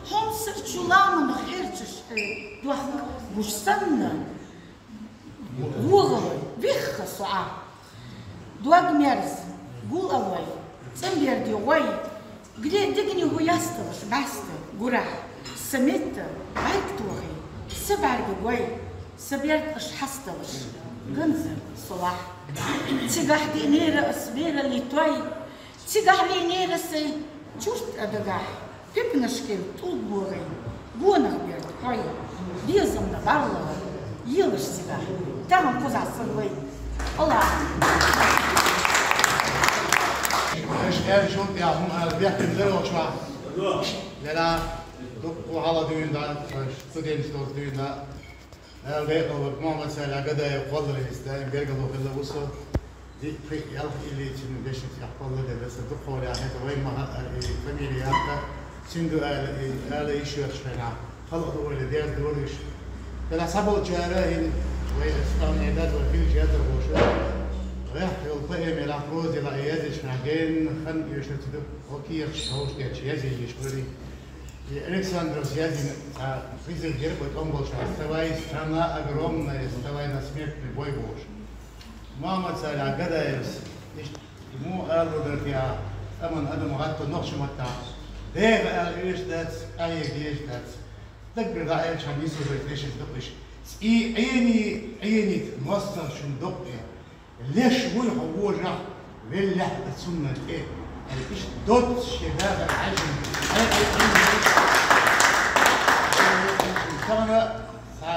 хьомсарчу ламанах хьерчаш хье дохк гуш санна, вогӀалой, вихха со Ӏа. Дог мерза, гул алой, цӀанберди гӀой, гре дигни хӀу ясталаш бӀаьста гурахь, са метта бӀаьрг тохий, са бӀаьрга гой, са берд аш хьасталаш, ганза со лахь. Цигахь диънера ас бералли той, Цигахь лийнера сай чурт а дагахь, пипнашкин тӀулг богӀий, гонах берд хьой, безамна бӀарлагӀа, елаш цигахь, тахана кхузахь сан вай. Аллах. Эш эр шун я хун ал бехтин дер очва. Лера. Дукха хьалха дуьйна дӀа, студенташ долча дуьйна дӀа, Дала декъалварг Мухьаммад-Салихь Гадаев кхолларах даим бергало хилла ва со. Дика, пхиъ, ялх иллийцин дешнаш тӀехь кхолладелла са дукха хьолехь хета вай ма хаьара и фамилия яккха, цуьнан ду ала, и ала йиш йоцуш хенахь, халкъ ду ойла дерг дора уьш. Делахь цхьаболчара хӀинца вай стагӀна дадо хилча яздархоша, гӀеххьа йолу поэмерахь, прозелахь язъеш хьан генна хан оьшурца ду, хӀокхерчаш хьовш дерча язъе йиш хуьлий. И Александровс яздина цхьа призыв гира вай тӀом болчарна: «Вставай, страна огромная, вставай на смертный бой», – бохуш. Мухьаммад-Салихь Гадаевс иштта муха ала дара тӀехь, тӀаман адам гӀатто нохча маттахь: «Деха ала оьшуш дац, къахьега дезаш дац». Даггара дӀаэлча хьан йисаза дешаш ду-кх уьш. И Ӏени, Ӏений моссаршна доккхий. Леш вуй хьо вожахь, веллехь а цунна тӀе. Иштта доцца шен дахар хьаьжна. Тахана цхьа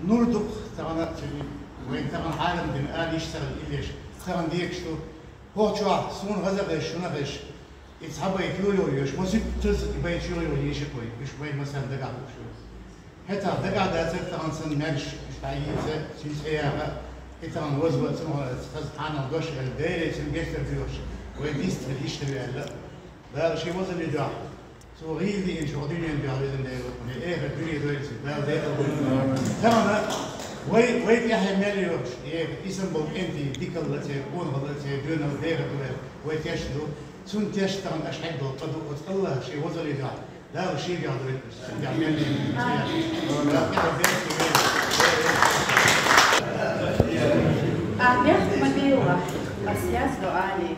нур ду-кх, тахана цуьнан, вайн тахана хьарам дина ала йиш ца хилла иллеш, тахана декаш ду. ХӀокху чохь суна хаза хезаш, шуна хезаш, и цхьа байт йолайо йоьш, маситтаза и байт йолайо йийшира вай, уьш вайн массарна дагахь лууш ю. ХӀетахь дагахь дацара тахана санна маьрша, уьш дӀайийца, цуьнан цӀе яха, и тахана вазва а ца ма хаза хьанал дош аьлла, Деле цуьнан гечдар доьхуш, вай дистхир йиш хир аьлла. Дала шен вазаллин дуьхьа, цо гӀийла диъначу хӀокху дуьненан дуьхьа везан Дела, вай эхарт дуьне дойла цуьнан, Дала декъал хуьлда. Тахана вай, вай тӀаьхье мел йоьхуш, эха, и санна болу кӀентий дикалла церан, къонахалла церан доьналла дехар ду аьлла, вай тешна ду. Цунна тешна тахана аша хьегна долу къа ду, оцу АллахӀа шен вазаллин дуьхьа, Дала шен дуьхьа дойла, шен дуьхьа мел йина. Ахьа бехк ма белахь, ас яздо алий,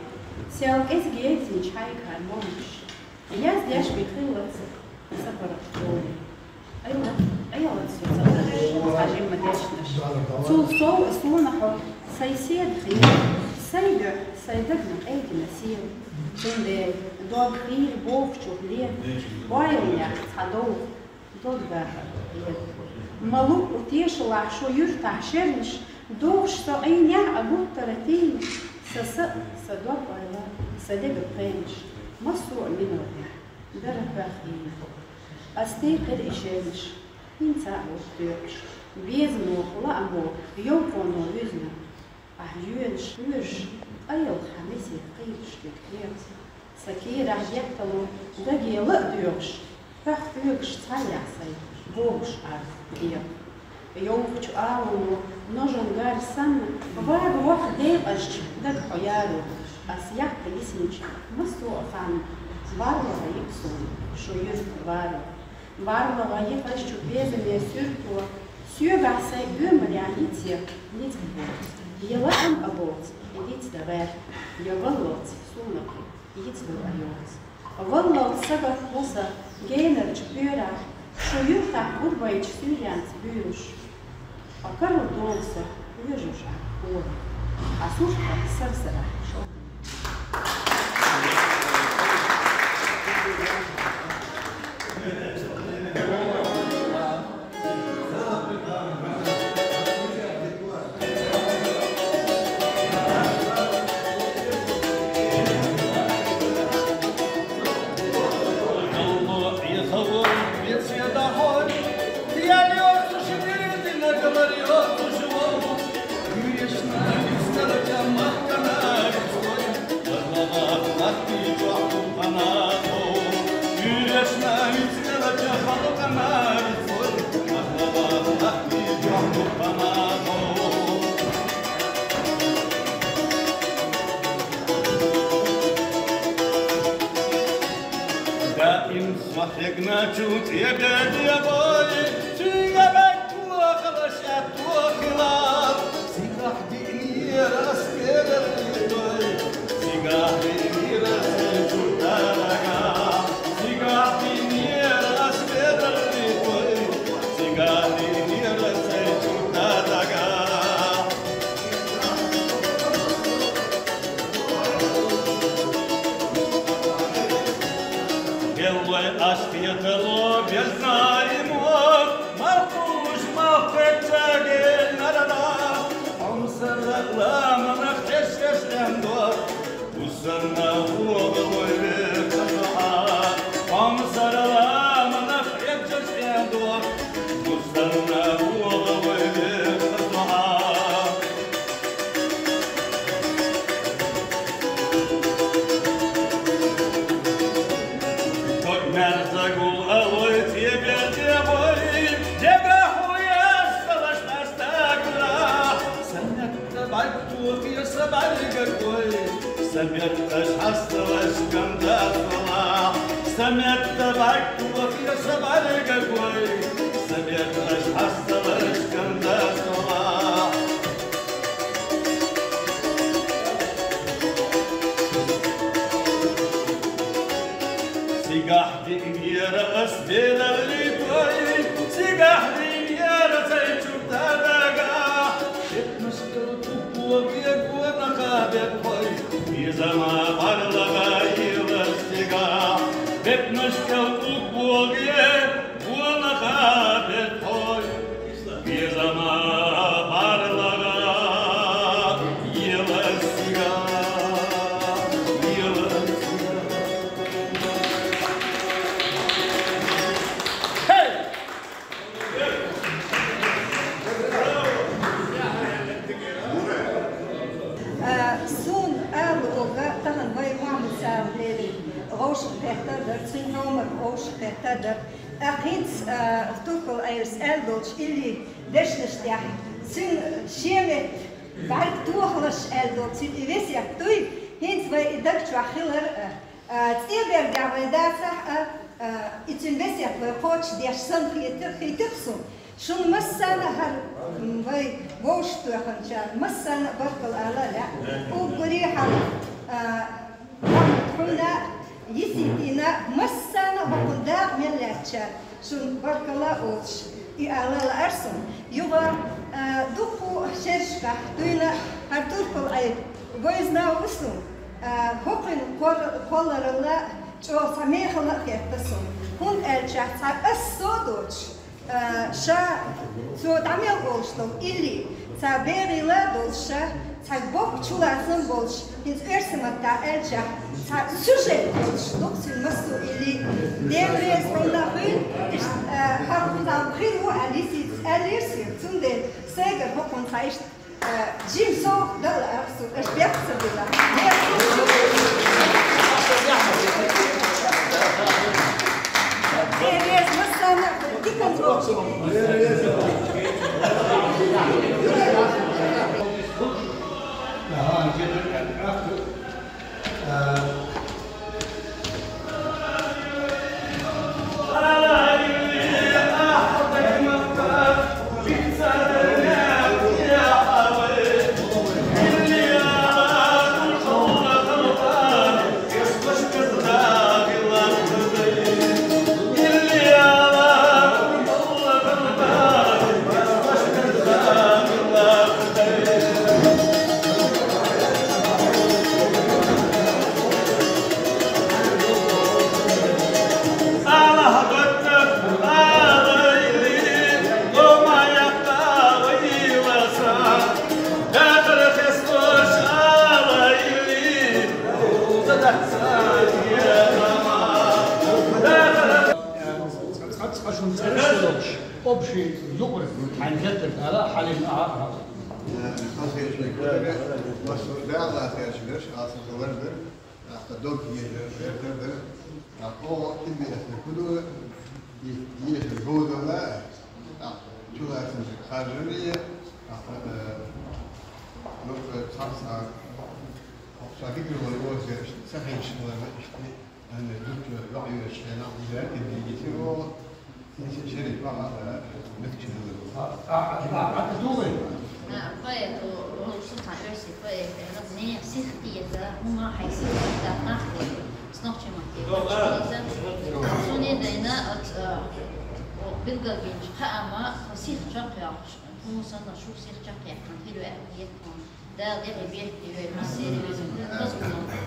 сел кӀезиг еззинчу хьайгара момаш. Яздеш бен хиллалц сапаргӀат долий. Ӏела, Ӏелац со ца хууш, цхьа жимма дешнаш. Цул сов а суна хьо сайн седа хила, сайн дуьхьа, сайн дагна къегина сел. Цундела дог хийра бохучух ле, бойланехь цхьа довха, дог дахар хьеда. Ма луъу тешалахь шун юьртахь шернаш, дохуш со Ӏийнехь а гуттара тийна, сан са а, сан дог-ойла, сан деган пхенаш, массо а минотехь дара хӀоьххийна. Ас тӀе кхира и шернаш, хӀинца а ву тоькъуш, безамо, лаамо, йовхоно вуьзна. Ахь йоьнаш, хьоьжуш, къайлаха месех кхийраш дерг хьекха. Сан кийрахь геттало даге ла а доьхуш, хӀоьххьоьгуш цхьаьллехь сайн богуш Ӏар хьекха. Йовхачу аламо ножан гар санна, вага ваха декъазчу дага хьо яро. Ас яккха йисинчу массо а ханна, барлагӀа йи-кх суна шун юьртан баро. БарлагӀа йи-кх ас чу безаме суьрто, соьгахь сайн оьмарехь йицъе ницкъ боцу, я лаам а боцу и дицдан гӀерта, я валлалц суна кхин йицдала йоцу. Валлалц сагатхо сан генарчу пхьоьрахь, шун юьртахь гурбайчу суьйренца буьйлуш. Ткъа карладолу сан вежарша хӀора, хьан суртах сарсарахь шо. Даим со хьегначу тӀе бегӀе бой, цуьнга бегӀ тохалаш аьтто хилар. Цигахь диънера ас бедарли той, цигахь диънера сайн чу дагахь. Цигахь диънера ас бедарли той, цигахь диънера сайн чу дагахь. Беллой ас кхетало безнаимо, махкуш махкхечча генарара, хьомсара ламанах тешдеш эндо, усанна вогӀалой векашахьа, хьомсара ламанах Загул алой тебе дебой, дега хуяс талаш пастагра. Самет бай тухи са барга кой, самет аш хасталаш камда сала. Самет бай тухи са барга кой, самет аш хасталаш камда сала. Сигахь дин яра ас беларли кой, сигахь дин яра цай чуртарага. Бетнаш кал тупуги гуна хабет кой, бизама барлага йила сига. Бетнаш кал тупуги гуна хабет кой, бизама барлага йила сига, йила сига. Хей! Э, сун ала ога тахан вай Мухьаммад Салам лели гъовшах хетта дар, цун хьомар гъовшах хетта дар. Ахинц, э, туркул айрс эл долч илли дешнаш тях. Цун шемет барг тухлаш эл долч цун и весет туй. Хинц вай и даг чуахилар, э, А, цӀе бердехь вай дацахь а, а, и цуьнан весет вай кхочушдеш санна хетар, хетар суна. Шуна массарна а хӀара, м, вай вовшахтоьхначарна массарна а баркалла ала лаьа. Уггаре хьалха, а, Ахьмад, хьуна, Йиситина, массарна а хӀокхунна дакъа мел лаьттачарна. Шуна баркалла а олуш, и ала лаар суна. Юха, а, дуккха шерашкахь дуьйна хӀара туркул Ӏайр вайзина ву суна. А, хӀокхуьнан кор-, кхолларалла чӀогӀа цхьа мехала а хетта суна. ХӀунда аьлча цхьа ас со а доцуш, а, ша цо дӀа мел олуш долу илли, цхьа бегӀийла а долуш ша, цхьа боккха чулацам а болуш, хӀинца оьрсийн маттахь аьлча, цхьа сюжет болуш ду-кх цуьнан массо а илли. Дела реза хьуна хуьлда, иштта, а, хьан хӀума хир ву аьлла, Йиситас аьллера соьга, цундела сайгара хӀокхунна цхьа иштта, а, жима совгӀат дала ах суна, аша бехк ца дилла. Дела реза. Дела реза массарна а, диканца вовшахтоьхна. Цкъа шуна цӀераш а лоруш, общий юкъара хьайн хеттарг ала, хьалин а, а, а. Хаза хеташ, массо а бегӀла хеташ берш, аса хилар бер, тӀаккха дог езар, бертар бер, тӀаккха оха кхин беса хӀун ду, и езар гӀовдалла, тӀаккха чулацам харжар е, тӀаккха, э, лур цхьа а, цхьа хӀиттар вара оза берш, ца хьийзаш вара иштта. Ана дукха йоӀ йоьдуш хенахь, иза кхин дийгиса вогӀу, иза шериф бахьа, меттигаш хилла. А, а, а, а, а, дугӀи? А, поэт, о, о, су цхьа оьрсийн поэт, ана, нехан сих кхета, хӀума хьайн сих кхета, нах кхета. Снохчий ма кхета. Иза, суна дайна, оц, а, о, билгалбинчу хаама, со сих чекхйоккхуш, хӀума санна, шу сих чекхъяьккхина, хир ваьа, хетта хьуна. Дала дехьа бехке вай, массеран везан, хаза гуламах.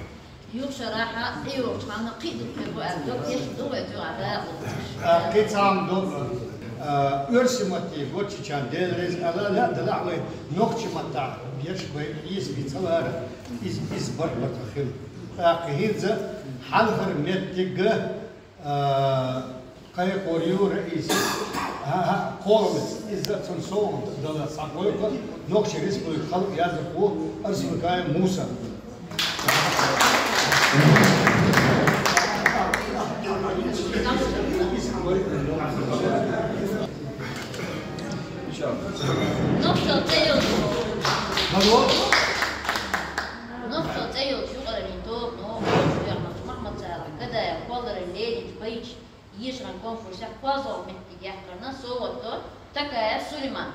Юха шарахь тӀейогӀучу ханна кхин а дукха хир бу аьлла, дог деш ду вай дуьхьа дакъа лоцуш. А, кхин цхьа хӀума ду, а, оьрсийн матте гоччичарна Дела реза ала лаьа, делахь вай нохчийн маттахь ерш вай Ӏеса бен ца лара, иза, иза барт-барт хила. ТӀаккха хӀинца хьалхара меттиг, а, кхайкхор ю Раиса. ХӀа-хӀа, кхоалгӀа, иза цунна совгӀат дала схьакхойкху Нохчийн Республикан халкъан яздархо Арсанукаев Муса. Ишколан конкурсехь кхозлагӀа меттиг яккхарна совгӀат до Такаев Сулеймана.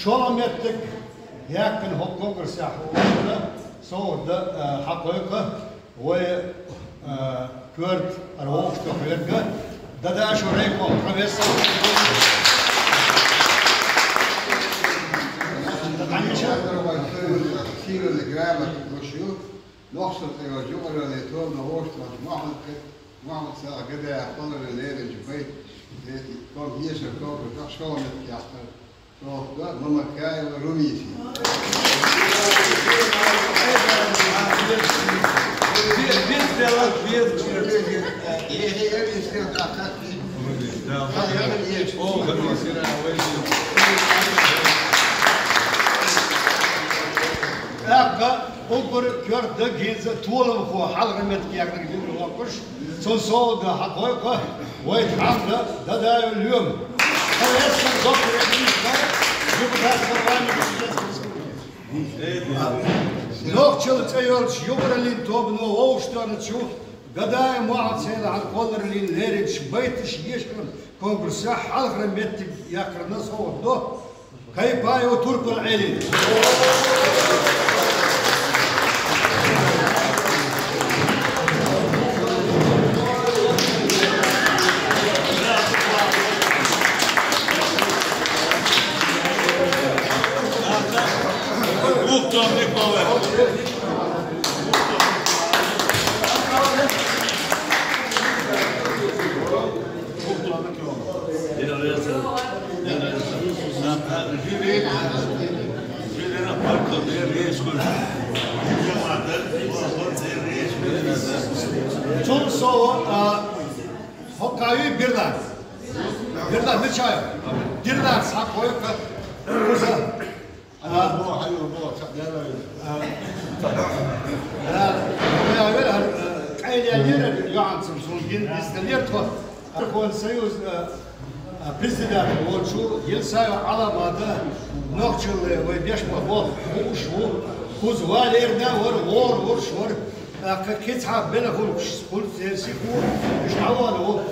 ШолгӀа меттиг яьккхина хӀокху конкурсехь совгӀат дан, а, хьакхойкху вай, а, коьрта хӀара вовшахтоха верг Дадашев Райко, профессор. Сийлахь, грамотни луш ю, Нохчийн цӀе йолчу юкъараллин тобано вовшахтохучу Мохьмад-, Мохьмад-Салахь Гадаев кхоллараллин леринчу байташна, кху ешаран конкурсехь шолгӀа меттиг яьккхина. Тохга Мамакаева Румиси. ТӀаккха уггар коьрта дан хӀинца толамхо хьалхара меттиг яьккхинарг юкъа воккхуш, цунна совгӀат дан хьакхойкху вай тхьамда Дадаев Лоьма. Профессор, доктор экономических науков, депутат парламента Чеченской Республики. Нохчийн цӀе йолчу юкъараллин тобано вовшахтохучу Гадаев Мохьмад-Салахьан кхоллараллин леринчу байташна ешаран конкурсехь хьалхара меттиг яьккхинарг совгӀат до Кайпаева Турпал Ӏелина. Цул сов, а, хӀокху Берлан. Берлан, мичахь ю? Берлан, схьакхойкху кхуза. А, бо, хьайо, бо, ца, Дела вина. А, а, вина, вина, а, къайлаелира юьхьанца, суна гина дисталера тхо. Архонан союз, а, а, председатель волчу Елсаев Ӏаламата нохчалла вай беш ма боху, хууш ву. Кхуза валерна вара, вора вурш вара. ТӀаккха кхин цхьа белахь хуьлуш, хуьлуш церан сихо, иштта хьавалло.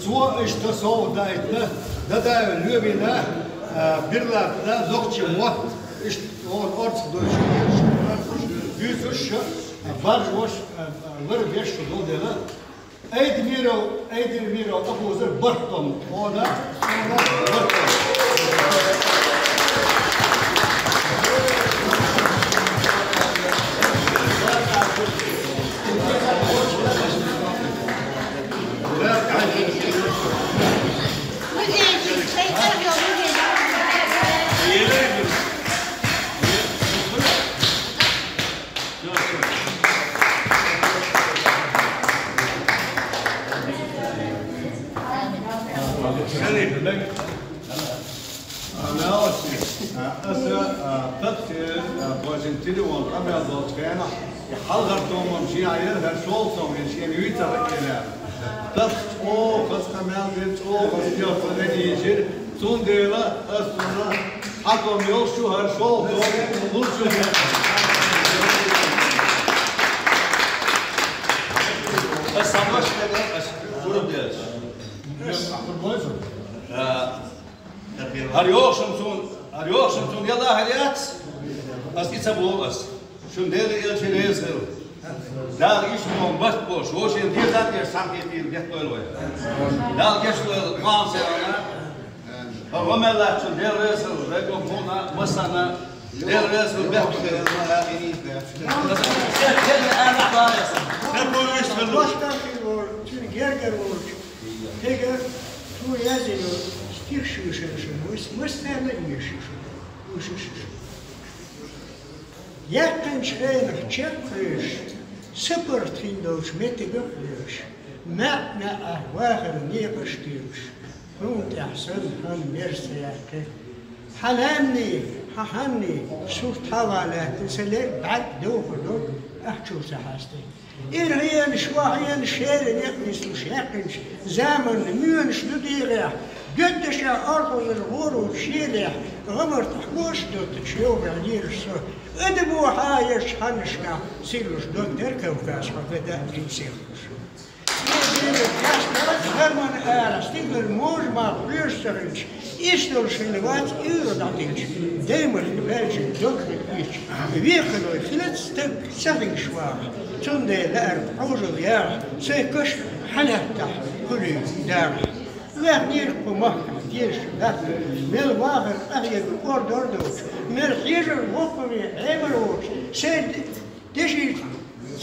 Цо иштта совгӀат даийтина, Дадаев Лоьмина, а, Берлатна, нохчийн мотт, иштта оха орцах дойуш, дуьйцуш, а, баржош, а, а, лар беш шу долу дела. Айдамиров, Айдамиров Абузар барт тӀом, хьуна, хьуна барт тӀом. Шериф, а, Мелочи, а, аса, а, тапчи, а, божин телефон къамел долчу хенахь, и хьалхара томам шен Ӏайра, хӀара шолгӀа том шена вуьйцур ю аьлла. Тапча чӀогӀа хаза къамел дира, чӀогӀа хаза тӀехь ца венийшира. Цундела аса цунна хьан том йолуш ю, хӀара шолгӀа том луш ю. Аса сан ваша хетара, аса гур а делаш. А, хӀара йохуш-м суна, хӀара йохуш-м суна яла хӀара яц, аса и ца боху аса. Шуна Дела, элча реза хила. Дала иштта барт болуш, вовшийн деза а деш, цхьаьнакхетийла деттойла вай. Дала гечдойла, Мохьмад-Салахьна, хӀара гӀо мел латтачунна Дела реза хила, вайгахь хьуна, массарна Дела реза хила, бехке хила. Цуьнан гергара волчу. Хьегар цо яздина йолу стих шуьйшуршина вуьсу, массарна а йоьшуш ю. Яьккхинчу хенахь чекхвевзаш, сапаргӀат хин долчу меттигах а лоьраш, маьӀ-маьӀӀехь вахаран некъаш а туьйхуш, хьуна тӀехь санна хан мерза ца яьккхи. Хьан нанний, хьан ханний сурт хьаван лаьттина, сан лерг бӀаьрг духур ду, Ахчул ца хьасте. Ир гӀенаш, ва гӀенаш, шеран некъ нислуш яьккхинчу заманна моьнаш ду дегӀехь, доьддашехь орхазар гӀорур шелехь, гӀамартахь лош доттуш йовгӀехь лелаш со, адабо хьан ерш хьаннашкахь сирлуш доттар Кавказ хьо гада а дийцехуш. Герман ара стигалара можа мах хьоьжуш ца хилча, иштта долуш хилла вац уьйра дӀатилча, даймахка баьлча дог хилла иштта. Векхалой хилац стаг ца хилча ваха, цундела лаьара хьожал яха, сайн каш хьан лаьттахь хуьлий даха. Ваьхнера кху махкахь дезаш дац, мел вахар къахьега кӀордор доцуш, мел хьежар воккхаве Ӏемар воцуш, сайн дешица,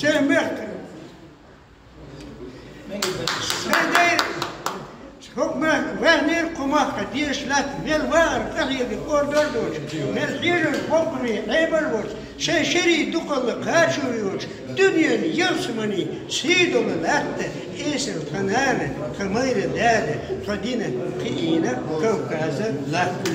сайн мехкара. ХӀокху ваьхнера кху махка дезаш латта, мел вахар къахьега кӀордор доцуш, мел хьежар боккхаме Ӏемар воцуш, шайн шерийн дукхалла кхачо йоцуш, дуьненан ялсаманин сий долу латта, эсала тхан нана, тхан майра дада, тхан дина кхиийна Кавказан латта.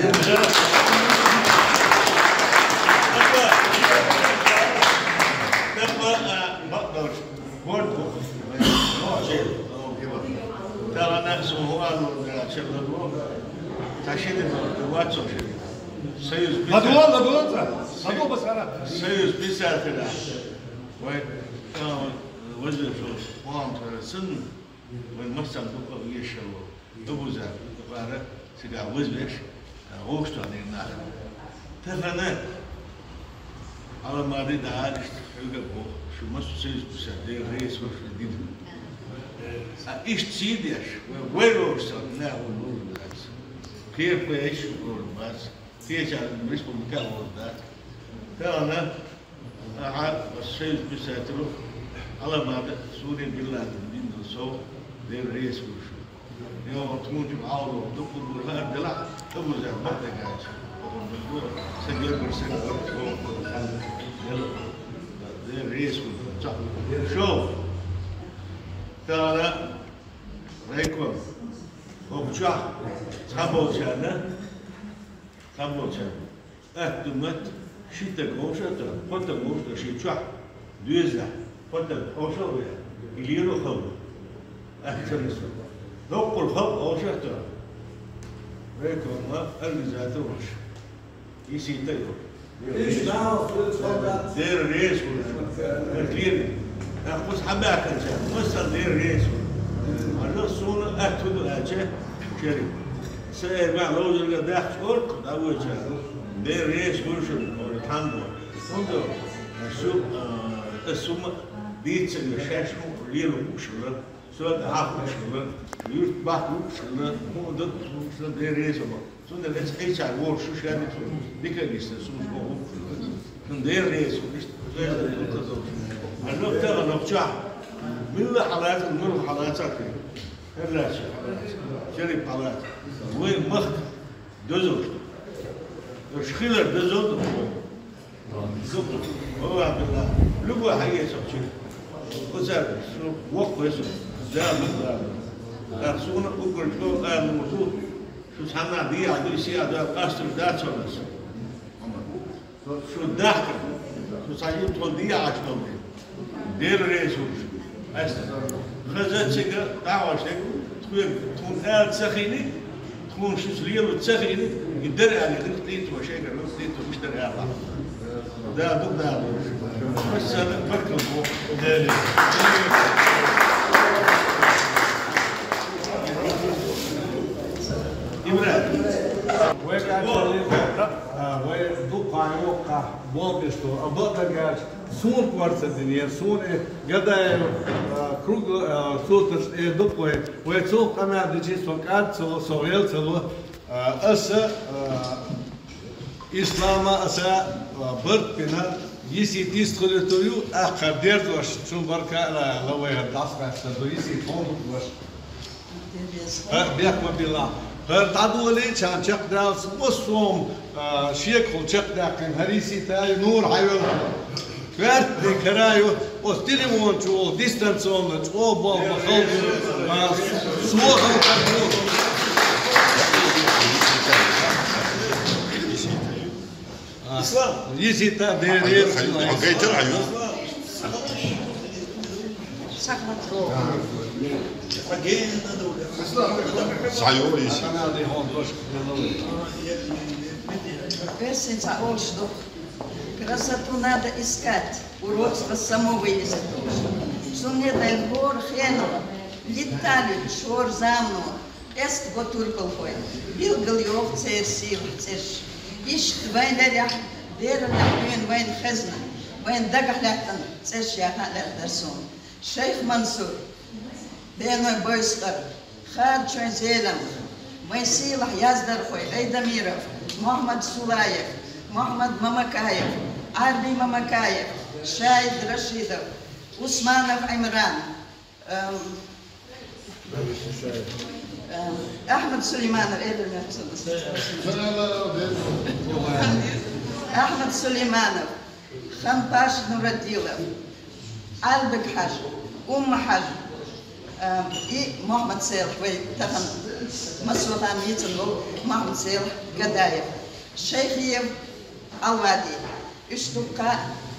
Тахана, а, бакъдолчу, горд ву. Тахана суна хӀун ала лур дара, чекхдала ву. Цхьа ши де вац со ши де. Союз писателей. ЛадугӀа, ладугӀа ца. ЛадугӀа басара. Союз писателей. Вай, а, вазир шо, хӀун ала лур дара, сан, вай массарна дукха вешало. Абузар, дукхара, цигахь вазвеш, а, вовшахтоьхна нах. Тахана Ӏаламат дӀа иштта хьоьга а боху, шу массо а союз писателей, Дела реза хуьлда шуна дина. А иштта сий деш, вай, вай вовшахтоьхна нах ву лур дац. Кхерпа еш лур бац. Кхечара республика а лур дац. Тахана Ахьа, ас союз писателей, Ӏаламат, суна Бин Ладен дина ду сов, Дела реза хуьлда шуна. Йо, тхуна чу Ӏалашо дукха гур хӀара делахь, Абузар бакъдерг аьлча, хӀокхуьнан дукха, сан гергара, сан гергара, Дела, Дела реза хуьлда шуна. Цхьа шо. Тахана райком. ХӀокху чохь цхьаболчарна, цхьаболчарна. Атта ду матта, ши стаг вовшахтоьхна, кхо стаг вовшахтоьхна шен чохь доьзалехь, кхо стаг вовшах а веана, и лело халкъ. Атта ца нисо. Доккхула халкъ вовшахтоьхна. Райкома организатор вац. Йисита йо. Дела реза хуьлда шуна. Дела реза хуьлда шуна. Дела. Нах кхуза хьан баьхкинчарна, массарна Дела реза хуьлда. Хьажал суна атта хӀун ду аьлча, Шериф. Сан эр бан ловзарга дахча оркъа дӀавоьдучарна. Дела реза хуьлда шуна, ора тхьаммо. ХӀунда шу, а, ас хӀума дийца а веш, шаьш хӀума лело хууш хилла, со а хьахууш хилла, юьртбахь лууш хилла, хӀума дан лууш хилла, Дела реза хуьлда. Цундела эца хьийчахь волуш шу шаьрмик дика а гиста, суна боху. Цунна Дела реза хуьлда, иштта, Дела реза хуьлда. Ткъа нохча, нохча. Милла хьалаца, милла хьалаца хир. Хьалаца, хьалаца. Шериф хьалаца. Вай махка дозалла ду. Уьш хилар дозалла ду. Ва Абдулла. Любой хьаэца чу. Оцара, шу воккха веза. Да, да, да. Так, суна уггар чӀогӀа ала лур ду. Шу цхьанна дехьа дуй, сехьа дуй, къастар дац хьуна аса. Шу дахка, шу цхьа юьртахула дехьа Ӏаш долу дела. Дела реза хуьлда шуна. Аса хаза цига дӀахьош дерг, тхоьга, тхуна ала ца хиъниг, тхуна шуьца лело ца хиъниг, и дара аьлла, хӀинца дийца, шайгара хӀинца дийца, муьш дара аьлла. Да, ду, да, ду. Массарна баркалла боху. Дела. Ибрахим. Вай кӀант валлий боху, а, вай дукха йоккха болх беш ду. А бакъдерг аьлча, суна кор ца динера, суна и Гадаев, а, круг, а, суташ э дукха вай. Вай цунах къамел дичи, со кӀад ца ло, со гӀел ца ло. А, аса, а, Ислама аса, а, барт бина, йисте йистхуьлуьйтур ю, тӀаккха дерзош, шун барка а ла, ла вай хӀара дӀасакъаьстар ду, йисте хьуна ду ваша. ХӀара бехк ма билла. ХӀара дӀадолийчарна чекхдаллалц массо а, шегахула чекхдаьккхина, хӀара йисте ю, нур хьайвелла. Коьртаниг хӀара ю, оцу телефон чу волу дистанционно чӀогӀа болх бан халкъ, а, со халкъ ду. А, Ислам. Йисте, Дела реза хуьлда. Хьо гайтар хьо ю. Зайо если. Персин ца олуш ду. Красоту надо искать, уродство само вылезет. Сунедай хор хено, литтали шор замно, эст готуркал хой. Билгал йох цер сил цеш. Ишт вайлерях, бералях юн вайн хезна, вайн дагахлятан цеш яха лердерсон. Шейх Мансур, беной бойскъар, харчой зелем, вайн силах яздархой Айдамиров, Мухаммад Сулаев, Мухаммад Мамакаев, Арби Мамакаев, Шайд Рашидов, Усманов Имран, эм, эм, Ахмад Сулейманов, Эдемер Ахмад Сулейманов, Хампаш Нурадилов, Албек Хьажи, Умма Хьажи, эм, и Мухаммад Селх, вай тахан масухан мицан вол Мухаммад Селх Гадаев, Шейхиев Алвади. Уьш дуккха,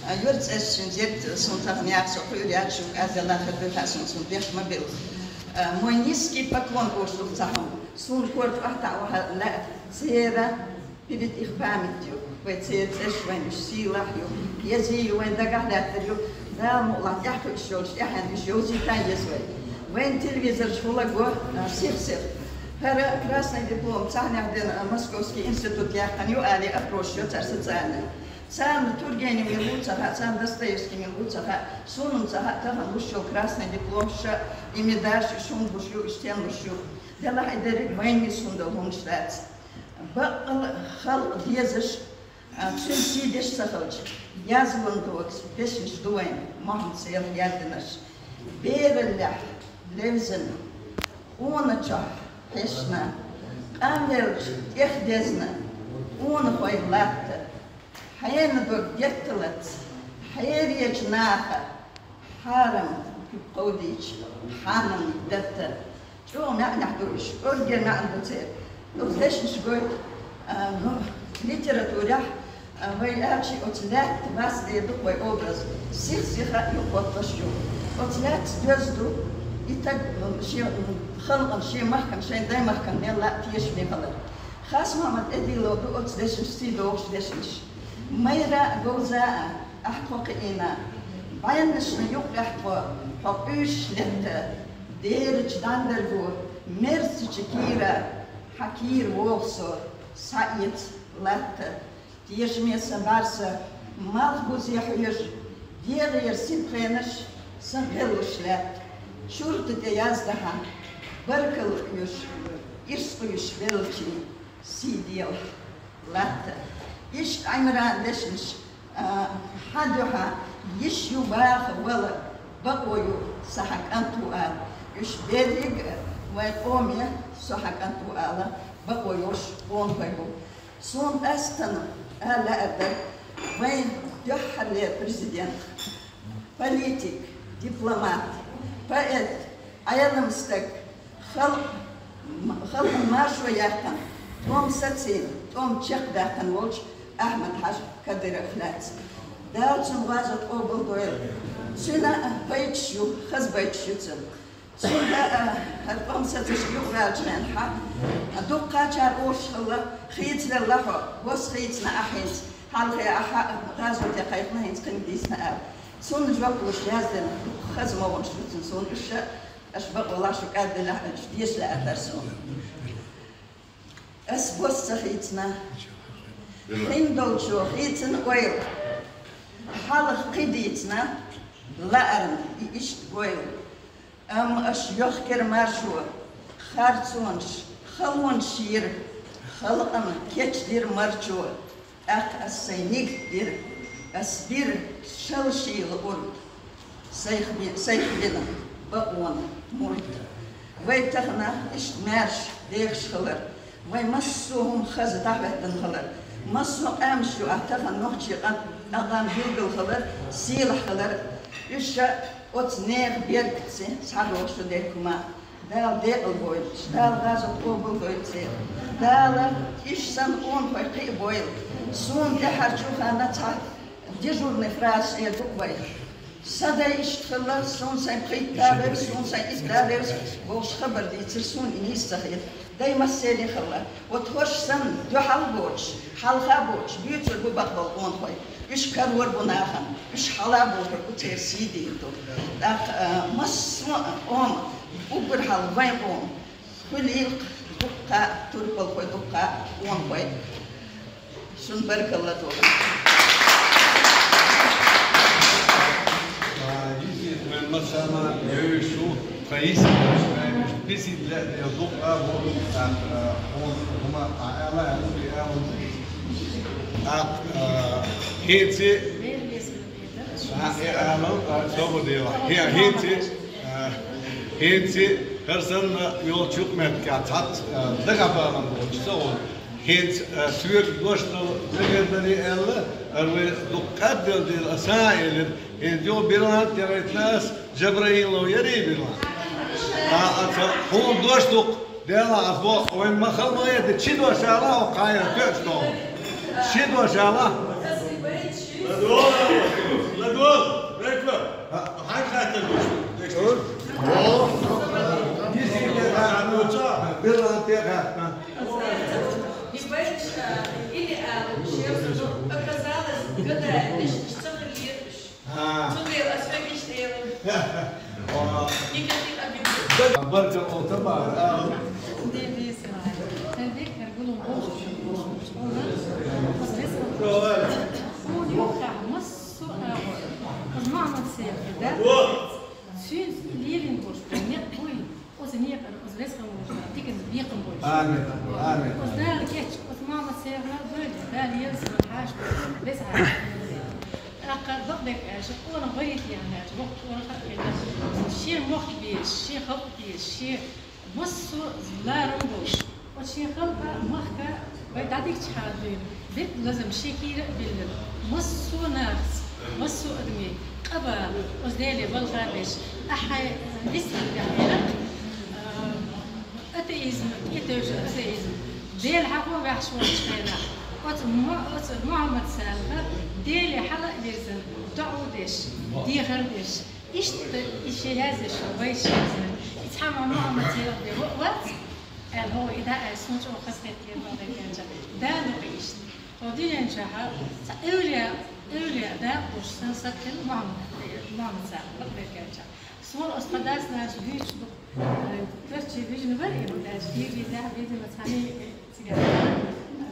а, юрцӀесчин зерт сун тахан яхсо хуьр ячук азала хадуха сун сун бех мабил. А, мой низкий поклон ошлух цахам. Сун корт ахта ваха ла цера перед их памятью. Вай цер цеш вайн уьш силах ю. Ези ю вайн дагах латтер ю. Дал мула тяху шолш яхан уьш йози тан ез вай. Вайн телевизор шулаго, а, сих-сих. Хара красный диплом цахнях ден, а, Московский институт яхан ю али опрос ю цар социальный. Царна Тургенев мел ву ца хаьа, царна Достоевский мел ву ца хаьа, сунун ца хаьа, тахан луш йол красный диплом ша, и медаль шун буш ю, и стен луш ю. Делахь и дерриг вайнги сунда хӀумаш дац. Баккъал халкъ дезаш, а, цуьнан сий деш ца хилча, язван доцу дешнаш ду вайн, Мухаммад Селх яздинарш. Бераллехь левзина, къона чохь хьешна, къанвелча тӀехдезна, къонахой латта. Хьенан дог гетталац, хьеречу наха хьарам кховдийча, хьанан датта. ЧӀогӀа маьӀнехь ду уьш, уггар маьӀна ду церан. Оцу дешнаш гойту, а, ну, литературехь, а, вай аьлчи оцу лаьтта вас дер ду вай образ. Сих-сиха юххотташ ю. Оцу лаьттас доьзна ду, и таг, м, шен, м, халкъан, шен махкан, шайн даймахкан мел лаьа тешаме хилар. Хас Мухьаммад Эдилов ду оцу дешнаш сий дохуш дешнаш. Майра говза а, ахь тхо кхиийна. БӀеннашна юккъехь тхо, хьо къуьйсуш летта, дерачу дӀандарго, мерзачу кийра, хьан кийра вогӀу со, схьаэца латта. Тешаме сан бӀаьрса, малх бузе хьоьжу, дегӀера синпхенаш сан гӀеллуш лаьтта. Шурта тӀе яздахьа, баркалла оьшу, ирс къуьйсуш веллачийн сий делахь латта. Иштта Ӏимран дешнаш, а, хьан дуьхьа йиш ю ваха вала, бакъо ю сан хьан кӀант ву ала. Уьш берриг а вайн къоме со хьан кӀант ву ала, бакъо йолуш къонахой бу. Суна къаьсттана ала лаьара дара вайн дуьххьарлера президент, политик, дипломат, поэт, Ӏелам стаг, халкъ-, халкъан маршо яьккхина, тӀом сацийна, тӀом чекхдаьккхина волчу Ахьмад-Хьаьжа Кадыровх лаьцна. Дала цуьнан гӀазот къобалдойла. Цуьнан а байташ ю, хаза байташ ю цуьнан. Цуьнан а, хӀара тӀом сацаш юхаваьллачу хенахь, дуккхачара олуш хилла, хийцалелла хьо, гос хийцина ахь хӀинца, хьалхе ахьа гӀазоте кхайкхина хӀинца кхин дийцина аьлла. Цунна жоп луш яздина, дукха хаза могӀанаш ду цуьнан суна уьш, аша бакъволахь шу кӀадделахь, аша деша лаьара дара суна. Ас бос ца хийцина. Хин долчо хийцина ойла. Хьалха кхин дийцина, лаарна и иштта гойла. Амма аша йохкира маршо, харцонаш, халонаш йира, халкъана кечдира марчо. ТӀаккха ас сайн нигат дира, ас дира шала шийла урд, сайх би-, сайх бина бакъонан мурд. Вай тахана иштта маьрша дехаш хилар, вай массо а хӀума хаза дӀахӀоьттина хилар, массо а къаьмнаш ю ахь тахана нохчийн къам, къам билгал хилар, сийлахь хилар, уьш ша оцу нехан бергаций схьадогӀуш шу дерг хӀума. Дала декъал бойла, Дала гӀазот къобалдойла церан. Дала иштта санна къонахой кхиа бойла. Суна тӀаьхьарчу ханна цхьа дежурный фраза эр ду вай. Са дай иштта хилла, суна сайн пхийтта вевза, суна сайн итта вевза, бохуш хабар дийцар, суна и нийса ца хета. Дай массаьрга хилла. Вот хӀорш санна, дуьхьал боцуш, хьалха боцуш, буьйцур бу бакъболу къонахой. Уьш карор бу нахана, уьш хьала бохург бу церан сий дийр ду. ТӀаккха, а, массо а къоман, уггар хьалха вайн къоман, хуьлийла-кх дуккха а турпалхой, дуккха а къонахой. Шуна баркалла ду. А, йисина вайн массарна вевзаш ву, тхан йисина вевзаш, бисина лаьа дела дуккха а ву, тӀаккха, а, хьуна хӀума а аьлла, аьлла, аьлла. ТӀаккха, а, хӀинца, а, э, аьлла, а, собар дела. ХӀе-, хӀинца, а, хӀинца, хӀара санна йолчу юкъаметтигехь цхьацца, а, дагахь балам болчу ца волу. ХӀинца, а, соьга дош дала мегар дарий аьлла, ара вай дукха къаьдделла дела, аса а элира, хӀинца юха Берлан тӀе гӀайтина ас, Жабраилов ярий Берлан? А, аса хьуна дош ду-кх, Дела, аса боху, вайн ма хала ма яде, чи дош ала хьо кхайра тоьаш тоху. Ши дош ала. ЛадогӀа, ладогӀа, ладогӀа. Хьан хаттар ду? О, Берлан тӀе гӀайтина. И вайша, или, а, шех, оказалось, гадаем, лишнаш ца хилира уьш. А. Цундела ас вегаш тӀера. Никаких обид. Баркалла, Тамара. Ден дийсина. Сан декхар гулун бохуш. Хьуна юххехь массо а агӀор. Хаза Мухьаммад Сайфа, да? Цуьнца лелийна болуш бу, некъ буй. Оцу некъана, оцу веза хилла волчу Дала диканца бекхам бойла. Амин. Амин. Оцу Дала кечча, оцу Мухьаммад Сайфана дойла, Дала еза хьаша, веза хьаша. ТӀаккха бакъдерг аьлча, къона гӀайта яхна аьлча, воккха къона хаа хилла. Шен мохк безаш, шен халкъ безаш, шен массо а ларам болуш. Оцу шен халкъа, махка вай дӀадикачхьана дуьйна, дерриг лазам шен кийра а биллина, массо а нахаца, массо а адамийн къа бала, оцу Деле балха а беш, ахьа, э, дистхьа тӀехь хьеракх, э, атеизм, тӀетевжира атеизм. Дела хьахо ваьхьаш волчу хенахь, оцу Мо-, оцу Мухьаммад Салиха Деле хьала а вирзина, доӀа а деш, дехар а деш. Иштта и шен язъеш, вай шен язъеш. И цхьамма Мухьаммад Сайфа бен вац, аьлла, хӀо, и дӀа аьлла, суна чӀогӀа хазахетара бахьана аьлча. Да, ну, иштта. Хьо дуьнен чохь цхьа эвлия, эвлия да а луш, сан саг хилла Мухьаммад, Мухьаммад Сайфа, бакъдерг аьлча. Суна оцу тхан дас-нанас дуьйцуш ду, э, Керчи вижина вара и, хӀунда аьлча, дийрий дехьа, видимо, цхьаьний, э, цигара,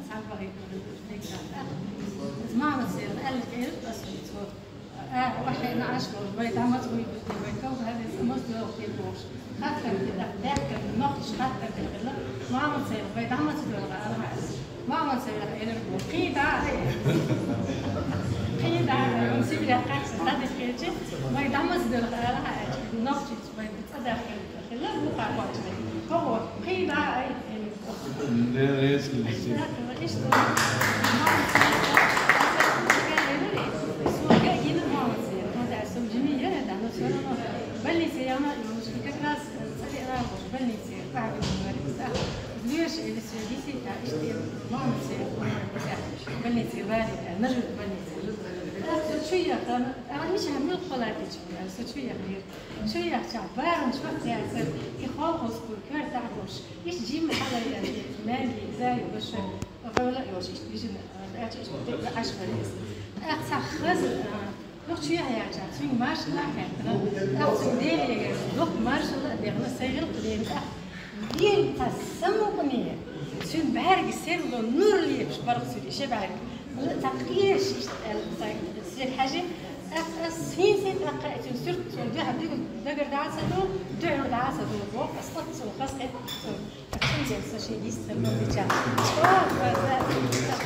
цхьаьна бахьийна, мегаш дац. Иза Мухьаммад Сайфа аьлла, элира аса цо. А, вахьийна Ӏаш волу, вай дӀа маца гӀур ду те, вай ков хӀара иза маца доьлху те бохуш. Хаттар де, даьхкар, нохчаш хаттар де хилла. Мухьаммад Сайфа, вай дӀа маца доьлху ала хьаьа. Мухьаммад Сайфа элира боху: «Кхин дӀа а, кхин дӀа а, вайн Сибрех кхаьчча, дӀадихкича, вай дӀа маца доьлху ала хьаьа, нохчий». Вайн цӀа даьхкина хилла, вукхара кхоччуш. ХӀо-хӀо, кхин дӀа а ай, элира. Дела реза хила. Иштта. Суна гина Мухьаммад Сайфа, хӀунда аьлча со жима яра, да, но всё равно больнице яхна йолуш, и как раз цӀа деана йолуш, больнице, къахьбина вара иза. Лоьша или всё, действительно, иштта Мухьаммад Сайфа, больнице варий, Нажин больнице. Со чу яхана, а мичахь муьлхха латтича, со чу яхана. Чу яхчахь, барам чот яцара, и холховскую коьртахь а долуш, иштта жимма хьалаайъина, маьнги, зайи, ваша, гӀевла а йолуш, иштта вижина, а, аьлча, иштта дика Ӏаш вара иза. ТӀаккха цхьа хаза, а, юха чу яхьа яьлчахь, цуьнга маршалла а хаьттина, тӀаккха цуьнга Деле доккха маршалла а дехна, сайн гӀиллакх лерина, тӀаккха вийна цхьа самукъане, цуьнан бӀаьрга серло нур лепаш бара цуьнан ши бӀаьрг. Цхьа къеша иштта аьлла, сайн сел хьаьжи, ас, ас хӀинца тӀаккха а цуьнан суьрт цунна дуьхьа дагара дӀа а ца ду, дуьхьал дӀа а ца ду, боху, ас оццул хазахетта цунна. Цуьнан ден со шен йист хир ма дича. ЧӀогӀа хаза,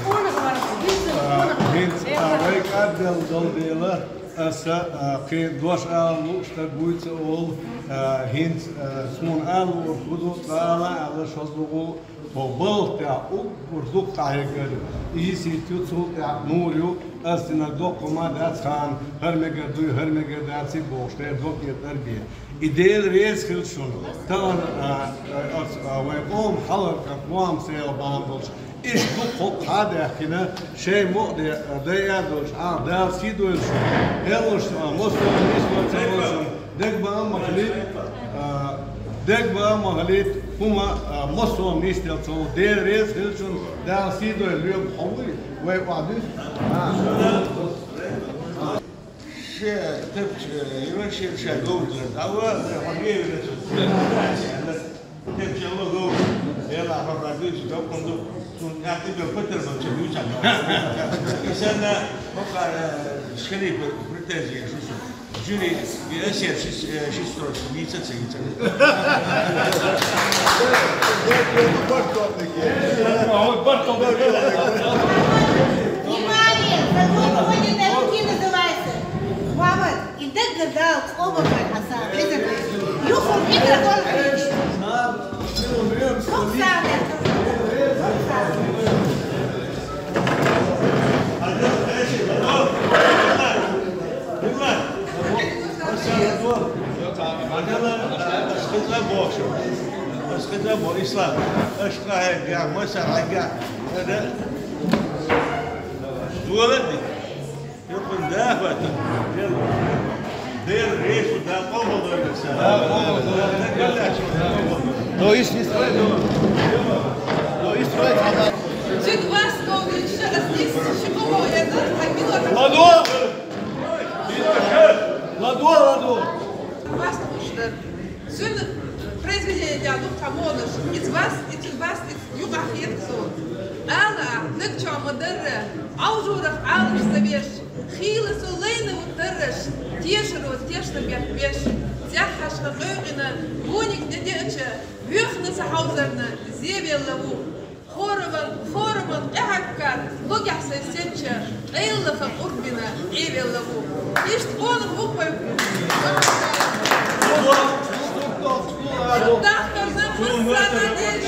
къонах вара, вуьззина къонах вара. ХӀинца, а, вай кӀаддал долу дела, аса, а, кхин дош ала лууш стаг вуй ца олу, а, хӀинца, а, суна ала луург хӀун ду, цкъа ала аьлла, шозлагӀа. Хьо балха тӀехь уггар дукха къахьегнарг, и йисийта ю, цул тӀехь нур ю, ас динарг доккха ма дац, хана хӀара мегар дуй, хӀара мегар дац, и бохуш, тхайн дог этӀар бен. И Дела реза хила шуна. Тахана, а, а, а, вайн къоман хьалхара кӀант Мухьаммад Сайфа бахьана долуш, Иштта дукха хӀокху хьадаьхкина, шайн мукъа де, дайа а долуш, Ӏа Дала сий дойла шуна, кхеллуш а, массо а нийсо ца волчун, дегабаам а хилийта, а, дегабаам а хилийта, хӀума, а, массо а нийсделла ца волу, Дела реза хила шуна, Дала сий дойла, лоьма хьо вуй, вай охьадуьйсу. Ше тепча, э, Иван Ширша говзар. Ава, хьо вевира. Тепча ло гов. Эла хьо дуьйцу, доккхун ду. Цунна тӀехь тӀебелла патар бан ца дуьйцу. Исанна, хӀокхара, э, шерифа претензия шу шу. Жюри, и эсер ши, э, ши строчка, ница ца йица. Внимание! Закон вводит, это называется. Мухаммад, и так гадал, оба Хасан, это ты. Юху, микрофон включи. Роксана. Роксана. Ислам, аша тӀехьа гахь, масар хьайгахь, ада, долади. Юхун даха вата. Дел, дел, решу да къобалдойла сан. То есть не строит. То есть строит. Цуьнан вас ковлуьйтуш аса дисса ши къобал эзар хьан билла. Ладо! Ладо, ладо! Вас луш дара. Цуьнан произведени тӀехь ду тхан молаш. Иза вас, и цуьнан вас, и юкъахь хетта со. Ала, нагчохь ма-дарра, Ӏовжурах Ӏалаш ца веш, хийла со лайна ву тарраш, тешаро тешна бехк беш, цӀеххьашха къевкъина, гониг тӀедеача, боьхна ца хьовзарна, зевелла ву. Хораман, хораман къаьхьа кад, логехь сайн сенча, къайлаха къурбина, Ӏевелла ву. Иштта къонах ву-кх вай. Дахкарна массарна деш.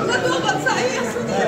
ЛадогӀа ца Ӏехсуди.